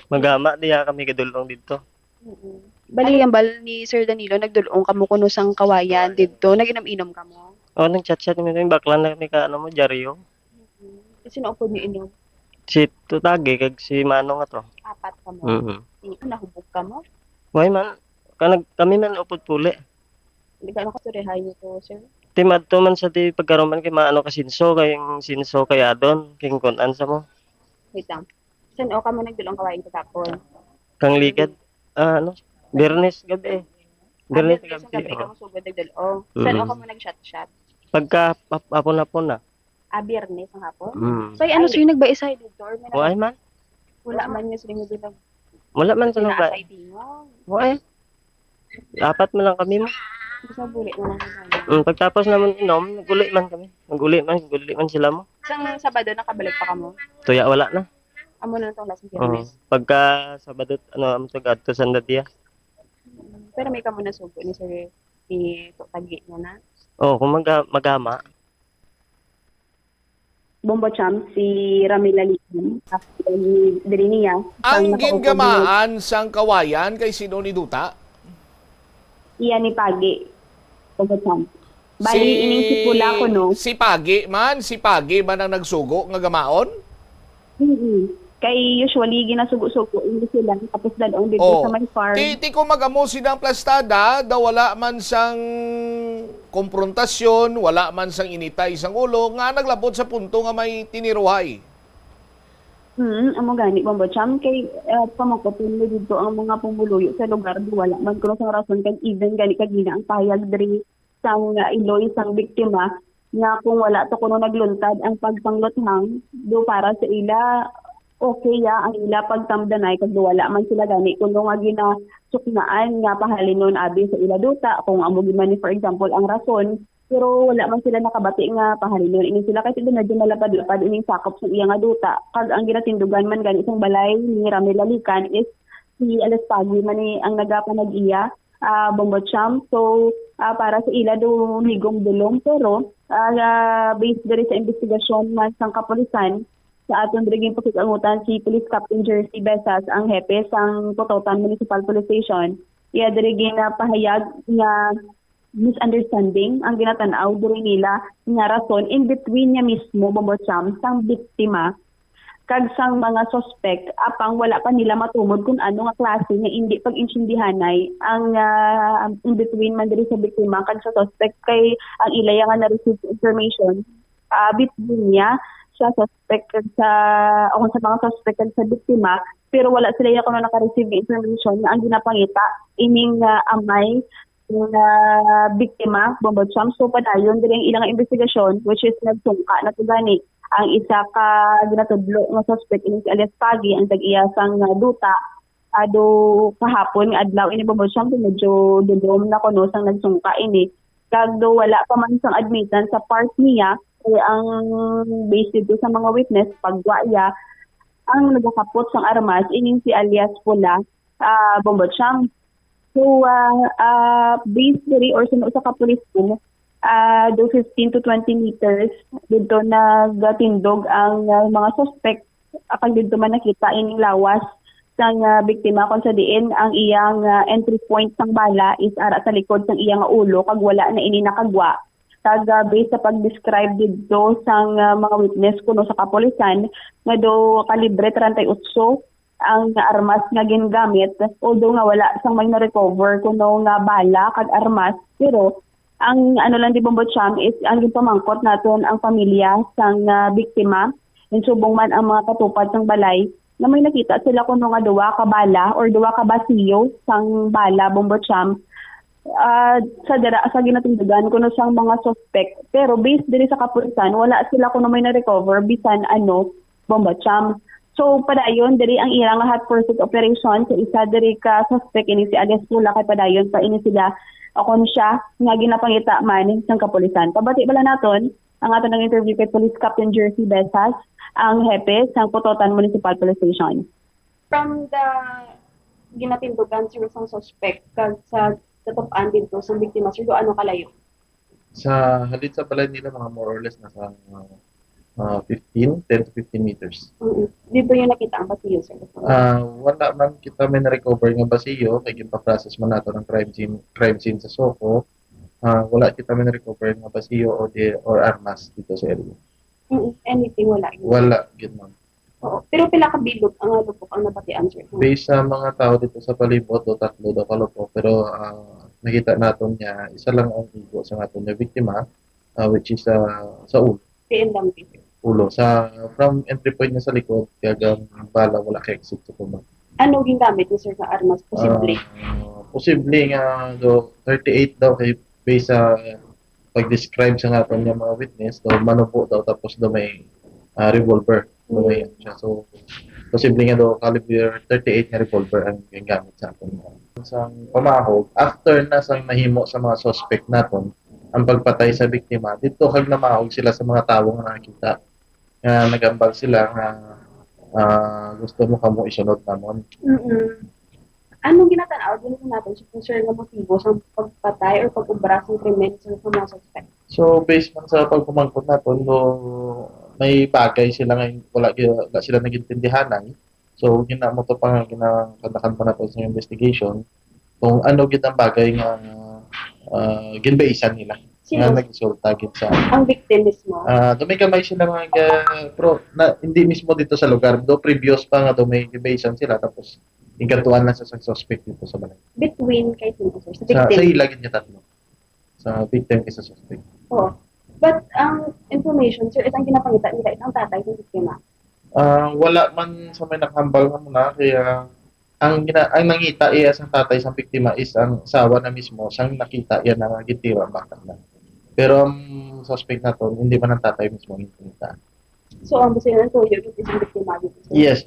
Magama diha kami kadulong didto. Mm-mm. Bali, ang bal ni Sir Danilo, nagdulong kamo kuno sang kawayan didto, nag-inom-inom kamo? Oh, nag-chat-chat kami. Bakla na kami ka, ano mo, dyaryo. Mm. Sino ang pwede inom? Si Tutagi kag si Manong ato. Apat kamo? Mm. Di, nahubog kamo? Why man? Kanag, kami man upod puli. Hindi ka nakasurihay niyo to, sir? Ti madto man sa ti pagkaruman kay maano ka sinso, kay ang sinso kay adon, kay kunan sa mo. Wait lang. Saan o kamo nagdulong kawain kagapon? Kang ligad, ah, ano? Biyernes gabi. Ah, Biyernes Biyernes ang gabi, gabi, oh. Kamo sugod nagdulong. Saan o Mm. kamo nag-shot-shot? Pagka hap-, hapon-hapon na. Ah, Biyernes ang hapon? Mm. So, ano, Ay. So, yung nagbaisay dito? Or may Why nag-, man? Wala man yung sila dito. Wala man sa nagba-, Pinaasay tingog. Why? Apat man lang kami mo. Gusto mo buli na lang kami. Mm, pagtapos naman inom, nag-uli man kami. Nag-uli man, nag-uli man sila mo. Isang Sabado, nakabalik pa kamo? Tuya, wala na. Amo na lang tong last Oo. Biyernes. Pagka Sabado, ano, amo to, gadto sa Nadia. Pero may kamo nasugo ni Sir, ni Tutagi niya na? Oo, kung maga-, magama. Bombo Champ, si Ramil Lalian, actually, diri niya, Ang sang nakaupod gingamaan sang kawayan kay sino ni Duta? iya ni Pagi. Pagkatapos. Bali, ining si Pula ko, no? Si Pagi man, si Pagi man ang nagsugo nga gamaon? Mm. Kay usually, ginasugo-sugo ini sila, tapos dad-on dito Oh. sa may farm. Ti, ti kung mag-amo sila ang plastada, daw wala man sang komprontasyon, wala man sang initay sang ulo, nga naglabot sa punto nga may tiniruhay. Hmm, amo gani, Bombo Cham, kay uh, pamangkuton mo dito ang mga pumuluyo sa lugar, di wala man kuno sang rason kag even gani kagina ang pahayag diri sang uh, iloy sang biktima nga kung wala to kuno nagluntad ang pagpangluthang do para sa ila, okay ya ang ila pagtamdanay kag do wala man sila gani kuno nga ginasuknaan nga pahalinon abi sa ila duta kung amo gid man ni, for example, ang rason, pero wala man sila nakabati nga pahalinon ini sila kay sila medyo malapad-lapad ining sakop sa iya nga duta. Kag ang ginatindugan man gani sang balay ni Ramil Lalikan is si Alias Pagi man ni ang nagapanag-iya, ah, Bombo Cham. So, ah, para sa ila do ligom dulom, pero ah, based diri sa investigasyon man sang kapulisan, sa aton diri ginpakikangutan si Police Captain Jersey Besas, ang hepe sang Pototan Municipal Police Station. Iya diri ginapahayag nga misunderstanding ang ginatan-aw diri nila nga rason in between niya mismo, Bombo Cham, sang biktima kag sang mga suspect, apang wala pa nila matumod kung ano nga klase nga indi pag-intindihanay ang ah, in between man diri sa biktima kag sa suspect, kay ang ila nga na-receive information ah, between niya sa suspect kag sa o sa mga suspect kag sa biktima, pero wala sila ya kuno naka-receive nga information nga ang ginapangita ining ah, amay nga biktima, Bombo Cham. So, padayon diri ang ilang investigasyon, which is nagsungka na to gani ang isa ka ginatudlo nga suspect, ini si alias Pagi, ang tag-iya sang ah, duta, ado kahapon nga adlaw ini, Bombo Cham, kay medyo dulom na kuno sang nagsungka ini. Kag do wala pa man sang admitan sa part niya, kay ang based dito sa mga witness, pagwa iya, ang nagakapot sang armas ining si alias Pula, ah, Bombo Cham. So, ah, ah, based diri or suno sa kapulisan, ah, do fifteen to twenty meters dito nagatindog ang ah, mga suspect, apan dito man nakita ining lawas sang ah, biktima, kung sa diin ang iyang ah, entry point sang bala is ara sa likod sang iya nga ulo kag wala na ini nakagwa. Kag ah, based sa pag-describe dito sang ah, mga witness kuno sa kapulisan, nga do kalibre treinta y ocho ang armas nga gingamit, although nga wala sang may na-recover kuno nga bala kag armas, pero ang ano lang di, Bombo Cham, is ang ginpamangkot naton ang pamilya sang ah, biktima, insubong man ang mga katupad sang balay, na may nakita sila kuno nga duwa ka bala or duwa ka basiyo sang bala, Bombo Cham, ah, sa dira sa ginatindugan kuno sang mga suspect. Pero based diri sa kapulisan, wala sila kuno may na-recover bisan ano, Bombo Cham. So, padayon, diri ang ila nga hot pursuit operation sa isa diri ka suspect, ini si alias Pula, kay padayon pa ini sila o kon siya nga ginapangita man sang kapulisan. Pabati bala naton ang aton nga interview kay Police Captain Jersey Besas, ang hepe sang Pototan Municipal Police Station. From the ginatindugan, sir, sang suspect kag sa natup-an dito sa biktima, sir, do ano kalayo? Sa halin sa balay nila, mga more or less nasa uh, fifteen, ten to fifteen meters. Mm. Dito yung nakita ang basiyo, sir. Ah, wala man kita may na-recover nga basiyo, kay ginpa-process man nato ng crime scene, crime scene sa SOCO. Ah, wala kita may na-recover nga basiyo o di, or armas dito sa area. Mm, anything, wala. Wala, gid, ma'am. Oo. Pero pila ka bilog ang lupok ang nabatian, sir? Based sa mga tao dito sa palibot, do tatlo daw ka lupok, pero ah, nakita naton nga isa lang ang igo sa aton nga biktima, ah, which is ah, sa ulo. P M lang dito. Ulo. Sa, from entry point niya sa likod, kaya ang bala wala ka-exit sa kumang. Ano gingamit ni sir nga armas? Posible. Ah, posible nga do thirty-eight daw kay based sa pag-describe sa naton nga mga witness, do manubo daw tapos do may ah, revolver. Do may siya. So, posible nga do caliber thirty-eight nga revolver ang gingamit sa aton. Sa pamahog, after na sang nahimo sa mga suspect naton ang pagpatay sa biktima, dito kag namahog sila sa mga tawo nga nakakita nga nagambal sila nga ah, gusto mo kamo isunod namon. Mm-mm. Anong ginatanaw din po natin sa kung sir nga motibo sa pagpatay or pag-ubra sa krimen sa mga suspect? So, based man sa pagpamangkot naton, do may bagay sila nga wala, wala sila nagintindihanay. So, gina mo to pa nga ginakandakan pa nato sa investigation. kung ano gid ang bagay nga, ah, ginbaisan nila, Sino? Nga nagresulta gid sa Ang victim mismo? Ah, gamay-gamay sila mga ga-, pero na, hindi mismo dito sa lugar, do previous pa nga do may ginbaisan sila, tapos ginkantuan lang sa, sa suspect dito sa balay. Between kay sino, sir? Sa Sa, victim? Sa ila gid nga tatlo. Sa victim kay sa suspect. Oo. But ang information, sir, is ang ginapangita nila is ang tatay sa biktima. Ah, wala man sa may nakahambal nga muna, kaya ang gina-, ang nangita iya sang tatay sang biktima is ang asawa na mismo sang nakita iya na nga gintiro ang bata na. Pero ang suspect naton, hindi man ang tatay mismo ang nakita. So, ang gusto nila tuyo, yung isang biktima dito, sir? Yes.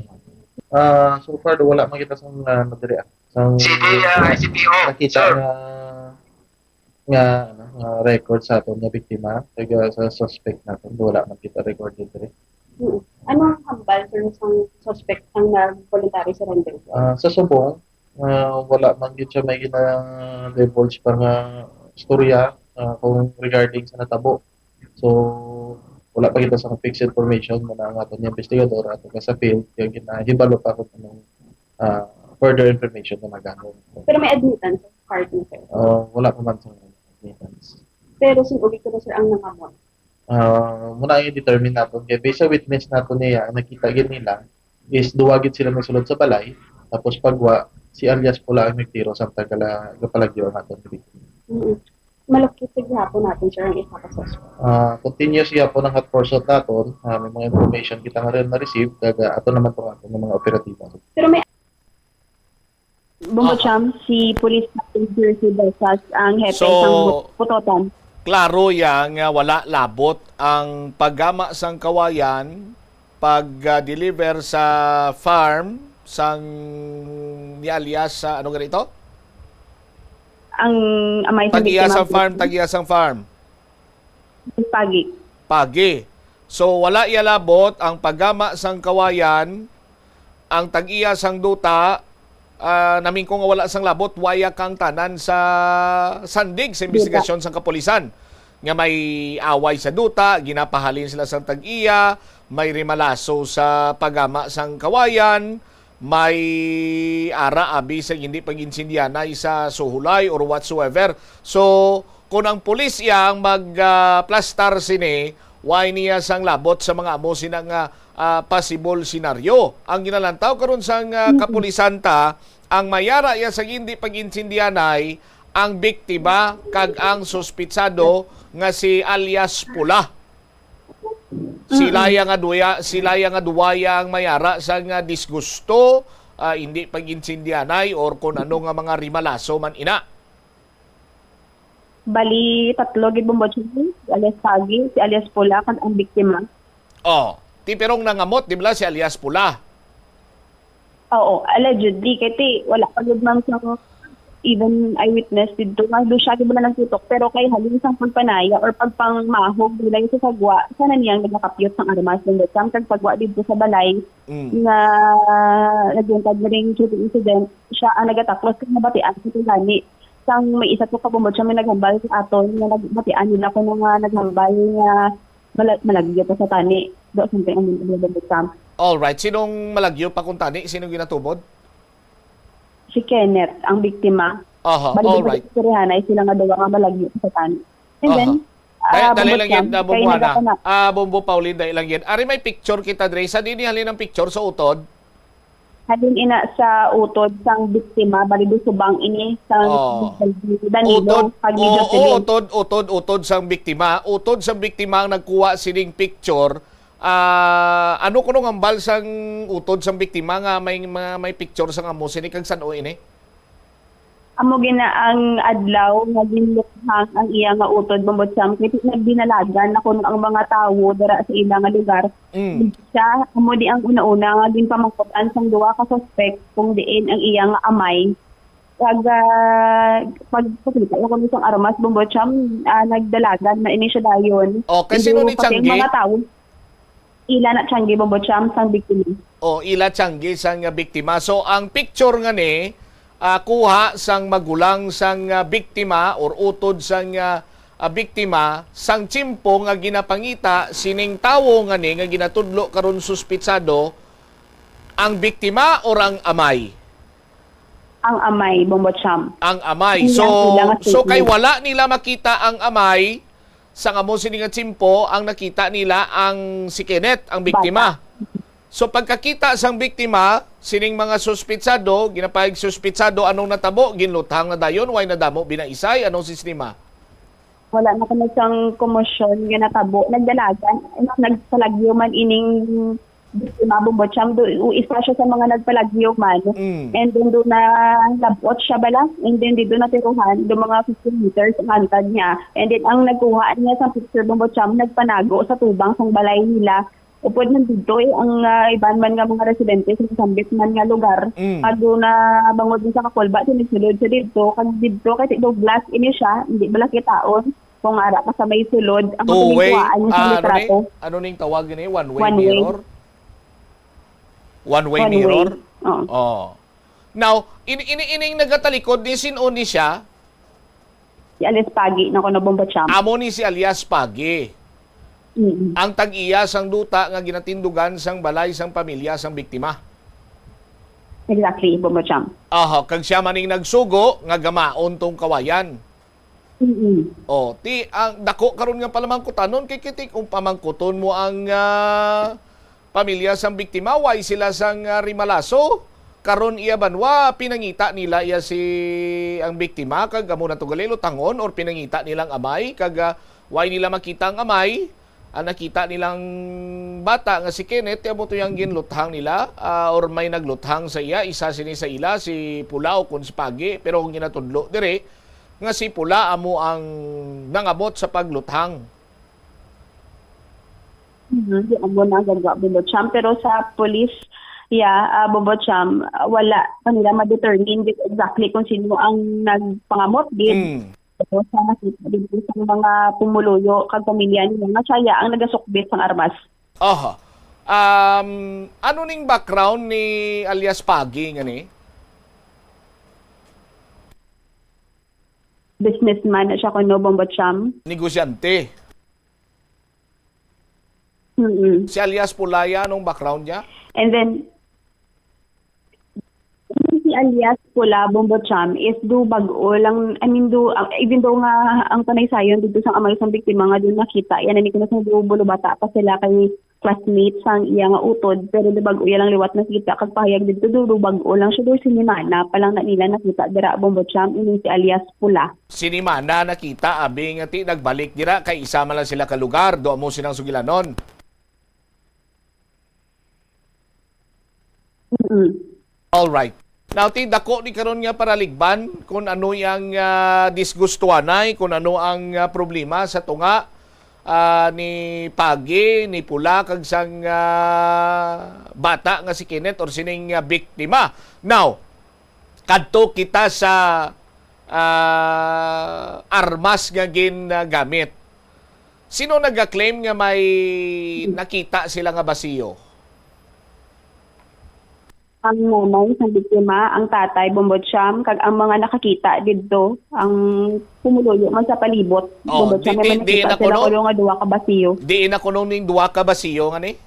Ah, so far, wala man kita sang, ah, nadiri, ah, sang Sige, ah, I C P O, nakita sir. Nga nga, ano, nga record sa aton nga biktima, kag sa suspect naton, wala man kita record diri. Mm. Anong hambal, sir, sang suspect ang nag-voluntary surrender? Ah, sa subong, ah, wala man gid siya may gina-divulge pa nga istorya, ah, kung regarding sa natabo. So, wala pa kita sa fixed information, muna ang aton nga investigador, aton nga sa field, kaya ginahibalo pa kung anong, ah, further information na magahon. Pero may admittance sa part niya, sir? Ah, wala pa man sa admittance. Pero sin-o gid kuno, sir, ang nangamot? Ah, muna ang i-determine naton. Kaya based sa witness naton niya, ang nakita gid nila is duwa gid sila nagsulod sa balay, tapos pagwa, si alias Pula ang nagtiro samtang gala-, gapalagyo ang aton biktima. Mm. Malukit sa gihapon natin, sir, ang isa ka suspect. Ah, continuous gihapon ang hot pursuit naton. Ah, may mga information kita nga rin na-receive, kag, ah, ato naman to nga mga operatiba. Pero may Bombo Aha. Champ, si Police Captain Jersey Besas ang hepe So, sang putotan. Klaro ya nga wala labot ang paggama sang kawayan, pag-deliver sa farm sang ni alias sa, ano ganito? Ang amay sa Tag-iya biktima sang farm, po. Tag-iya sang farm. Pagi. Pagi. So, wala iya labot ang paggama sang kawayan, ang tag-iya sang duta, ah, namingko nga wala sang labot, waya kang tanan sa sandig sa Duta. Investigasyon sang kapulisan nga may away sa duta, ginapahalin sila sang tag-iya, may rimalaso sa paggama sang kawayan, may ara abi sa hindi pag-insindyanay sa suhulay or whatsoever. So, kung ang pulis iya ang mag, ah, plastar sini, why niya sang labot sa mga amo sina nga, ah, possible senaryo? Ang ginalantaw karon sang, ah, Mm-mm. kapulisan ta, ang mayara iya sa hindi pag-insindyanay ang biktima kag ang suspitsado nga si alias Pula. Sila Mm-mm. ya nga duya, sila ya nga duwaya ang mayara sa nga disgusto, ah, hindi pag-insindyanay or kung ano nga mga rimalaso man ina. Bali, tatlo gid, Bombo Chong, si alias Pagi, si alias Pula, kag ang biktima. Oh, ti pero ang nangamot, di ba, si alias Pula? Oo, allegedly. Kay ti, wala pa gid man sang even eyewitness didto nga do siya gid bala nagtutok. Pero kay halin sang pagpanaya or pagpangmahog nila sa sagwa, siya na niyang nagakapyot sang armas, Bombo Chong, kag pagwa didto sa balay Mm. nga nagbuntag na ring shooting incident, siya ang nagataklos kag nabatian sa tungani. Sang may isa to ka, Bombo Chong, may naghambal sa aton nga nabatian nila kuno nga naghambal nga mala-, malagyo pa sa tani. Do, something ang mga Bombo Chong. All right. Sinong malagyo pa kung tani? Sinong ginatubod? Si Kenneth, ang biktima. Aha, Bali, all right. Istoryahanay sila nga duwa nga malagyo sa tani. And Aha. then, Dali, ah, dali Bombo lang Chong, yan, ah, kay Bombo Ana. nagapana- Ah, Bombo Pauline, dali lang yan. Ari may picture kita, Dre. Sa din halin ang picture sa utod? Halin ina sa utod sang biktima, bali do subang ini sang Oh. Danilo, Utod, kag ni oo, Jocelyn. Utod, utod, utod sang biktima. Utod sang biktima ang nagkuha sining picture. Ah, ano kuno ang hambal sang utod sang biktima nga may, mga, may picture sang amo sini kag san-o ini? Amo gina ang adlaw nga ginlukhang ang iya nga utod, Bombo Chong, kay nagdinalagan na kuno ang mga tawo dira sa ila nga lugar. Mm. Siya, amo di ang una-una nga ginpamangkot-an sang duha ka suspek kung diin ang iya nga amay. Kag, ah, pag, pagkita ko kuno sang armas, Bombo Chong, ah, nagdalagan na ini siya dayon. Oh, kay sino Medyo ni pati ang Tiangge? Mga tawo. Ila na Tiangge, Bombo Chong, sang biktima. Oh, ila Tiangge sang, ah, biktima. So, ang picture nga ni, ah, kuha sang magulang sang, ah, biktima or utod sang, ah, ah, biktima sang tiyempo nga ginapangita sining tawo nga ni nga ginatudlo karon suspitsado, ang biktima or ang amay? Ang amay, Bombo Cham. Ang amay. Ang So, iyang ila nga so kay statement. Wala nila makita ang amay, sa amo sini nga tiyempo, ang nakita nila ang si Kenneth, ang biktima. Bata. So, pagkakita sang biktima, sining mga suspitsado, ginapahig suspitsado, anong natabo? Ginluthang na dayon, way nadamo, binaisay, anong sistema? Wala na kami sang komosyon nga natabo. Nagdalagan, nagpalagyo man ining biktima, Bombo Cham. Do, isa siya sa mga nagpalagyo man. Mm. And then, do na labot siya bala. And then, dito natiruhan, do mga fifteen meters ang antad niya. And then, ang nagkuha niya sa picture, Bombo Cham, nagpanago sa tubang sang balay nila. Upod man dito, eh, ang, ah, iban man nga mga residente sa sambit man nga lugar, Mm. Ag do na bangod sa kakulba, sinigsulod siya dito. Kag dito, kay si Douglas, ini siya, hindi bala kitaon kung ara ka sa may sulod. Ang Two way? Kuwaan niya sa Ah, ano ni? Litrato. Ano ning tawag ni? One way One way. Mirror? One way One mirror? Way. Oo. Oh. Now, in, in, ining nagatalikod ni, sin-o ni siya? Si alias Pagi na kuno, Bombo Cham. Amo ni si alias Pagi. Mm. Ang tag-iya sang duta nga ginatindugan sang balay sang pamilya sang biktima. Exactly, Bombo Cham. Aha, kag siya maning nagsugo nga gamaon tong kawayan. Mm. Oh, ti ang dako karon nga palamangkutanon kay kiti kung pamangkuton mo ang, ah, pamilya sang biktima, way sila sang, ah, Rimalaso. Karon iya banwa, pinangita nila iya si, ang biktima, kag amo na to gali, lutangon, or pinangita nilang amay, kag, ah, way nila makita ang amay. Ang nakita nilang bata nga si Kenneth, amo to yang ginluthang nila, ah, or may nagluthang sa iya, isa sini sa ila, si Pula o kon si Pagi, pero ang ginatudlo diri, nga si Pula amo ang nangabot sa pagluthang. Mhm, di amo na gagwa, Bombo Cham. Pero sa police, yeah, ah, Bombo Cham, ah, wala pa nila ma-determine gid exactly kung sino ang nagpangamot gid. Mm. Pero sa nakita dito sa mga pumuluyo kag pamilya nila nga siya ang nagasukbit sang armas. Aha. Um, ano ning background ni alias Pagi nga ni? Businessman na siya kuno, Bombo Cham. Negosyante. Mm-mm. Si alias Pulaya, anong background niya? And then, si alias Pula, Bombo Cham, is do bag-o lang, I mean, do, uh, even though nga ang panaysayon dito sa amay sang biktima nga doon nakita, yan, hindi ko na sa do bulubata pa sila kay classmate sang iya nga utod, pero do bag-o iya lang liwat nakita, kag pahayag dito, do, do bag-o lang siya, do sinimana pa lang na nila nakita dira, Bombo Cham, ining si alias Pula. Sinimana nakita, abi nga ti nagbalik dira, kay isa man lang sila ka lugar, do amo silang sugilanon. Mm. All right. Now, ti, dako ni karon nga paraligban kung ano yang, ah, disgustuanay, kung ano ang, ah, problema sa tunga, ah, ni Pagi, ni Pula, kag sang, ah, bata nga si Kenneth or sining, ah, biktima. Now, kadto kita sa, ah, armas nga ginagamit. Sino nag-claim nga may nakita sila nga basiyo? Ang nanay sa biktima, ang tatay, Bombo Cham, kag ang mga nakakita didto, ang pumuluyo man sa palibot, Oh, Bombo Cham, di, may di, di nakita na sila kuno? Kuno nga duha ka basiyo. Di na kuno ning duha ka basiyo nga ni?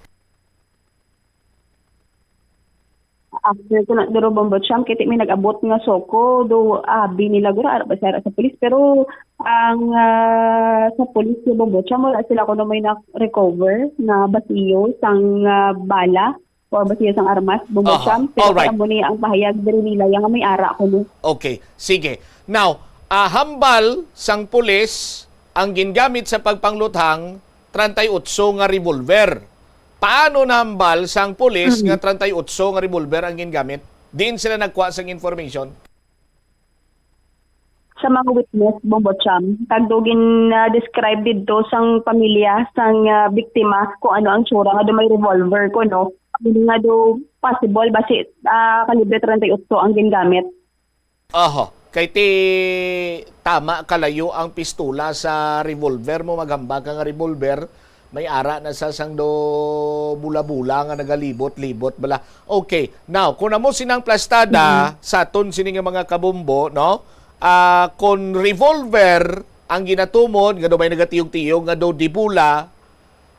After ko na duro, Bombo Cham, kay ti may nag-abot nga soko, do abi nila guro, ara ba siya sa pulis, pero ang, ah, sa pulis ni Bombo Cham, wala sila kuno may na-recover na basiyo sang, ah, bala or basiyo sang armas, Bombo Aha, Cham, pero alright. Amo ni ang pahayag diri nila, yang may ara kuno. Okay, sige. Now, ah, hambal sang pulis ang gingamit sa pagpangluthang treinta y ocho nga revolver. Paano nahambal sang pulis Mm. nga treinta y ocho nga revolver ang gingamit? Diin sila nagkuha sang information? Sa mga witness, Bombo Cham, kag do gin, ah, describe didto sang pamilya sang, ah, biktima kung ano ang tsura nga do may revolver kuno. Ano nga do possible basi, ah, kalibre treinta y ocho ang gingamit. Aha. Kay ti tama kalayo ang pistola sa revolver mo, maghambal ka nga revolver, may ara na sa sang do bula-bula nga nagalibot-libot bala. Okay, now, kung amo sinang plastada, Mm. sa aton sini nga mga kabombo, no? Ah, kung revolver ang ginatumod, nga do may nagatiyog-tiyog, nga do di bula,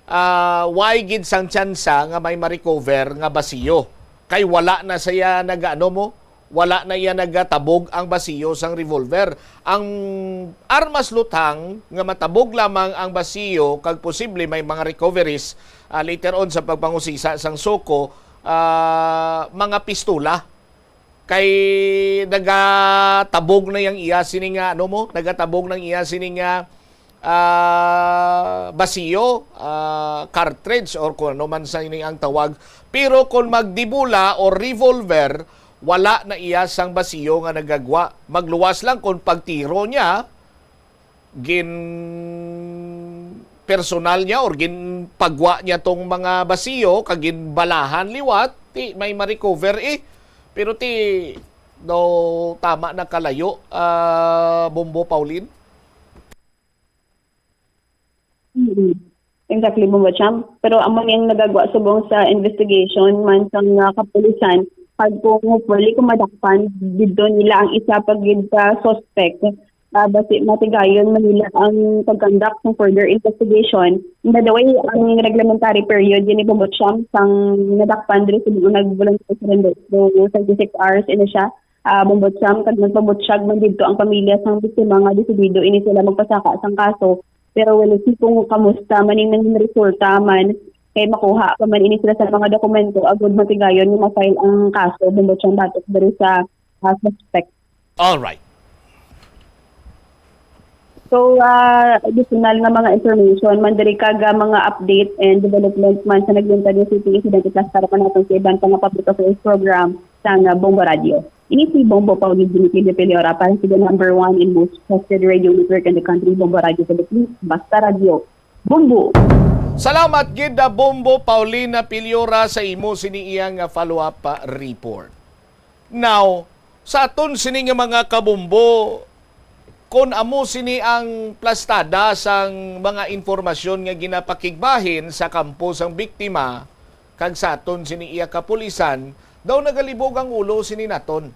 ah, way gid sang tsansa nga may ma-recover nga basiyo. Kay wala na siya nag-ano mo, Wala na iya nagatabog ang basiyo sang revolver. Ang armas luthang nga matabog lamang ang basiyo kag posible may mga recoveries, ah, later on sa pagpangusisa sang SOCO, ah, mga pistola. Kay nagatabog na yang iya sini nga, ano mo, nagatabog nang iya sini nga, ah, basiyo, ah, cartridge, or kung ano man sa ini ang tawag. Pero kung magdibula o revolver, wala na iya sang basiyo nga nagagwa. Magluwas lang kung pagtiro niya, gin personal niya or ginpagwa niya tong mga basiyo kag ginbalahan liwat, ti may ma-recover eh. Pero ti daw tama na kalayo, ah, Bombo Pauline? Mm. Exactly, Bombo Champ. Pero amo ni ang nagagwa subong sa investigation man sang, ah, kapulisan. Kag kung hopefully, kung madakpan didto nila ang isa pa gid ka suspect, ah, basi matigayon man nila ang pag-conduct ng further investigation. And by the way, ang reglementary period yun ni Bombo Champ sang nadakpan diri sa mga nag-volunteer surrender. So, thirty-six hours ini siya. Ah, Bombo Champ, kag nagpabutyag man didto ang pamilya sang biktima nga desidido ini sila magpasaka sang kaso. Pero we'll see kung kamusta man ning nangin resulta man, kay makuha pa man ini sila sa mga dokumento agud matigayon nga ma-file ang kaso, Bombo Champ, batok diri sa, ah, suspect. All right. So, ah, additional nga mga information man diri kag, ah, mga update and development man sa nagbuntag nga City Incident, i-plus para pa naton sa iban pa nga public affairs program sang, ah, Bombo Radio. Ini si Bombo Pauline Dimitri de Peliora para sa the number one and most trusted radio network in the country, Bombo Radio Philippines, Basta Radio. Bombo! Salamat gid na Bombo Paulina Piliora sa imo sini iya nga follow-up, ah, report. Now, sa aton sini nga mga kabombo, kon amo sini ang plastada sang mga impormasyon nga ginapakigbahin sa kampo sang biktima kag sa aton sini iya kapulisan, daw nagalibog ang ulo sini naton.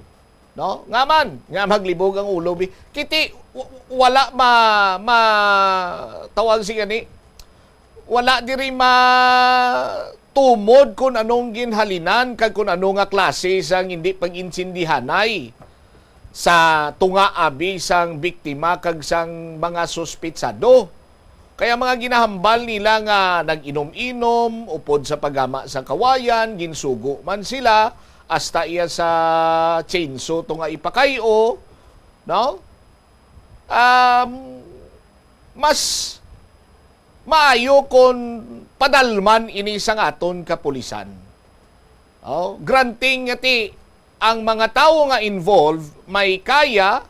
No? Nga man, nga maglibog ang ulo, bi-, kiti, w-, wala ma-, ma-, tawag si gani, wala diri matumod kung anong ginhalinan kag kung ano nga klase sang hindi pag-intindihanay sa tunga abi sang biktima kag sang mga suspitsado. Kaya mga ginahambal nila nga nag-inom-inom upod sa paggama sa kawayan, ginsugo man sila, hasta iya sa chainsaw to nga ipakay-o, no? Um, mas maayo kon padalman ini sang aton kapulisan. Oh, granting nga ti ang mga tawo nga involved may kaya,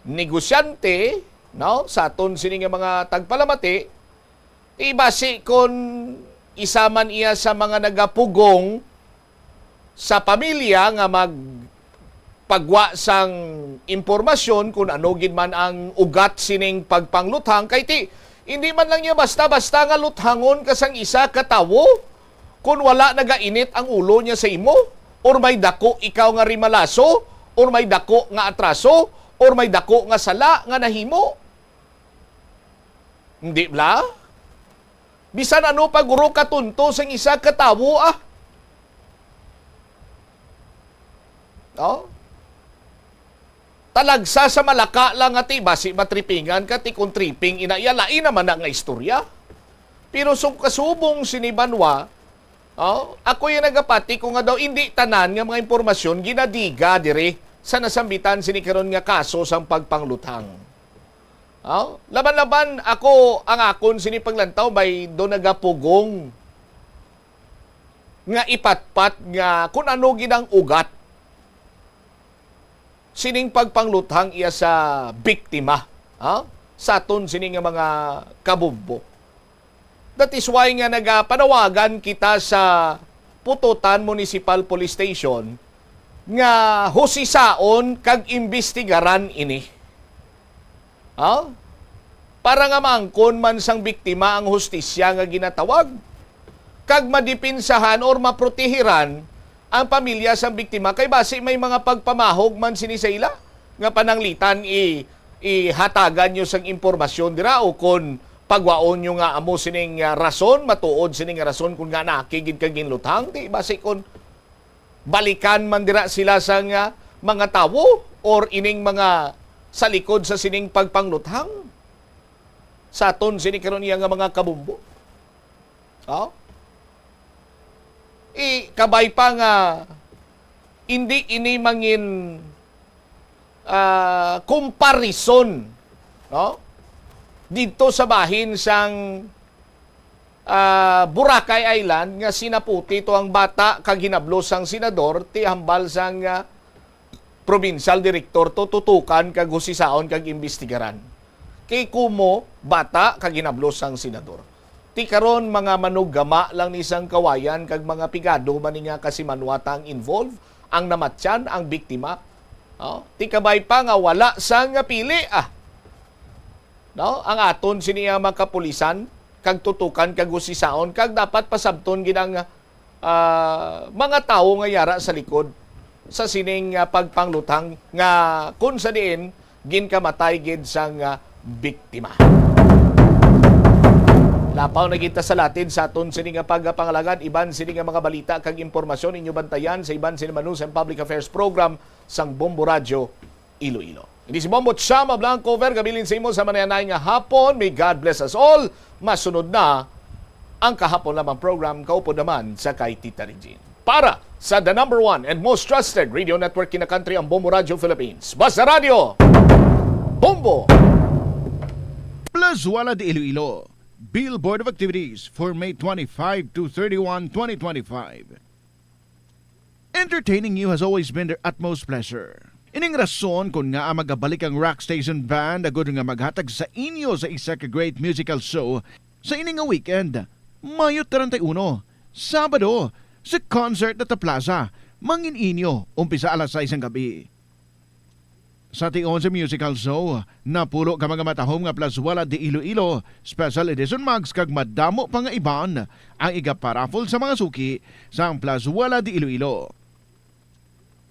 negosyante, no, sa aton sini nga mga tagpalamati, ti basi kon isa man iya sa mga nagapugong sa pamilya nga magpagwa sang impormasyon kung ano gid man ang ugat sining pagpangluthang, kay ti hindi man lang niya basta-basta nga luthangon ka sang isa ka tawo kung wala nagainit ang ulo niya sa imo, or may dako ikaw nga rimalaso, or may dako nga atraso, or may dako nga sala nga nahimo. Hindi bala? Bisan ano pa guro katunto sing isa ka tawo, ah. No? Talagsa sa Malaka lang nga ti, basi matripingan ka, ti kung tripping ina iya, lain naman na nga istorya. Pero sung kasubong sini banwa, oh, ako yung nagapati ko nga daw, hindi tanan nga mga impormasyon ginadiga diri sa nasambitan sini karon nga kaso sang pagpangluthang. Oh, laban-laban ako ang akon sini paglantaw, may do nagapugong nga ipatpat nga kung ano gid ang ugat sining pagpangluthang iya sa biktima, ha? Sa aton sini nga mga kabombo. That is why nga nagapanawagan kita sa Pututan Municipal Police Station nga husisaon kag imbestigaran ini. Ha? Para nga maangkon man sang biktima ang hustisya nga ginatawag, kag madipinsahan or maprotehiran ang pamilya sang biktima, kay basi may mga pagpamahog man sini sa ila nga pananglitan i-, ihatagan nyo sang impormasyon dira, o kon pagwaon nyo nga amo sining, ah, rason, matuod sining rason kung nga nakigid ka ginluthang, di basi kon balikan man dira sila sang, ah, mga tawo or ining mga sa likod sa sining pagpangluthang sa aton sini karon iya nga mga kabombo? Oh? I, kabay pa nga hindi ini mangin, ah, comparison, no? Didto sa bahin sang, ah, Boracay Island nga sinaputi to ang bata kag hinablos sang senador ti hambal sang, ah, provincial director to tutukan kag husisaon kag imbestigaran. Kay kumo bata kag hinablos sang senador. Ti karon, mga manuggama lang ni sang kawayan kag mga pigado man ni nga kasimanwata ang involved, ang namatyan, ang biktima. Oh, ti kabay pa nga wala sang pili, ah. No? Ang aton sini nga mga kapulisan, kag tutukan, kag husisaon, kag dapat pasabton gid ang, ah, mga tawo nga yara sa likod sa sining, ah, pagpangluthang nga kun sa diin ginkamatay gid sang, ah, biktima. Lapaw na kita sa latid sa aton sini nga pagpangalagad, iban sini nga mga balita kag impormasyon inyo bantayan sa iban sini Manus and Public Affairs Program sang Bombo Radyo Iloilo. Hindi si Bombo Chama Blanco, Ver, gabilin sa imo sa manayanay nga hapon. May God bless us all. Masunod na ang kahapon lamang program, kaupod naman sa kay Tita Regine. Para sa the number one and most trusted radio network in the country, ang Bombo Radio Philippines. Basta Radio, Bombo! Plazuela de Iloilo, Billboard of Activities for May twenty-five to thirty-one, twenty twenty-five. Entertaining you has always been their utmost pleasure. Ining rason kon ngaa magabalik ang Rock Station Band agud nga maghatag sa inyo sa isa ka great musical show sa ini nga weekend, Mayo treinta y uno, Sabado, sa Concert at the Plaza, mangin inyo, umpisa alas sais sang gabi. Sa tion sa musical show, napulo ka mga matahom nga Plazuela de Iloilo Special Edition mugs kag madamo pa nga iban ang igaparaffle sa mga suki sang Plazuela de Iloilo.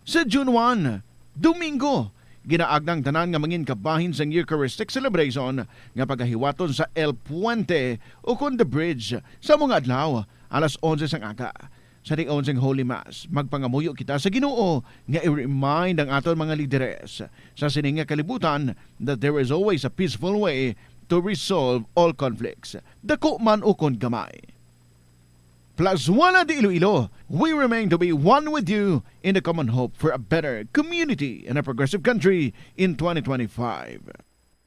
Sa June one, Domingo, ginaagda ang tanan nga mangin kabahin sang Eucharistic Celebration nga pagahiwaton sa El Puente ukon The Bridge sa mga adlaw, alas onse sang aga. Sa tion sang Holy Mass, magpangamuyo kita sa Ginoo nga i-remind ang aton mga lideres sa sini nga kalibutan that there is always a peaceful way to resolve all conflicts, dako man ukon gamay. Plazuela de Iloilo, we remain to be one with you in the common hope for a better community and a progressive country in twenty twenty-five.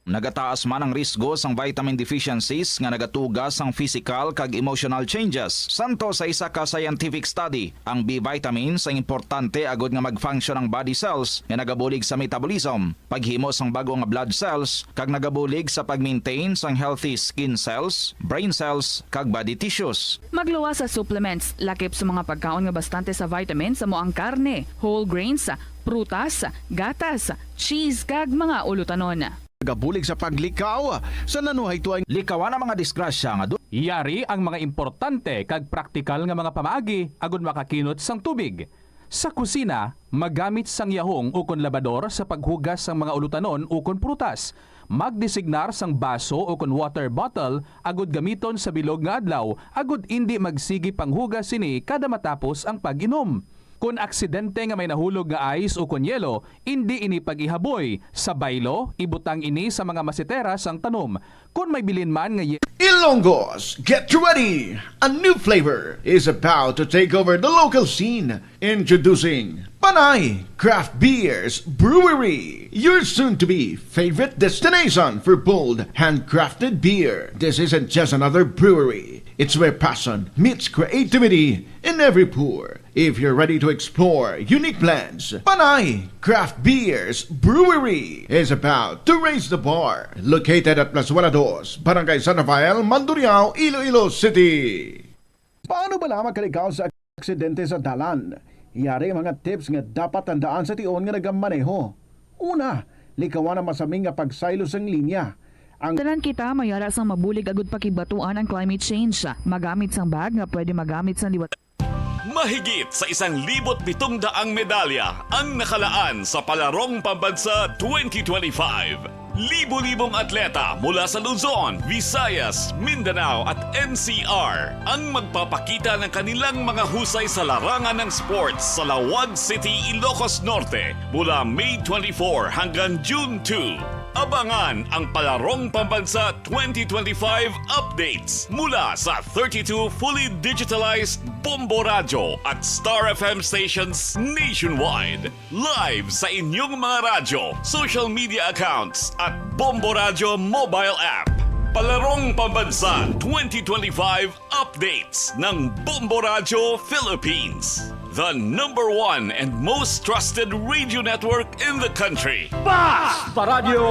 Nagataas man ang risgo sang vitamin deficiencies nga nagatuga sang physical kag emotional changes. Santo sa isa ka scientific study, ang B vitamins ang importante agud nga mag-function ang body cells nga nagabulig sa metabolism, paghimo sang bag-o nga blood cells, kag nagabulig sa pag-maintain sang healthy skin cells, brain cells, kag body tissues. Magluwas sa supplements, lakip sa mga pagkaon nga bastante sa vitamins amo ang karne, whole grains, prutas, gatas, cheese, kag mga ulutanon. Nagabulig sa paglikaw sa nanuhaytoy. Likawan ang mga disgrasya nga du- Yari ang mga importante kag praktikal nga mga pamaagi agud makakinot sang tubig. Sa kusina, magamit sang yahong ukon labador sa paghugas sang mga ulutanon ukon prutas. Magdesignar sang baso ukon water bottle agud gamiton sa bilog nga adlaw agud indi magsigi panghugas sini kada matapos ang pag-inom. Kon aksidente nga may nahulog nga ice ukon yelo, indi ini pag-ihaboy. Sa baylo, ibutang ini sa mga masitera sang tanom. Kon may bilin man nga ye- Ilonggos, get ready! A new flavor is about to take over the local scene. Introducing Panay Craft Beers Brewery, your soon-to-be favorite destination for bold, handcrafted beer. This isn't just another brewery. It's where passion meets creativity in every pour. If you're ready to explore unique blends, Panay Craft Beers Brewery is about to raise the bar. Located at Plazuela dos, Barangay San Rafael, Mandurriao, Iloilo City. Paano bala makalikaw sa aksidente sa dalan? Yari mga tips nga dapat tandaan sa tion nga nagamaneho. Una, likawan ang masaming nga pagsaylo sang linya. Ang Tanan kita mayara sang mabulig agud pakigbatuan ang climate change. Magamit sang bag nga pwede magamit sang liwat. Mahigit sa isang libot pitong daang medalya ang nakalaan sa Palarong Pambansa twenty twenty-five. Libo-libong atleta mula sa Luzon, Visayas, Mindanao at N C R ang magpapakita ng kanilang mga husay sa larangan ng sports sa Laoag City, Ilocos Norte, mula May twenty-four hanggang June two. Abangan ang Palarong Pambansa twenty twenty-five updates mula sa thirty-two fully digitalized Bombo Radyo at Star F M stations nationwide. Live sa inyong mga radyo, social media accounts at Bombo Radyo mobile app. Palarong Pambansa twenty twenty-five updates ng Bombo Radyo Philippines. The number one and most trusted radio network in the country. Basta Radyo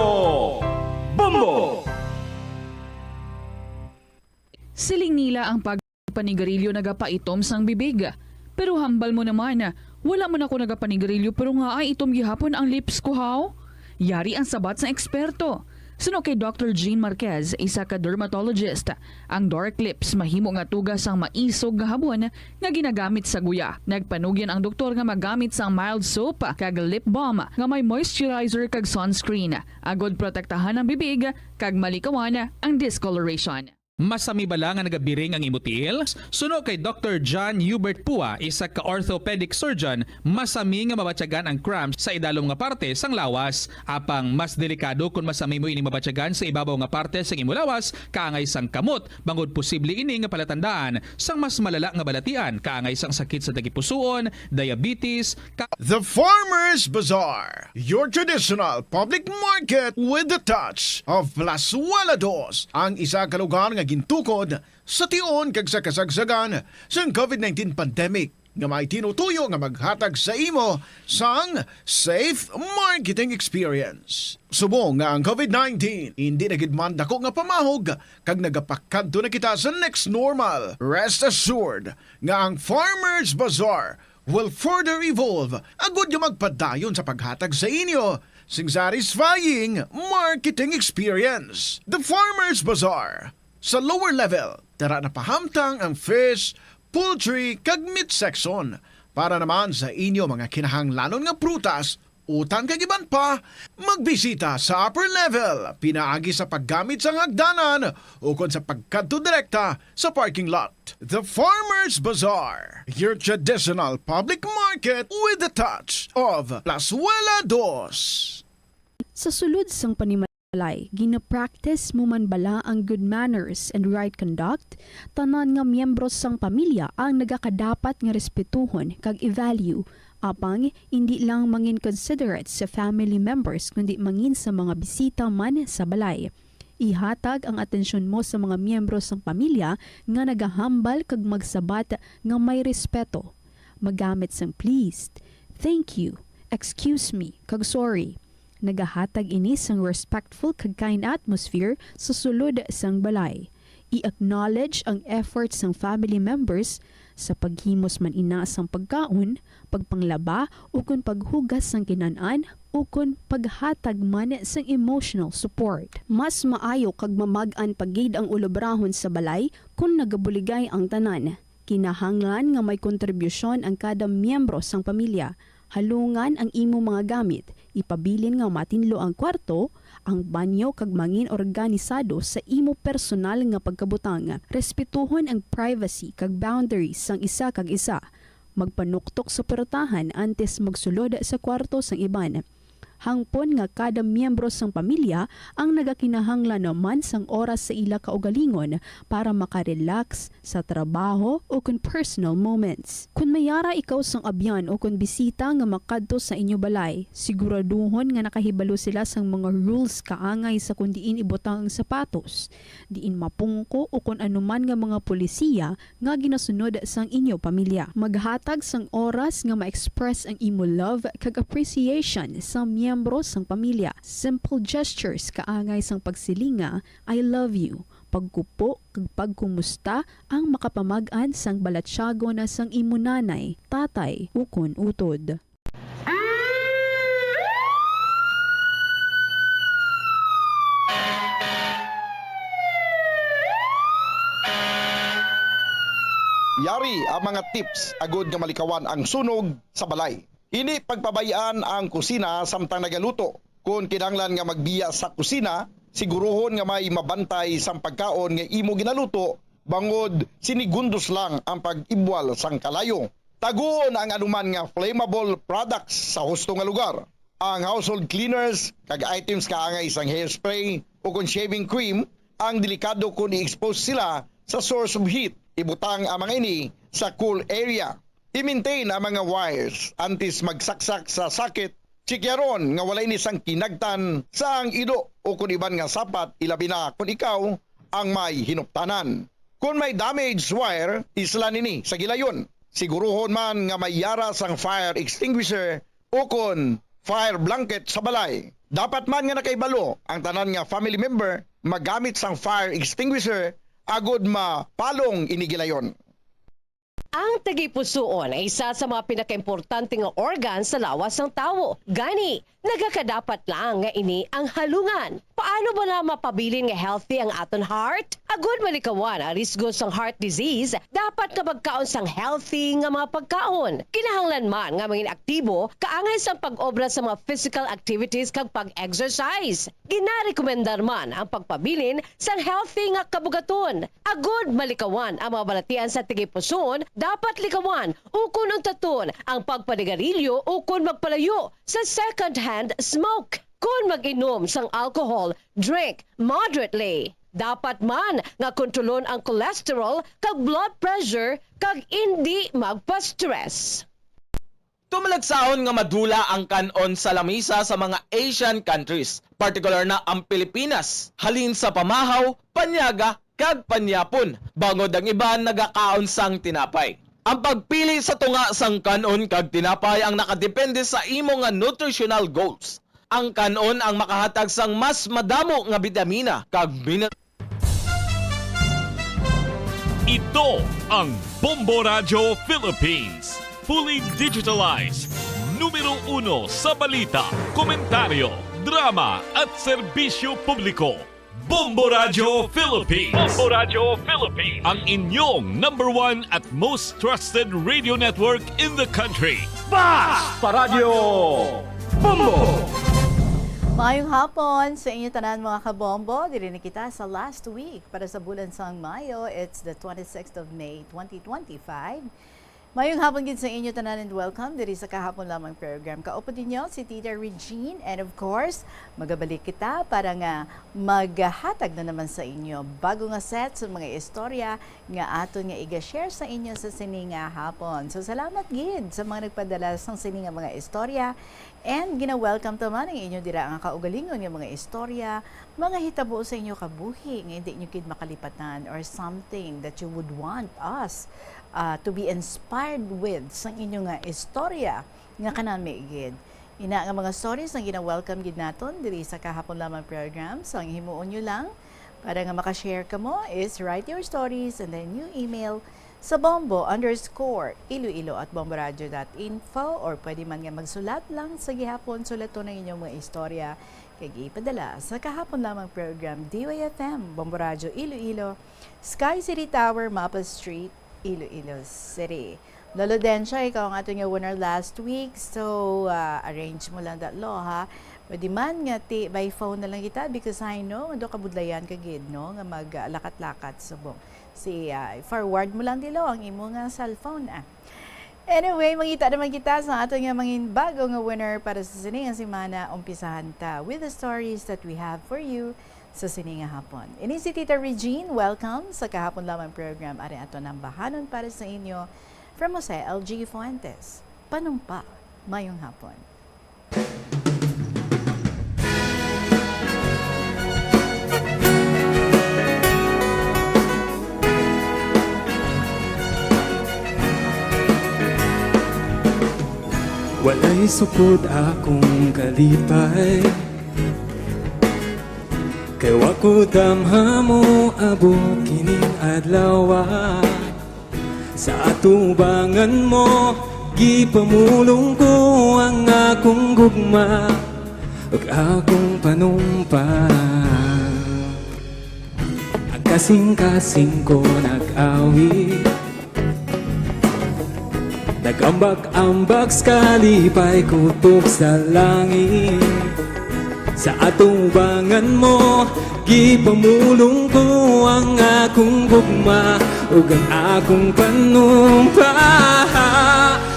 Bombo! Siling nila ang pagpanigarilyo nagapaitom sang bibig. Pero hambal mo naman, wala man ako nagapanigarilyo pero nga ay itom gihapon ang lips ko, haw? Yari ang sabat sang eksperto. Suno kay Doctor Jean Marquez, isa ka dermatologist, ang dark lips mahimo nga tuga sang maisog nga habon nga ginagamit sa guya. Nagpanugyan ang doktor nga magamit sang mild soap kag lip balm nga may moisturizer kag sunscreen, agod protektahan ang bibig kag malikawan ang discoloration. Masami bala nga nagabiring ang imo tiil? Suno kay Doctor John Hubert Pua, isa ka orthopedic surgeon, masami nga mabatyagan ang cramps sa idalom nga parte sang lawas. Apang mas delikado kon masami mo ini mabatyagan sa ibabaw nga parte sang imo lawas, kaangay sang kamot, bangod posible ini nga palatandaan sang mas malala nga balatian, kaangay sang sakit sa tagipusoon, diabetes, ka- The Farmers Bazaar, your traditional public market with the touch of Plazuela Dos, ang isa ka lugar nga gintukod sa tion kag sa kasagsagan sang covid nineteen pandemic, nga may tinutuyo nga maghatag sa imo sang safe marketing experience. Subong nga ang covid nineteen indi na gid man dako nga pamahog kag nagapakadto na kita sa next normal, rest assured nga ang Farmers Bazaar will further evolve agud nga magpadayon sa paghatag sa inyo sing satisfying marketing experience. The Farmers Bazaar, sa lower level, tara na pahamtang ang fish, poultry, kag meat section. Para naman sa inyo mga kinahanglanon nga prutas, utan kag iban pa, magbisita sa upper level, pinaagi sa paggamit sang hagdanan ukon sa pagkadto direkta sa parking lot. The Farmers Bazaar, your traditional public market with the touch of Plazuela Dos. Sa sulod sang panimalay, gina-practice mo man bala ang good manners and right conduct? Tanan nga miyembro sang pamilya ang nagakadapat nga respetuhon kag i-value. Apang indi lang mangin considerate sa family members, kundi mangin sa mga bisita man sa balay. Ihatag ang atensyon mo sa mga miyembro sang pamilya nga nagahambal kag magsabat nga may respeto. Magamit sang please, thank you, excuse me, kag sorry. Nagahatag ini sang respectful kag kind atmosphere sa sulod sang balay. I-acknowledge ang effort sang family members sa paghimos man ina sang pagkaon, pagpanglaba, ukon paghugas sang kinan-an, ukon paghatag man sang emotional support. Mas maayo kag mamag-an pa gid ang ulobrahon sa balay kon nagabuligay ang tanan. Kinahanglan nga may kontribusyon ang kada miyembro sang pamilya. Halungan ang imo mga gamit, ipabilin nga matinlo ang kwarto, ang banyo, kag mangin organisado sa imo personal nga pagkabutang. Respetuhon ang privacy kag boundaries sang isa kag isa. Magpanuktok sa puwertahan antes magsulod sa kwarto sang iban. Hangpon nga kada miyembro sang pamilya ang nagakinahanglan naman sang oras sa ila kaugalingon para makarelax sa trabaho o kon personal moments. Kon may yara ikaw sang abyan o kon bisita nga makadto sa inyo balay, siguraduhon nga nakahibalo sila sang mga rules kaangay sa kon diin ibutang ang sapatos, diin mapungko o kon anuman nga mga polisiya nga ginasunod sang inyo pamilya. Maghatag sang oras nga ma-express ang imo love kag appreciation sa miyembro sang pamilya. Simple gestures kaangay sang pagsiling nga, "I love you," pagkupo kag pagkumusta ang makapamag-an sang balatyagon sang imo nanay, tatay, ukon utod. Yari ang mga tips agud nga malikawan ang sunog sa balay. Indi pagpabay-an ang kusina samtang nagaluto. Kon kinahanglan nga magbiya sa kusina, siguruhon nga may mabantay sang pagkaon nga imo ginaluto, bangod sinigundos lang ang pag-ibwal sang kalayo. Taguon ang anuman nga flammable products sa husto nga lugar. Ang household cleaners kag items kaangay sang hairspray o kon shaving cream ang delikado kon i-expose sila sa source of heat. Ibutang ang mga ini sa cool area. I-maintain ang mga wires antes magsaksak sa socket. Tsikyaron nga wala ini sang kinagtan sa ang ido o kon iban nga sapat, ilabi na kon ikaw ang may hinuptanan. Kon may damaged wire, islan ini sa gilayon. Siguruhon man nga may yara sang fire extinguisher o kon fire blanket sa balay. Dapat man nga nakahibalo ang tanan nga family member magamit sang fire extinguisher agod mapalong ini gilayon. Ang tagipusoon ay isa sa mga pinakaimportante nga organ sa lawas sang tawo. Gani, nagakadapat lang nga ini ang halungan. Paano bala mapabilin nga healthy ang aton heart? Agud malikawan ang risgo sang heart disease, dapat nga magkaon sang healthy nga mga pagkaon. Kinahanglan man nga mangin aktibo kaangay sang pag-obra sa mga physical activities kag pag-exercise. Ginarekomendar man ang pagpabilin sang healthy nga kabugaton. Agud malikawan ang mga balatian sa tagipusoon, dapat likawan ukon untaton ang pagpanigarilyo ukon magpalayo sa second-hand smoke. Kon mag-inom sang alcohol, drink moderately. Dapat man nga kontrolon ang cholesterol kag blood pressure kag indi magpa-stress. Tumalagsahon nga madula ang kan-on sa lamisa sa mga Asian countries, partikular na ang Pilipinas, halin sa pamahaw, panyaga, kag panyapon, bangod ang iban nagakaon sang tinapay. Ang pagpili sa tunga sang kan-on kag tinapay ang nakadepende sa imo nga nutritional goals. Ang kan-on ang makahatag sang mas madamo nga bitamina kag mineral. Ito ang Bombo Radyo Philippines, fully digitalized, numero uno sa balita, komentaryo, drama at serbisyo publiko. Bombo Radyo Philippines. Bombo Radyo Philippines. Ang inyong number one at most trusted radio network in the country. Basta Radyo Bombo! Maayong hapon sa inyo tanan, mga kabombo. Diri na kita sa last week para sa bulan sang Mayo. It's the twenty-sixth of May, twenty twenty-five. Maayong hapon gid sa inyo tanan and welcome diri sa Kahapon Lamang program. Kaupod ninyo si Tita Regine, and of course, magabalik kita para nga maghatag na naman sa inyo bago nga set sa mga istorya nga aton nga iga-share sa inyo sa sini nga hapon. So, salamat gid sa mga nagpadala sang sini nga mga istorya. And gina-welcome ta man ang inyo dira nga kaugalingon nga mga istorya, mga hitabo sa inyo kabuhi nga hindi nyo gid makalipatan, or something that you would want us, ah, to be inspired with sang inyo nga istorya nga kanami gid. Ina nga mga stories ang gina-welcome gid naton diri sa Kahapon Lamang program. So, ang himuon nyo lang para nga makashare kamo is write your stories and then you email sa bombo underscore iloilo at bomboradio dot info, or pwede man nga magsulat lang sa gihapon. Sulaton ang inyong mga istorya kag ipadala sa Kahapon Lamang program, D Y F M, Bombo Radyo Iloilo, Sky City Tower, Mapa Street, Iloilo City. Lolo Densha, ikaw ang aton nga winner last week. So, ah, arrange mo lang that, lo, ha? Pwede man nga ti by phone na lang kita because I know nga daw kabudlayan ka gid, no, nga maglakat-lakat subong. Si, ah, forward mo lang dilo ang imo nga cellphone, ah. Anyway, mangita naman kita sa aton nga mangin bago nga winner para sa sini nga semana. Umpisahan ta with the stories that we have for you sa sini nga hapon. Ini si Tita Regine. Welcome sa Kahapon Lamang program. Ari ato nang bahanon para sa inyo from Jose L G Fuentes. Panumpa, mayong hapon. Walay supod akong kalipay, kay wa ko damha moabot kining adlaw. Sa atubangan mo, gipamulong ko ang akong gugma ug akong panumpa. Ang kasing-kasing ko nag-awit, nag-ambak-ambak sa kalipay kutob sa langit. Sa atubangan mo, gipamulong ko ang akong gugma ug ang akong panumpa.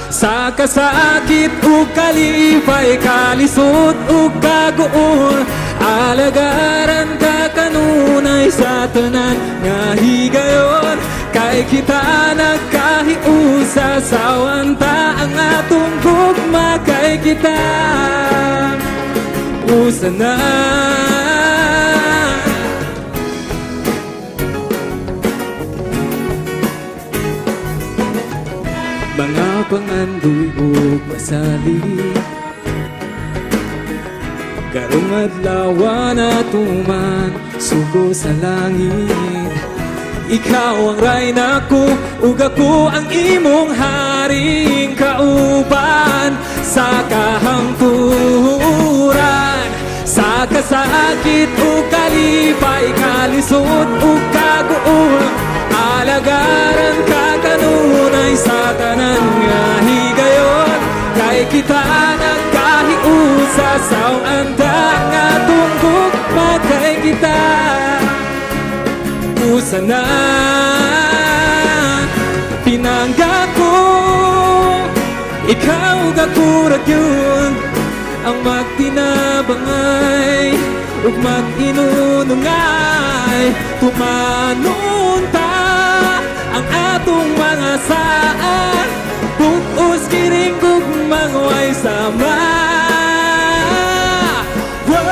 Sa kasakit ug kalipay, kalisod ug kaguol, alagaran ka kanunay sa tanan nga higayon. Kay kita nagkahiusa, sawanta ang atong gugma, kay kita usa na. Mga pangandoy ug pasalig, karong adlaw natuman sugo sa langit. Ikaw ang rayna ko, ug ako ang imong haring kauban sa kahangturan. Sa kasakit ug kalipay, kalisod ug kaguol, alagaran ka kanunay sa tanan nga higayon. Kay kita nagkahiusa, sawanta ang atong gugma, kay kita usa na. Pinangga ko, ikaw ug ako ra gyud ang magtinabangay ug mag-inunungay. Tumanon ta ang atong mga sala, bug-os gining gugmang way sama. Wow!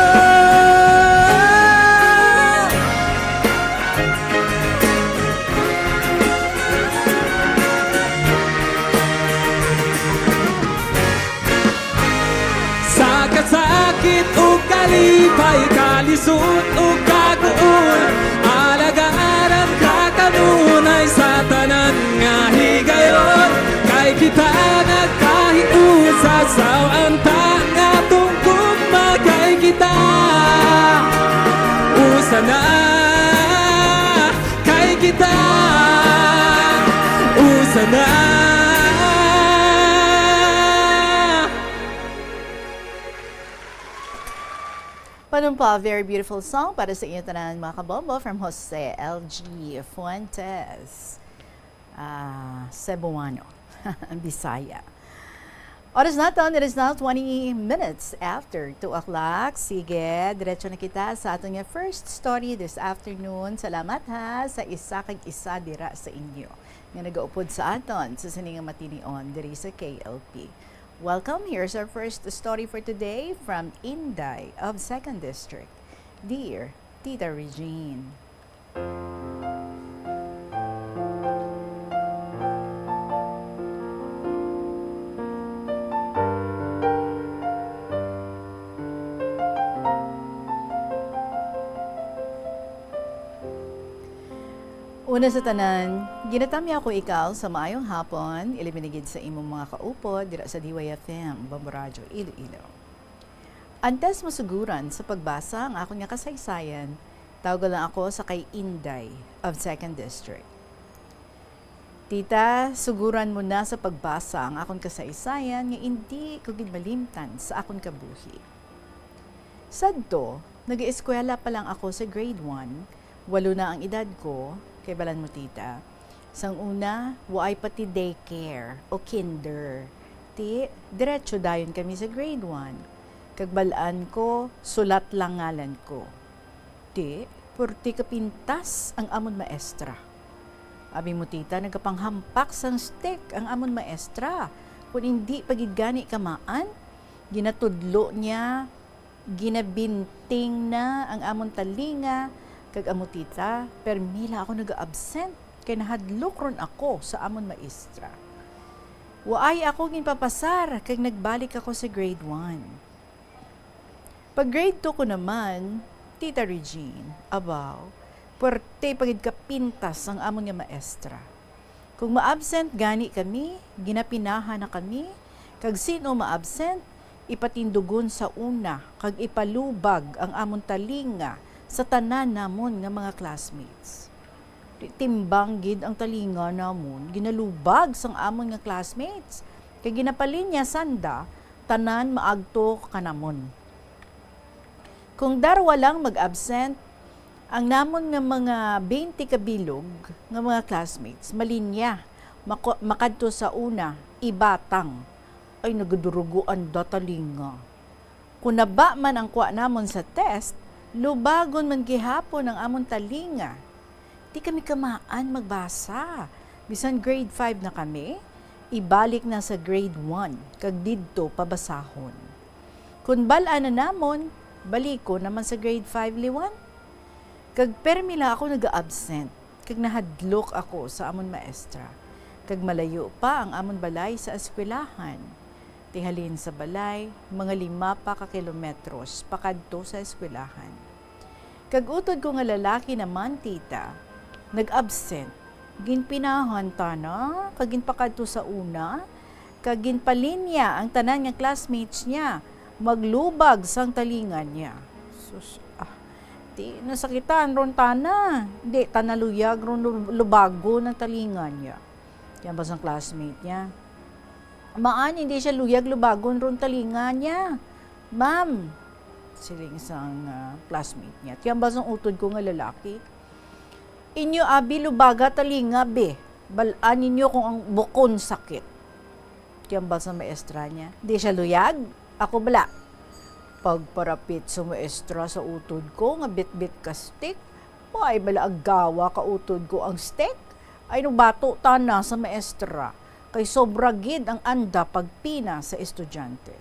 Sa kasakit ug kalipay, kalisod ug kaguol, alagaran ka kanunay sa tanan nga higayon. Kay kita nagkahiusa, sawanta ang atong gugma, kay kita usa na. Kay kita usa na. Panumpa, a very beautiful song para sa inyo tanan, mga kabombo, from Jose L G Fuentes, ah, Cebuano, Bisaya. Oras naton, it is now twenty minutes after two o'clock. Sige, diretso na kita sa aton nga first story this afternoon. Salamat, ha, sa isa kag isa dira sa inyo nga nagaupod sa aton sa sini nga matinion diri sa K L P. Welcome. Here's our first story for today from Inday of Second District. Dear Tita Regine. Una sa tanan, ginatamya ko ikaw sa maayong hapon, ilabi na gid sa imong mga kaupod dira sa D Y F M, Bombo Radyo, Iloilo. Antes masuguran sa pagbasa ang akon nga kasaysayan, tawga lang ako sa kay Inday of Second District. Tita, suguran mo na sa pagbasa ang akon kasaysayan nga indi ko gid malimtan sa akon kabuhi. Sadto, nag-eskwela pa lang ako sa grade one, walo na ang edad ko, kay balan mo, tita. Sang una, waay pa ti daycare o kinder. Ti, diretso dayon kami sa grade one. Kag bal-an ko, Sulat lang ngalan ko. Ti, purti ka pintas ang amon maestra. Abi mo, tita, nagapanghampak sang stick ang amon maestra. Kon indi pa gid gani kamaan, ginatudlo niya, ginabinting na ang amon talinga, kag amo, tita, permi lang ako naga-absent, kay nahadlok run ako sa amon maestra. Waay ako ginpapasar, kag nagbalik ako sa grade one. Pag grade two ko naman, Tita Regine, abaw, puwerte pa gid ka pintas ang amon nga maestra. Kung ma-absent gani kami, ginapinahan na kami, kag sin-o ma-absent, ipatindugon sa una, kag ipalubag ang amon talinga sa tanan namon nga mga classmates. Di timbang gid ang talinga namon, ginalubag sang amon nga classmates, kag ginapalinya sanda, tanan maagto kanamon. Kung darwa lang mag-absent, ang namon nga mga twenty ka bilog nga mga classmates, malinya, mako-, makadto sa una, ibatang. Ay, nagadurugo ang da talinga. Kung naba man ang kuha namon sa test, lubagon man gihapon ang amon talinga. Di kami kamaan magbasa. Bisan grade five na kami, ibalik na sa grade one, kag didto pabasahon. Kun bal-an na namon, balikon naman sa grade five liwat. Kag permi lang ako naga-absent, kag nahadlok ako sa amon maestra, kag malayo pa ang amon balay sa eskwelahan. Ti halin sa balay, mga lima pa ka kilometros pakadto sa eskwelahan. Kag utod ko nga lalaki naman, tita, nag-absent. Ginpinahan tana, kag ginpakadto sa una, kag ginpalinya ang tanan nga classmates niya, maglubag sang talinga niya. Sus, ah, ti, nasakitan ron tana. Di, tana luyag ron lu-, lubagon ang talinga niya. Ti hambal sang classmate niya, "Maan, hindi siya luyag lubagon ron talinga niya, ma'am," siling sang, ah, classmate niya. Ti hambal sang utod ko nga lalaki, "Inyo abi lubaga talinga, be. Bal-an ninyo kung ang bukon sakit." Ti hambal sang maestra niya, "Di siya luyag? Ako bala." Pagparapit sa maestra sa utod ko nga bitbit ka stick, wala bala agawa ka utod ko ang stick. Ay, nagbato tana sa maestra, kay sobra gid ang anda pagpina sa estudyante.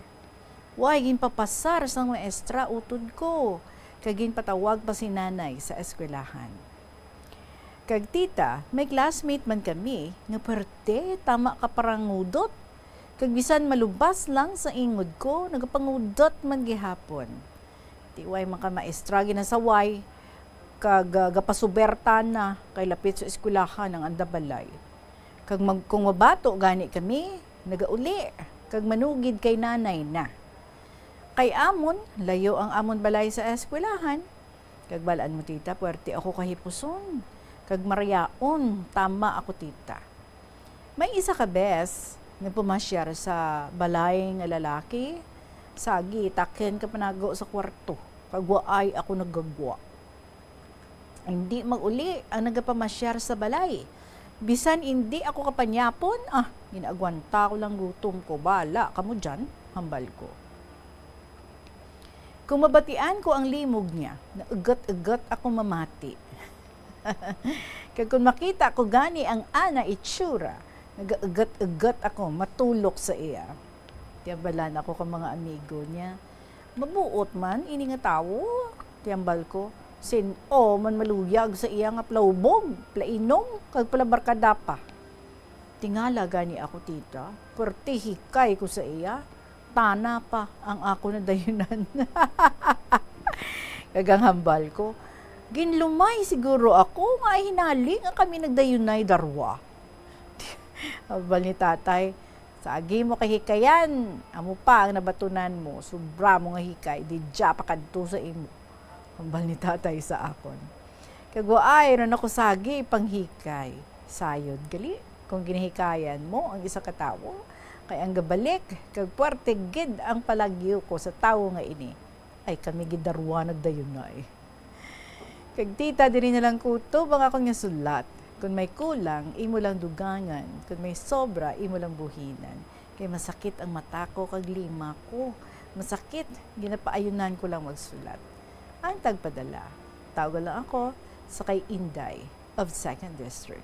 Way ginpapasar sang maestra utod ko, kag ginpatawag pa si nanay sa eskwelahan. Kag tita, may classmate man kami nga perte tama ka parangudot, kag bisan malubas lang sa ingod ko, nagapangudot man gihapon. Ti way man ka maestra ginasaway, kag, ah, gapasuberta na kay lapit sa eskwelahan ang anda balay. Kag mag-, kung mabato gani kami, nagauli, kag manugid kay nanay na. Kay amon, layo ang amon balay sa eskwelahan. Kag bal-an mo, tita, puwerte ako kahipuson, kag marayaon tama ako, tita. May isa ka bes, nagpamasyar sa balay nga lalaki, sagi takyan ka panago sa kwarto, kag waay ako nagagwa. Hindi mag-uli ang nagapamasyar sa balay. Bisan hindi ako kapanyapon, ah, ginaagwanta ko lang gutom ko. Bala kamo diyan, hambal ko. Kung mabatian ko ang limog niya, naugat-ugat ako mamati. Kag kung makita ko gani ang ana itsura, nagaugat-ugat ako matulok sa iya. Ti hambal nako ka mga amigo niya, "Mabuot man ini nga tawo," ti hambal ko. "Sin-o man maluyag sa iya nga plaubog, plainom, kag palabarkada pa." Tingala gani ako, tita, perti hikay ko sa iya, tana pa ang ako nadayunan. Kag ang hambal ko, ginlumay siguro ako nga hinali nga kami nagdayunay darwa. Hambal ni tatay, "Sagi mo kahikayan, amo pa ang nabatunan mo, sobra mo nga hikay, di dya pa kadto sa imo." Hambal ni tatay sa akon. Kag waay ra nako sagi panghikay. Sayod gali, kung ginahikayan mo ang isa ka tawo, kay ang gabalik, kag puwerte gid ang palagyo ko sa tawo nga ini, ay kami gid darwa nagdayunay. Kag tita, diri na lang kutob ang akon nga sulat. Kon may kulang, imo lang dugangan. Kon may sobra, imo lang buhinan. Kay masakit ang mata ko kag lima ko. Masakit, ginapaayunan ko lang magsulat. Ang tagpadala, tawagan lang ako sa kay Inday of Second District.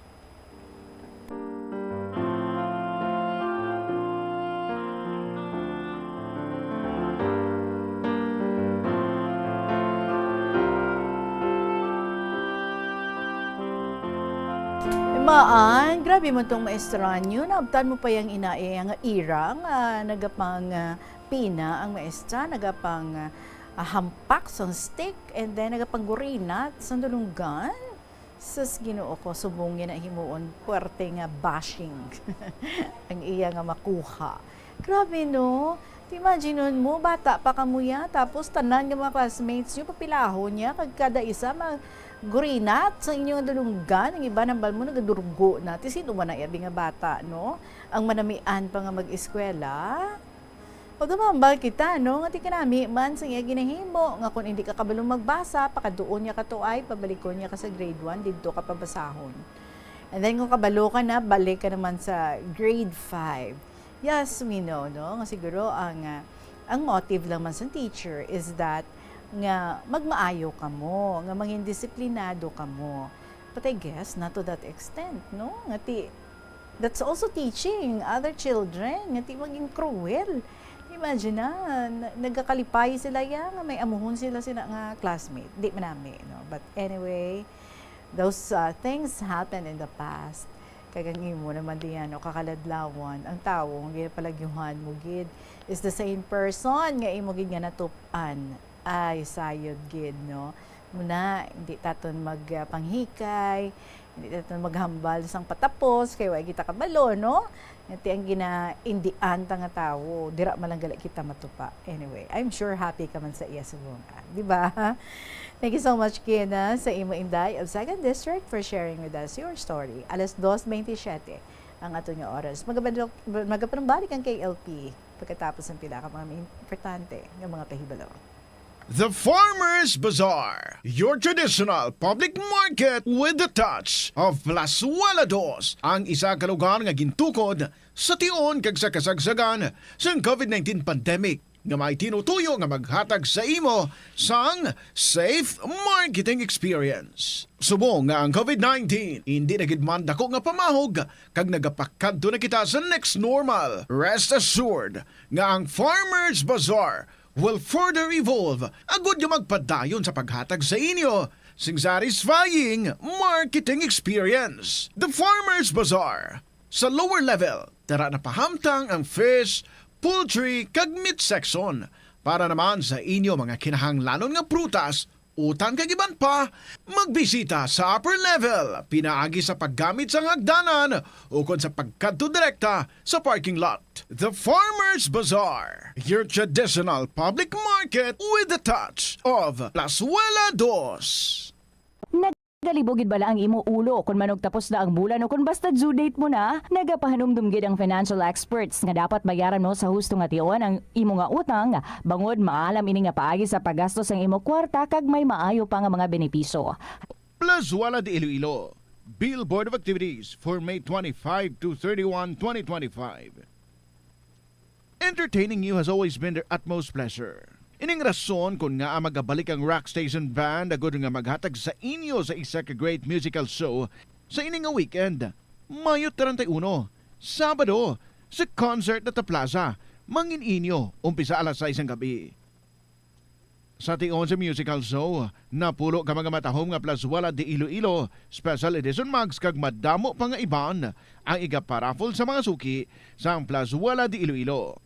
Maan, grabe man tong maestra nyo. Naabtan mo pa yang inai nga ira nga nagapang, ah, pina ang maestra, nagapang, ah, hampak sang stick, and then nagapanggurinat sang dulunggan. Sus, Ginoo ko, subong niya na himuon puwerte nga bashing ang iya nga makuha. Grabe, no? Imagine mo, bata pa kamo ya, tapos tanan nga mga classmates nyo, papilahon niya, kag kada isa maggurinat sa inyo nga dulunggan, ang iban hambal mo nagadurgo na. Ti sino man ang abi nga bata, no? Ang manamian pa nga mag-eskwela. O, tumambal kita, no? Nga ti kanami man sa iya ginahimo, nga kung hindi ka kabalo magbasa, pakaduon niya ka tuay, pabalikon niya ka sa grade one, didto ka pabasahon. And then kung kabalo ka na, balik ka naman sa grade five. Yes, we know, no? Nga siguro ang, ah, ang motive lang man sa teacher is that nga magmaayo kamo, nga mangin disiplinado kamo. But I guess, not to that extent, no? Nga ti, that's also teaching other children, nga ti maging cruel. Imagine na, na- nagkakalipay sila ya, nga may amuhon sila sila nga classmate. Di manami, no? But anyway, those, uh, things happened in the past. Kag ang imo naman diyan, o kakaladlawan, ang tawo nga ginapalagyuhan mo gid is the same person nga imo gid nga natup-an. Ay, sayod gid, no? Muna, hindi taton magpanghikay, hindi taton maghambal sang patapos, kay wa kita kabalo, no? Nga ti ang ginaindian ta nga tawo, dira man lang gali kita matupa. Anyway, I'm sure happy ka man sa iya subong, ah, di ba? Thank you so much, Kina, sa imo, Inday of Second District, for sharing with us your story. Alas dos veintisiete ang aton nga oras. Magabadlok-, magapanumbalik ang K L P pagkatapos ng pila ka mga importante nga mga pahibalo. The Farmers Bazaar, your traditional public market with the touch of Plazuela Dos, ang isa ka lugar nga gintukod sa tion kag sa kasagsagan sang covid nineteen pandemic, nga may tinutuyo nga maghatag sa imo sang safe marketing experience. Subong nga ang covid nineteen indi na gid man dako nga pamahog kag nagapakadto na kita sa next normal, rest assured nga ang Farmers Bazaar will further evolve agud nga magpadayon sa paghatag sa inyo sing satisfying marketing experience. The Farmers Bazaar, sa lower level, dira na pahamtang ang fish, poultry, kag meat section. Para naman sa inyo mga kinahanglanon nga prutas, utan kag iban pa, magbisita sa upper level pinaagi sa paggamit sang hagdanan ukon sa pagkadto direkta sa parking lot. The Farmers Bazaar, your traditional public market with the touch of Plazuela Dos. Nagalibo gid bala ang imo ulo kon manugtapos na ang bulan o kon basta due date mo na? Nagapahanumdom gid ang financial experts nga dapat bayaran mo sa husto nga tion ang imo nga utang, bangod maalam ini nga paagi sa paggasto sang imo kwarta kag may maayo pa nga mga benepisyo. Plazuela de Iloilo, Bill Board of Activities for May twenty-five to thirty-one, twenty twenty-five. Entertaining you has always been their utmost pleasure. Ining rason kon ngaa magabalik ang Rock Station Band agud nga maghatag sa inyo sa isa ka great musical show sa ini nga weekend, Mayo treinta y uno, Sabado, sa Concert at the Plaza, mangin-inyo, umpisa alas sais sang gabi. Sa tion sa musical show, napulo ka mga matahom nga Plazuela de Iloilo Special Edition mugs kag madamo pa nga iban ang igaparaffle sa mga suki sang Plazuela de Iloilo.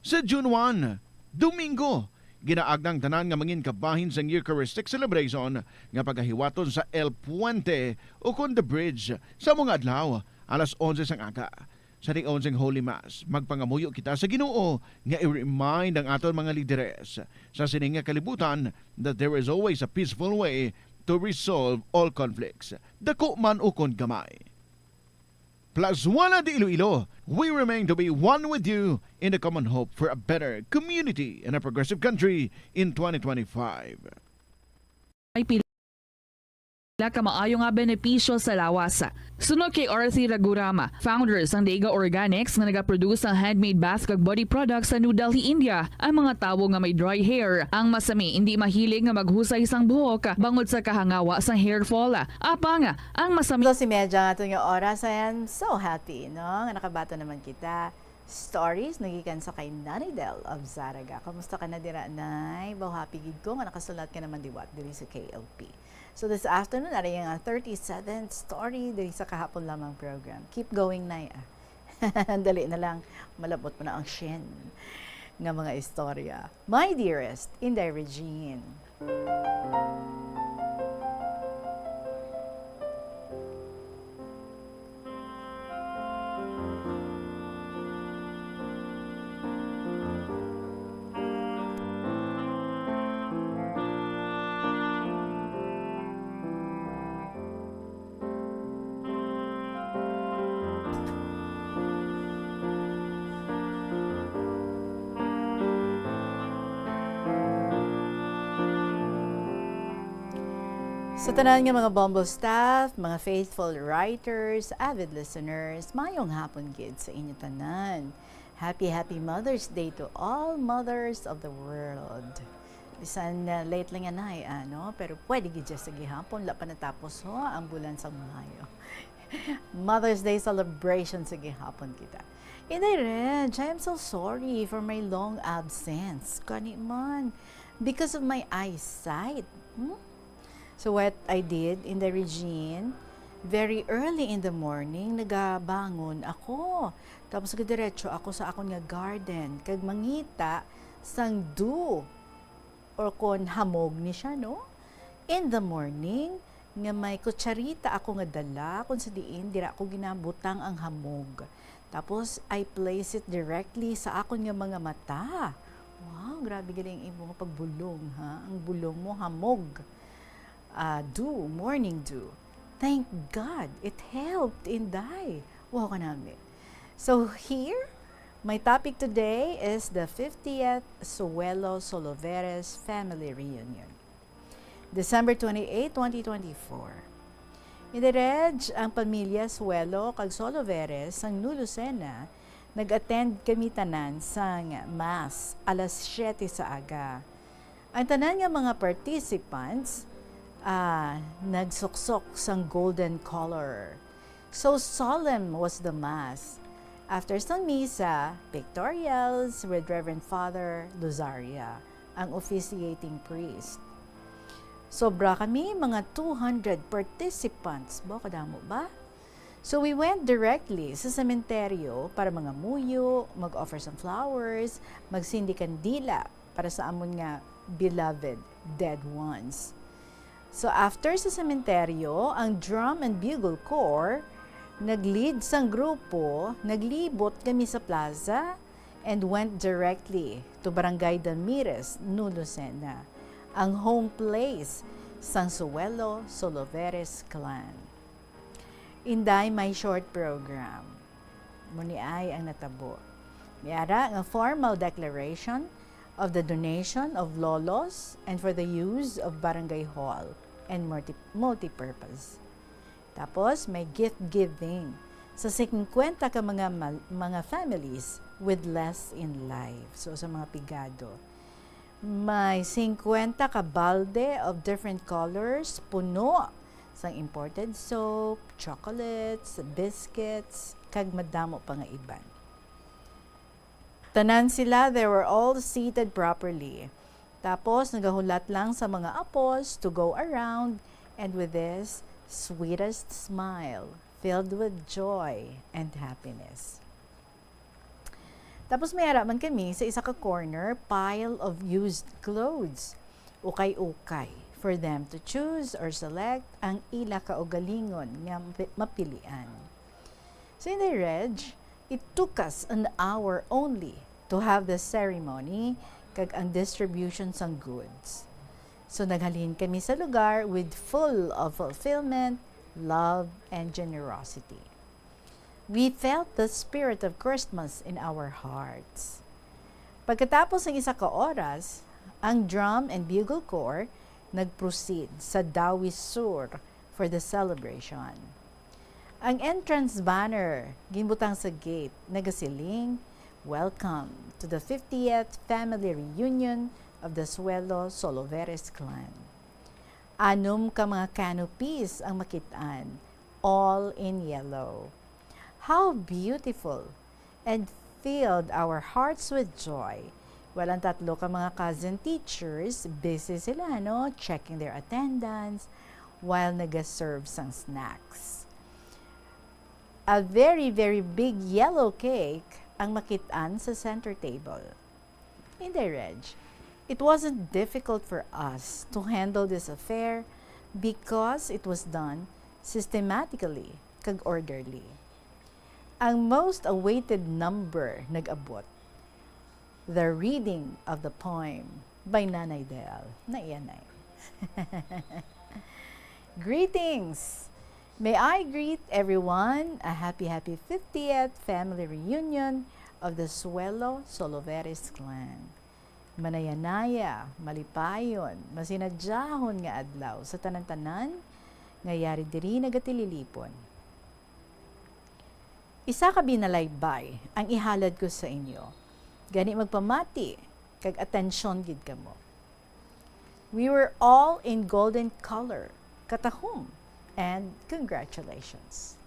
Sa June one, Domingo, ginaagda ang tanan nga mangin kabahin sang Eucharistic celebration nga pagahiwaton sa El Puente ukon The Bridge sa mga adlaw, alas onse sang aga. Sa tion sang Holy Mass, magpangamuyo kita sa Ginoo nga i-remind ang aton mga lideres sa sini nga kalibutan that there is always a peaceful way to resolve all conflicts, dako man ukon gamay. Plazuela de Iloilo, we remain to be one with you in the common hope for a better community and a progressive country in twenty twenty-five. May pila ka maayo nga benepisyo sa lawas. Suno kay Arthur Ragurama, founder sang Daiga Organics nga nagaproduce sang handmade bath kag body products sa New Delhi, India, ang mga tawo nga may dry hair. Ang masami indi mahilig nga maghusay sang buhok bangod sa kahangawa sang hair fall. Apang ang masami Dos y media nga aton nga oras, I am so happy, no, nga nakabaton naman kita. Stories nagikan sa kay Nanay Del of Zaraga. Kumusta ka na dira, Nay? Baw happy gid ko nga nakasulat ka naman liwat diri sa K L P. So this afternoon, ari ang thirty-seventh story diri sa kahapon lamang program. Keep going, Nay, ah. Dali na lang, malabot mo na ang shin nga mga istorya. My dearest Inday Regine. Sa tanan nga mga Bumble staff, mga faithful writers, avid listeners, mayong hapon gid sa inyo tanan. Happy, happy Mother's Day to all mothers of the world. Bisan, uh, late lang yan, ay, ano, pero pwede gid siya sa gihapon, la pa natapos, ho, ang bulan sa Mayo. Mother's Day celebration sa gihapon kita. Inday Reg, I am so sorry for my long absence. Kani man, because of my eyesight. Hmm? So what I did, Inday Regine, very early in the morning, nagabangon ako. Tapos nagadiretso ako sa akon nga garden, kag mangita sang dew, or kon hamog ni siya, no? In the morning, nga may kutsarita ako nga dala, kung sa diin, dira ko ginabutang ang hamog. Tapos, I place it directly sa akon nga mga mata. Wow, grabe gali ang imo nga pagbulong, ha? Ang bulong mo, hamog. Ah, dew, morning dew. Thank God, it helped, Inday. Wow, kanami. So here, my topic today is the fiftieth Suelo Soloveres Family Reunion. December twenty-eight, twenty twenty-four. Inday Reg, ang pamilya Suelo kag Soloveres sang New Lucena, nag-attend kami tanan sang Mass alas siyete sa aga. Ang tanan nga mga participants, ah, nagsuksok sang golden color. So solemn was the Mass. After sang misa, pictorials with Reverend Father Luzaria, ang officiating priest. Sobra kami, mga two hundred participants. Ba, kadamo ba? So we went directly sa sementeryo para mangamuyo, mag-offer sang flowers, magsindi kandila para sa amon nga beloved dead ones. So after sa sementeryo, ang Drum and Bugle Corps nag-lead sang grupo, naglibot kami sa plaza and went directly to Barangay Damires, New Lucena, ang home place sang Suelo Soloveres clan. Inday, may short program. Mao ni ay ang natabo. May ara nga formal declaration of the donation of lolos and for the use of barangay hall and multi-, multipurpose. Tapos, may gift giving sa singkwenta ka mga mal-, mga families with less in life. So, sa mga pigado. May singkwenta ka balde of different colors, puno sang imported soap, chocolates, biscuits, kag madamo pa nga iban. Tanan sila, they were all seated properly. Tapos, nagahulat lang sa mga apos to go around, and with this sweetest smile, filled with joy and happiness. Tapos may ara man kami sa isa ka corner, pile of used clothes. Ukay-ukay for them to choose or select ang ila kaugalingon nga mapi-, mapilian. So, Inday Reg, it took us an hour only to have the ceremony kag ang distribution sang goods. So, naghalin kami sa lugar with full of fulfillment, love, and generosity. We felt the spirit of Christmas in our hearts. Pagkatapos ng isa ka oras, ang Drum and Bugle Corps nag-proceed sa Dawi Sur for the celebration. Ang entrance banner ginbutang sa gate nagasiling, "Welcome to the fiftieth family reunion of the Suelo Soloveres clan." Anom ka mga canopies ang makit-an, all in yellow. How beautiful! And filled our hearts with joy. Well, ang tatlo ka mga cousin teachers, busy sila, no, checking their attendance while nagaserve sang snacks. A very, very big yellow cake ang makit-an sa center table. Inday Reg, it wasn't difficult for us to handle this affair because it was done systematically kag orderly. Ang most awaited number nag-abot, the reading of the poem by Nanay Del. Na iyan ay. Greetings! May I greet everyone a happy, happy fiftieth family reunion of the Suelo Soloveres clan. Manayanaya, malipayon, masinadyahon nga adlaw sa tanan-tanan nga yari diri nagatililipon. Isa ka binalaybay ang ihalad ko sa inyo, gani magpamati kag atensyon gid kamo. We were all in golden color, katahom, and congratulations.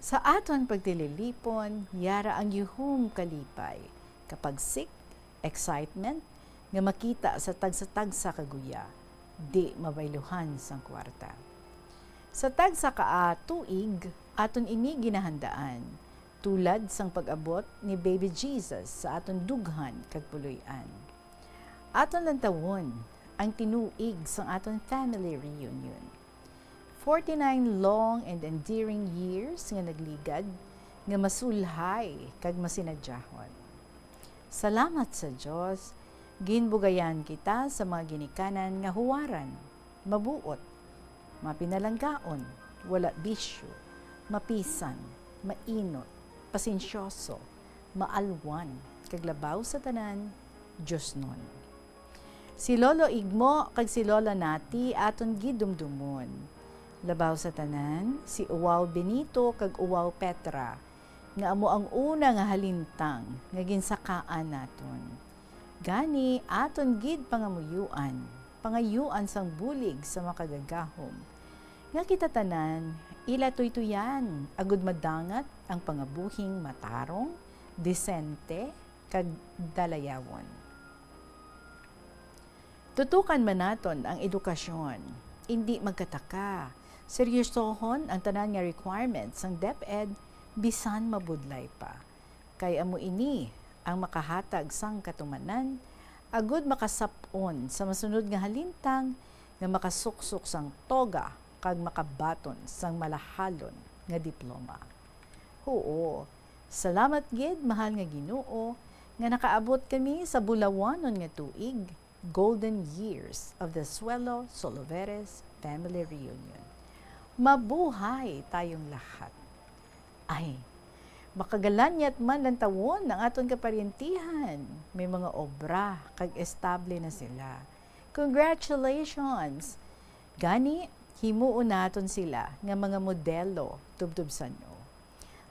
Sa aton pagtililipon, yara ang yuhong kalipay, kapagsik, excitement, nga makita sa tagsa-tagsa ka guya, di mabayluhan sang kwarta. Sa tagsa ka, ah, tuig, aton ini ginahandaan, tulad sang pag-abot ni Baby Jesus sa aton dughan kag puloy-an. Aton lantawon ang tinuig sang aton family reunion. Forty-nine long and endearing years nga nagligad, nga masulhay kag masinadyahon. Salamat sa Dios, ginbugayan kita sa mga ginikanan nga huwaran, mabuot, mapinalanggaon, wala bisyo, mapisan, mainot, pasensyoso, maalwan, kag labaw sa tanan, diosnon. Si Lolo Igmo kag si Lola Nati aton gidumdumon. Labaw sa tanan, si Uwaw Benito kag Uwaw Petra, nga amo ang una nga halintang nga ginsakaan naton. Gani, aton gid pangamuyuan, pangayuan sang bulig sa makagagahom, nga kita tanan ila tuytuyan, agud madangat ang pangabuhing matarong, disente, kag dalayawon. Tutukan man naton ang edukasyon, indi magkataka, seryosohon ang tanan nga requirements sang DepEd, bisan mabudlay pa. Kay amo ini ang makahatag sang katumanan, agud makasap-on sa masunod nga halintang nga makasuksok sang toga kag makabaton sang malahalon nga diploma. Huo, salamat gid, mahal nga Ginoo, nga nakaabot kami sa bulawanon nga tuig, golden years of the Suelo Soloveres family reunion. Mabuhay tayong lahat. Ay, makagalanyat man lantawon ang aton kaparyentihan. May mga obra kag estable na sila. Congratulations! Gani, himuon naton sila nga mga modelo tubtob san-o.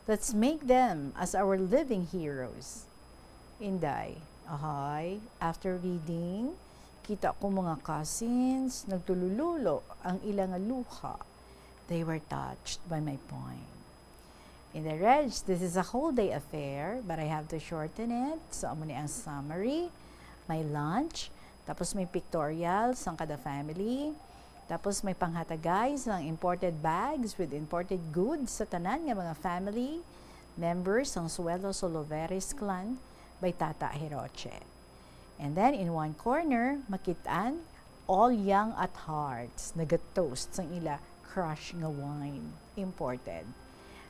Let's make them as our living heroes. Inday, ahay, after reading, kita ko mga cousins, nagtulululo ang ila nga luha. They were touched by my poem. Inday Reg, this is a whole day affair, but I have to shorten it. So, amo ni ang summary, may lunch, tapos may pictorial sang kada family, tapos may panghatagay sang imported bags with imported goods sa tanan nga mga family members sang Suelo Soloveres clan by Tata Hiroche. And then in one corner, makit-an all young at hearts nagatoast sang ila crush nga wine, imported.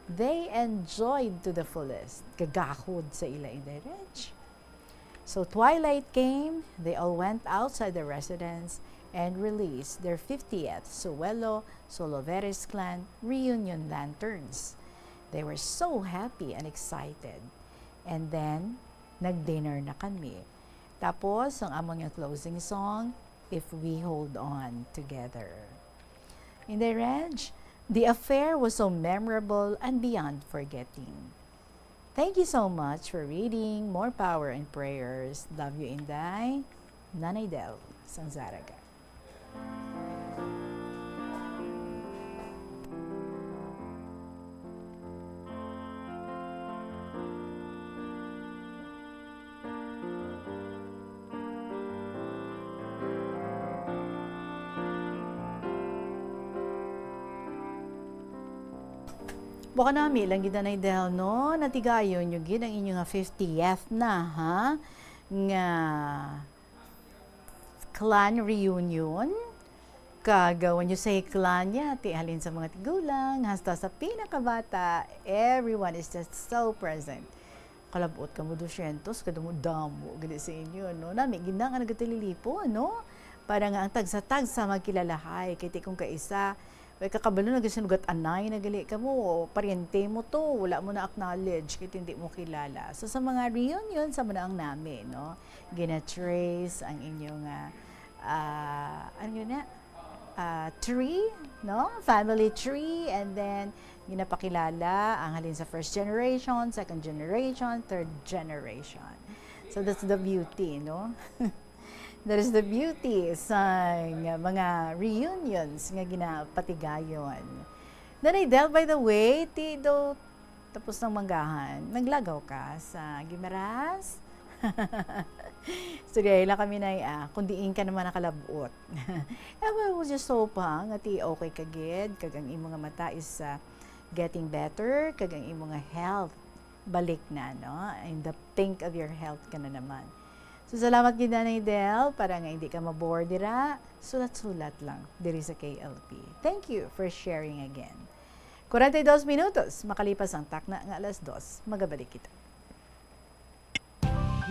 They enjoyed to the fullest. Gagahod sa ila, Inday Reg. So twilight came, they all went outside the residence and released their fiftieth Suelo Soloveres clan reunion lanterns. They were so happy and excited. And then, nag-dinner na kami. Tapos, ang amon nga closing song, If We Hold On Together. Inday Reg, the affair was so memorable and beyond forgetting. Thank you so much for reading. More power and prayers. Love you, Inday. Nanay Del, sang Zarraga. Baka nami lang gid, Nanay Del, no? Natigayon nyo gid ang inyo nga fiftieth na, ha? Nga clan reunion. Kag, uh, when you say clan, ya, ti halin sa mga tigulang hasta sa pinakabata, everyone is just so present. Kalab-ot kamo, dosyentos, kadamo-damo gid sa inyo, no? Nami gid na nga nagatililipon, no? Para nga ang tagsa-tagsa magkilalahay, kay ti kung kaisa, Kay kakabalo na, gasinugat anay na gali ka mo, paryente mo to, wala mo na acknowledge kay hindi mo kilala. So, sa mga reunion, sa mga ang nami, no? Gina-trace ang inyong, ah, ah, ano yun na? Ah, tree, no? Family tree, and then ginapakilala ang halin sa first generation, second generation, third generation. So, that's the beauty, no? That is the beauty sa mga reunions nga ginapatigayon. Nanay Del, by the way, ti do tapos ng manggahan, naglagaw ka sa Guimaras? Istoryahay lang kami, Nay, ah, kung diin ka naman nakalabot. Eh, well, just so pa nga ti okay ka gid, kag ang imo nga mata is, ah, getting better, kag ang imo nga health, balik na, no? In the pink of your health ka na naman. So, salamat gid, Nanay Del, para nga hindi ka mabore dira, sulat-sulat lang diri sa K L P. Thank you for sharing again. Kwarenta y dos minutos makalipas ang takna nga alas dos. Magabalik kita.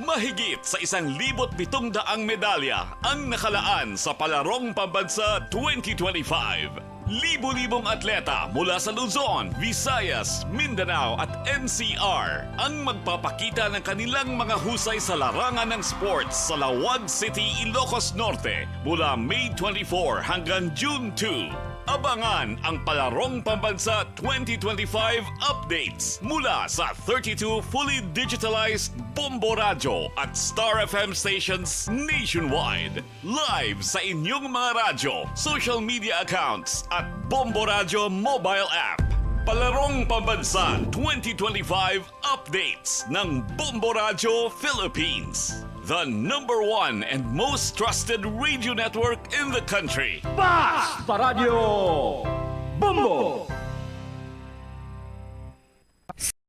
Mahigit sa isang libot pitong daang medalya ang nakalaan sa Palarong Pambansa twenty twenty-five. Libo-libong atleta mula sa Luzon, Visayas, Mindanao at N C R ang magpapakita ng kanilang mga husay sa larangan ng sports sa Laoag City, Ilocos Norte mula May twenty-four hanggang June two. Abangan ang Palarong Pambansa twenty twenty-five updates mula sa thirty-two fully digitalized Bombo Radyo at Star F M stations nationwide. Live sa inyong mga radyo, social media accounts at Bombo Radyo mobile app. Palarong Pambansa twenty twenty-five updates ng Bombo Radyo Philippines, the number one and most trusted radio network in the country. Basta Radyo Bombo!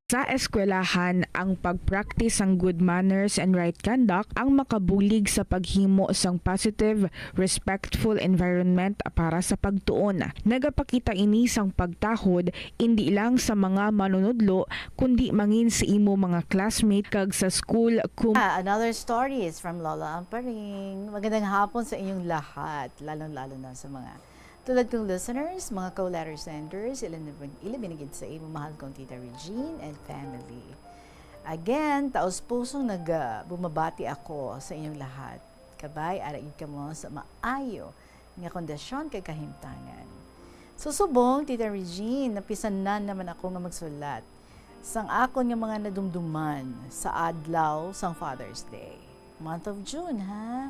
Sa eskwelahan, ang pag-practice sang good manners and right conduct ang makabulig sa paghimo sang positive, respectful environment para sa pagtuon. Nagapakita ini sang pagtahod indi lang sa mga manunudlo, kundi mangin sa imo mga classmate kag sa school. Kum- Ah, another story is from Lola Amparing. Magandang hapon sa inyong lahat, lalong-lalo na sa mga tulad kong listeners, mga co-letter senders, ilabi na gid sa imo mahal kong Tita Regine and family. Again, taos pusong nag, ah, bumabati ako sa inyong lahat. Kabay, ara gid kamo sa maayo nga kondisyon kag kahimtangan. Susubong, Tita Regine, napisanan naman ako nga magsulat sang akon nga mga nadumduman sa adlaw sang Father's Day. Month of June, ha?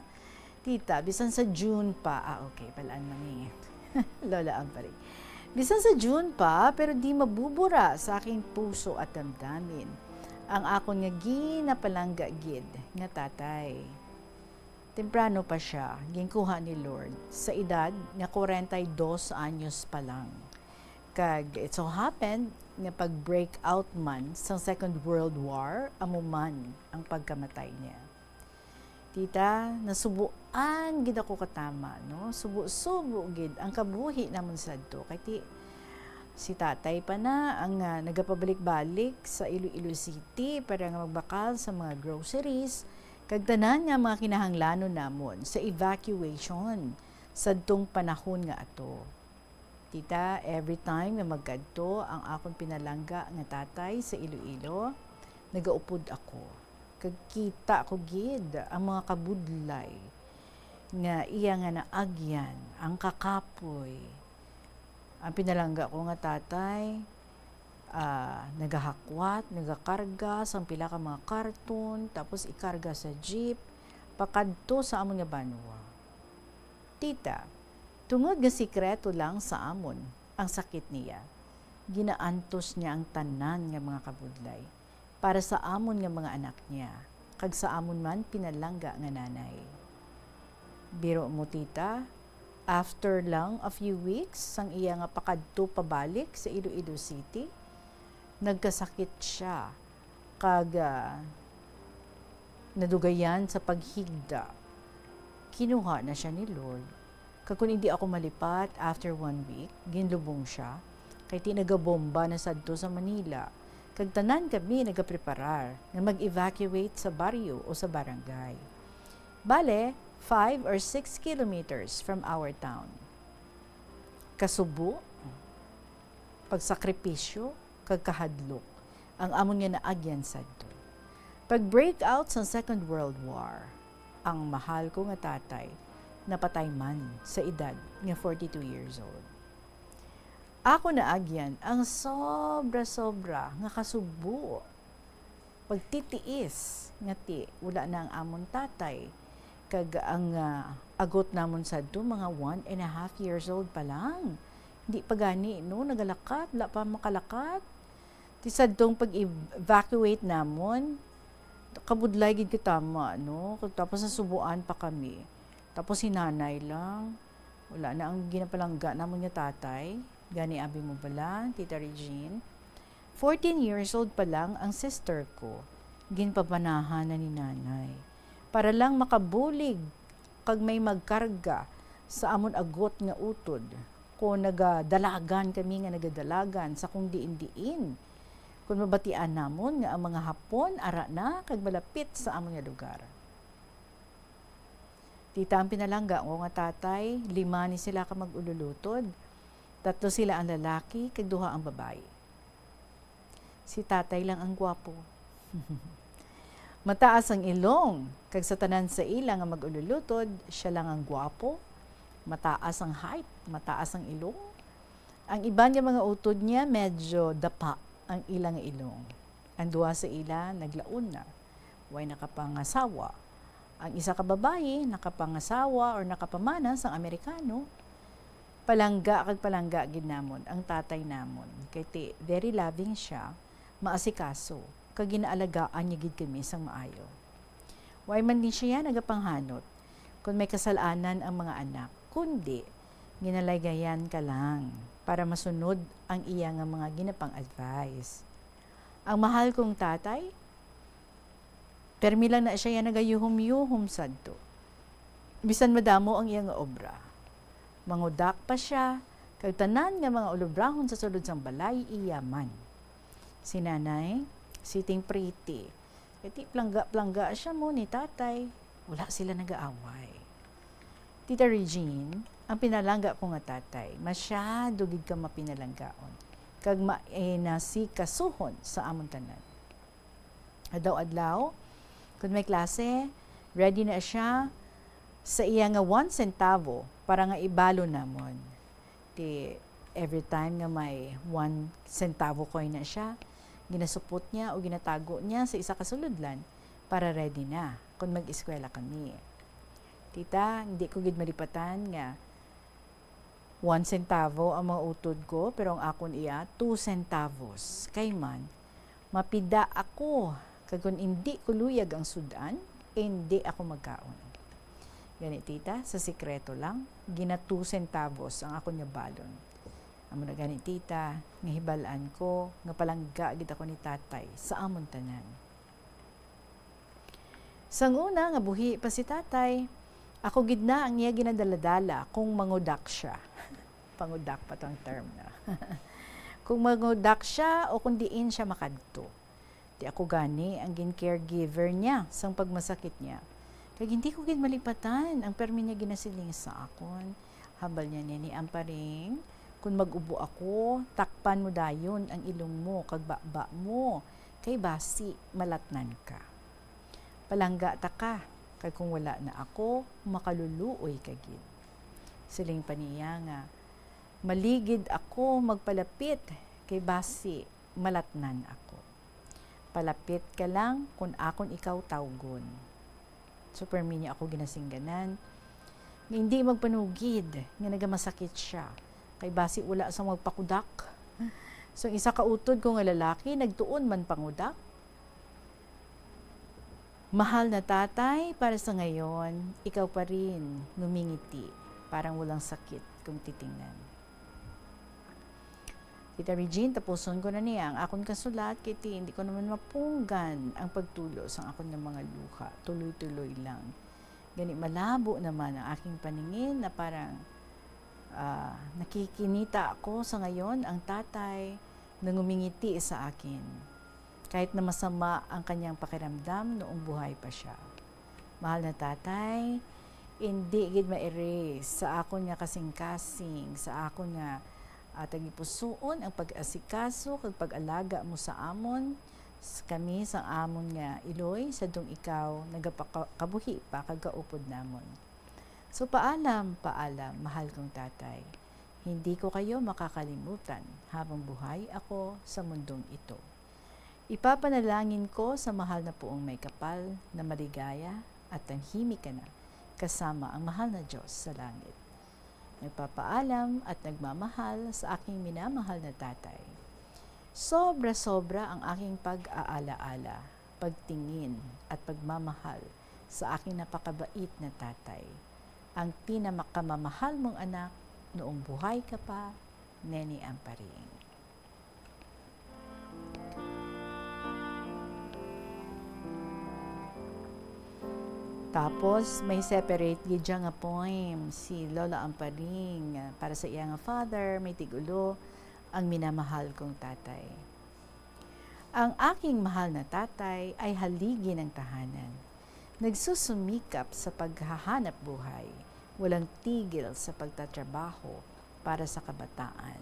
Tita, bisan sa June pa, ah, okay, balaan man ni Lola Amparing. Bisan sa June pa, pero di mabubura sa aking puso at damdamin ang akon nga ginapalangga gid nga tatay. Temprano pa sia ginkuha ni Lord sa edad nga kwarenta y dos anyos pa lang. Kag it so happened nga pag-break out man sang Second World War, amo man ang pagkamatay niya. Tita, nasubuan gid ako katama, no? Subo-subo gid ang kabuhi namon sadto. Kay ti, si tatay pa na ang, ah, nagapabalik-balik sa Iloilo City para nga magbakal sa mga groceries kag tanan nga mga kinahanglanon namon sa evacuation sadtong panahon nga ato. Tita, every time nga magkadto ang akon pinalangga nga tatay sa Iloilo, nagaupod ako. Kag kita ko gid ang mga kabudlay nga iya nga naagyan, ang kakapoy. Ang pinalangga ko nga tatay, ah, nagahakwat, nagakarga sang pila ka mga karton, tapos ikarga sa jeep, pakadto sa amon nga banwa. Tita, tungod nga sikreto lang sa amon ang sakit niya, ginaantos niya ang tanan nga mga kabudlay para sa amon nga mga anak niya, kag sa amon man pinalangga nga nanay. Biro mo, Tita, after lang a few weeks sang iya nga pakadto pabalik sa Iloilo City, nagkasakit sia kag, ah, nadugayan sa paghigda. Kinuha na sia ni Lord. Kag kon indi ako malipat, after one week, ginlubong sia, kay ti nagabomba na sadto sa Manila, kag tanan kami nagapreparar nga mag-evacuate sa baryo o sa barangay. Bale, five or six kilometers from our town. Kasubo, pagsakripisyo, kag kahadlok ang amon nga naagyan sadto. Pag-break out sang Second World War, ang mahal ko nga tatay napatay man sa edad nga forty-two years old. Ako naagyan ang sobra-sobra nga kasubo, pagtitiis, nga ti wala na ang amon tatay, kag ang, ah, agot namon sadto mga one and a half years old pa lang. Di pa gani, no, nagalakat, wala pa makalakat. Ti sadtong pag-evacuate namon, kabudlay gid katama, no? Tapos nasubuan pa kami. Tapos si nanay lang, wala na ang ginapalangga namon nga tatay. Gani abi mo bala, Tita Regine? Fourteen years old pa lang ang sister ko, ginpapanahan na ni nanay. Para lang makabulig kag may magkarga sa amon agot nga utod. Kon nagadalagan kami nga nagadalagan sa kung diin-diin, kon mabatian namon nga ang mga Hapon ara na kag malapit sa amon nga lugar. Tita, ang pinalangga ko nga tatay, lima ni sila ka mag-ululutod. Tatlo sila ang lalaki, kag duha ang babayi. Si tatay lang ang gwapo. Mataas ang ilong, kag sa tanan sa ila nga mag-ululutod, siya lang ang gwapo. Mataas ang height, mataas ang ilong. Ang iban nga mga utod niya, medyo dapa ang ila nga ilong. Ang duha sa ila naglaon na, way nakapangasawa. Ang isa ka babayi nakapangasawa or nakapamana sang Amerikano. Palangga kag palangga gid namon ang tatay namon, kay ti very loving siya, maasikaso, kag ginaalagaan niya gid kami sang maayo. Way man din siya nagapanghanot kon may kasal-anan ang mga anak, kundi ginalaygayan ka lang para masunod ang iya nga mga ginapang-advise. Ang mahal kong tatay, permi lang na siya nagayuhom-yuhom sadto. Bisan madamo ang iya nga obra, mangudak pa siya, kag tanan nga mga ulubrahon sa sulod sang balay iya man. Si nanay, sitting pretty. Kay ti plangga-plangga siya mo ni tatay. Wala sila nagaaway. Tita Regine, ang pinalangga ko nga tatay, masyado gid ka mapinalanggaon, kag mainasikasuhon sa amon tanan. Adlaw-adlaw, kun may klase, ready na siya sa iya nga one centavo para nga ibalon namon. Ti, every time nga may one centavo coin na siya, ginasupot niya o ginatago niya sa isa ka sulodlan para ready na kon mag-eskwela kami. Tita, hindi ko gid malipatan nga one centavo ang mga utod ko, pero ang akon iya two centavos. Kay man, mapida ako, kag kon indi ko luyag ang sud-an, indi ako magkaon. Gani, tita, sa sikreto lang, gina two centavos ang akon nga balon. Amo na gani, tita, nga hibal-an ko nga palangga gid ako ni tatay sa amon tanan. Sang una nga buhi pa si tatay, ako gid na ang iya ginadaladala kung mangudak siya. Pangudak pa tong term na. Kung mangudak siya o kung diin siya makadto. Ti ako gani ang gin-caregiver niya sang pagmasakit niya. Kag hindi ko gid malipatan ang permi niya ginasiling sa akon. Hambal niya nini, "Amparing, kun mag-ubo ako, takpan mo dayon ang ilong mo kag baba mo, kay basi malatnan ka. Palangga ta ka, kay kung wala na ako, makaluluoy ka gid." Siling pa niya nga, "Maligid ako magpalapit, kay basi malatnan ako. Palapit ka lang kun akon ikaw tawgon." So, permi niya ako ginasingganan nga hindi magpanugid nga nagamasakit siya, kay basi wala sang magpakudak. So, ang isa ka utod ko nga lalaki nagtuon man pangudak. Mahal na tatay, para sa ngayon, ikaw pa rin ngumingiti. Parang walang sakit kung titingnan. Tita Regine, tapuson ko na niya ang akon kasulat, kay ti, hindi ko naman mapunggan ang pagtulo sang akon nga mga luha. Tuloy-tuloy lang. Gani, malabo naman ang aking paningin na parang, ah, nakikinita ako sa ngayon ang tatay na ngumingiti sa akin. Kahit na masama ang kanyang pakiramdam noong buhay pa siya. Mahal na tatay, hindi gid ma-erase sa akon nga kasing-kasing, sa akon nga, Tagipusoon ang pag-asikaso kag pag-alaga mo sa amon, s-, kami sa amon nga iloy, sadtong ikaw nagapakabuhi pa kag kaupod namon. So paalam, paalam, mahal kong tatay. Hindi ko kayo makakalimutan habang buhay ako sa mundong ito. Ipapanalangin ko sa mahal na Poong Maykapal na maligaya at tahimik ka na kasama ang mahal na Diyos sa langit. Nagpapaalam at nagmamahal sa aking minamahal na tatay. Sobra-sobra ang aking pag-aalaala, pagtingin, at pagmamahal sa aking napakabait na tatay, ang pinamakamamahal mong anak noong buhay ka pa, Neni Amparing. Tapos, may separate gid siya nga poem si Lola Amparing, ah, para sa iya nga father, may titulo, Ang Minamahal Kong Tatay. Ang aking mahal na tatay ay haligi ng tahanan. Nagsusumikap sa paghahanap buhay, walang tigil sa pagtatrabaho para sa kabataan.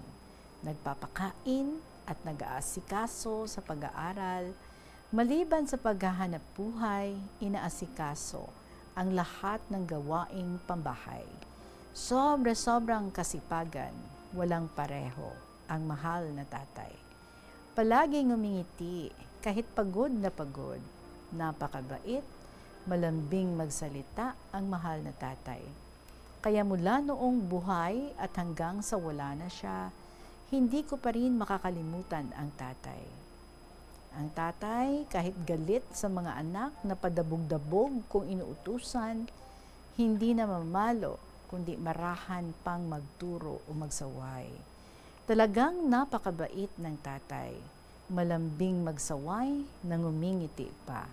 Nagpapakain at nag-aasikaso sa pag-aaral. Maliban sa paghahanap buhay, inaasikaso ang lahat ng gawaing pambahay. Sobra-sobrang kasipagan, walang pareho ang mahal na tatay. Palaging ngumingiti, kahit pagod na pagod. Napakabait, malambing magsalita ang mahal na tatay. Kaya mula noong buhay at hanggang sa wala na siya, hindi ko pa rin makakalimutan ang tatay. Ang tatay, kahit galit sa mga anak na padabog-dabog kung inuutusan, hindi na mamalo kundi marahan pang magturo o magsaway. Talagang napakabait ng tatay. Malambing magsaway, nangumingiti pa.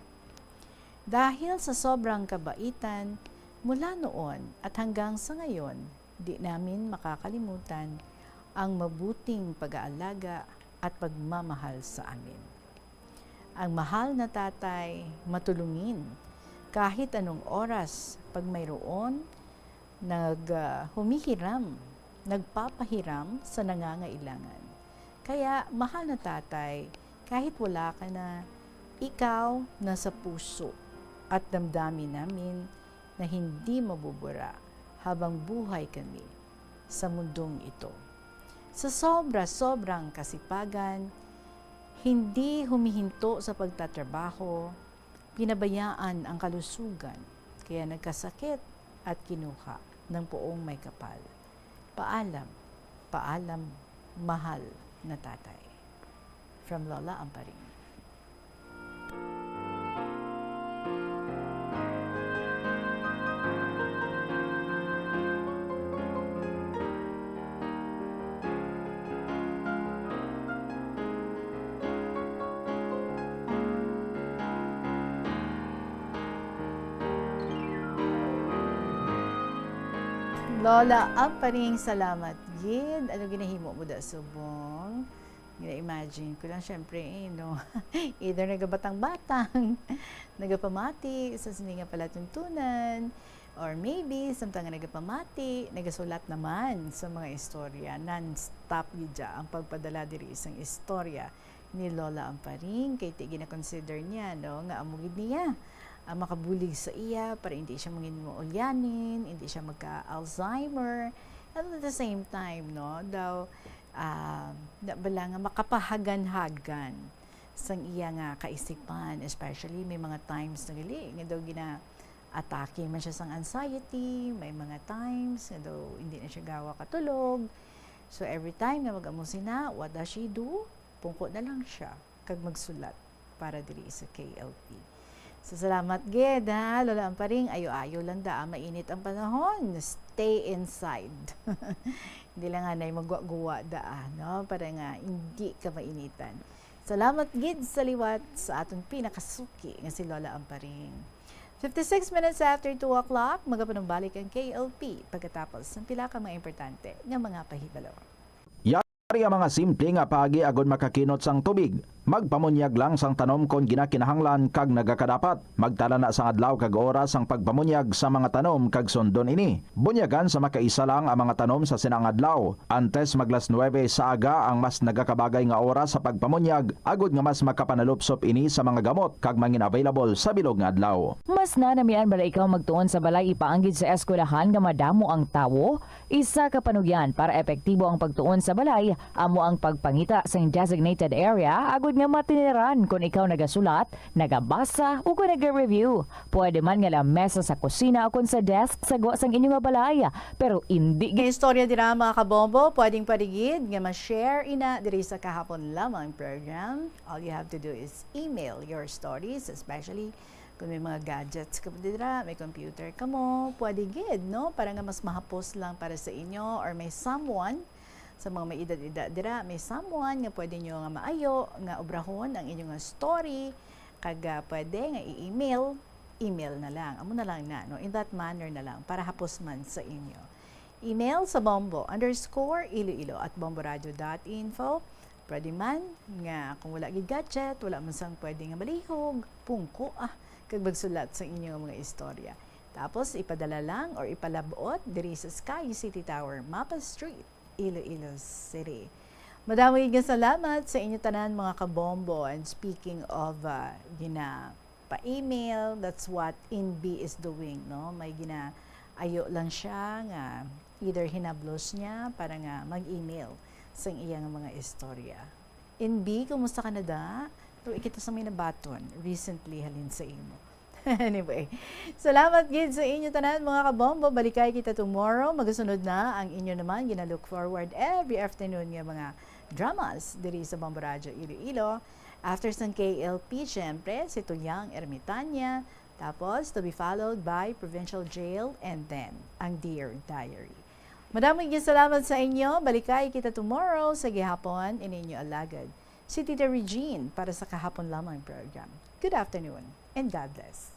Dahil sa sobrang kabaitan, mula noon at hanggang sa ngayon, di namin makakalimutan ang mabuting pag-aalaga at pagmamahal sa amin. Ang mahal na tatay, matulungin, kahit anong oras, pag mayroon, nag, ah, humihiram, nagpapahiram sa nangangailangan. Kaya, mahal na tatay, kahit wala ka na, ikaw nasa puso at damdamin namin na hindi mabubura habang buhay kami sa mundong ito. Sa sobra-sobrang kasipagan, hindi humihinto sa pagtatrabaho, pinabayaan ang kalusugan, kaya nagkasakit at kinuha ng Poong Maykapal. Paalam, paalam, mahal na tatay. From Lola Amparing. Lola Amparing, salamat gid. Ano ginahimo mo da subong? Gina-imagine ko lang, syempre, eh, no? Either nagabatang-batang, nagapamati sa sini nga palatuntunan, or maybe, samtang nga nagapamati, nagasulat naman sa mga istorya. Non-stop gid dya ang pagpadala diri isang istorya ni Lola Amparing, kay ti gina-consider niya, no, nga amo gid niya ang makabulig sa iya para hindi siya mangin maulyanin, hindi siya magka-Alzheimer. And at the same time, no, daw, ah, na bala nga makapahaganhagan sang iya nga kaisipan, especially may mga times na gali nga daw gina-atake man siya sang anxiety, may mga times nga daw hindi na siya gawa katulog. So, every time nga mag-amo sina, what does she do? Pungko na lang siya kag magsulat para diri sa K L P. So, salamat gid, ha, Lola Amparing. Ayo-ayo lang da, ah, mainit ang panahon. Stay inside. Hindi lang anay magwa-guwa da, ah, no? Para nga hindi ka mainitan. Salamat gid sa liwat sa aton pinakasuki nga si Lola Amparing. Fifty-six minutes after two o'clock, magapanumbalik ang K L P pagkatapos ng pila ka mga importante nga mga pahibalo. Yari ang mga simple nga paagi agod makakinot sang tubig. Magpamunyag lang sang tanom kon ginakinahanglan kag nagakadapat. Magtala na sang adlaw kag oras sang pagpamunyag sa mga tanom kag sundon ini. Bunyagan sa makaisa lang ang mga tanom sa sina nga adlaw. Antes maglas nuwebe sa aga ang mas nagakabagay nga oras sa pagpamunyag, agod nga mas makapanalupsop ini sa mga gamot kag mangin-available sa bilog nga adlaw. Mas nanamian bala ikaw magtuon sa balay ipaanggid sa eskwelahan nga madamo ang tawo? Isa ka panugyan para epektibo ang pagtuon sa balay amo ang pagpangita sang designated area agud nga matiniran kon ikaw nagasulat, nagabasa, o kon naga-review. Pwede man nga lamesa sa kusina o kon sa desk sa gwa sang inyo nga balay, pero indi gi- Istorya dira, mga kabombo, pwedeng pwede gid nga ma-share ina diri sa Kahapon Lamang program. All you have to do is email your stories, especially kung may mga gadgets ka dira, may computer ka mo, pwede gid, no? Para nga mas mahapos lang para sa inyo, or may someone sa mga may edad-edad dira, may someone nga pwede nyo nga maayo nga obrahon ang inyo nga story, kag, ah, pwede nga i-email, email na lang. Amo na lang na, no? In that manner na lang, para hapos man sa inyo. Email sa bombo underscore iloilo at bomboradio dot info. Pwede man nga kung wala gid gadget, wala man sang pwede nga malihog, pungko, ah, kag magsulat sa inyo nga mga istorya. Tapos ipadala lang or ipalabot diri sa Sky City Tower, Mapa Street, Iloilo City. Madamo gid nga salamat sa inyo tanan, mga kabombo. And speaking of, ah, gina pa-email, that's what Inbi is doing, no? May ginaayo lang siya nga either hinablos niya para nga mag-email sang iya nga mga istorya. Inbi, kumusta ka na da? To, ikita sa may nabaton recently halin sa imo. Anyway, salamat gid sa inyo tanan, mga kabombo. Balikay kita tomorrow. Magasunod na ang inyo naman gina-look forward every afternoon nga mga dramas diri sa Bombo Radyo Iloilo. After sang K L P, syempre, si Tuyang Ermitania. Tapos, to be followed by Provincial Jail and then ang Dear Diary. Madamo gid salamat sa inyo. Balikay kita tomorrow sa gihapon. Ini inyo alagad, si Tita Regine, para sa Kahapon Lamang program. Good afternoon and God bless.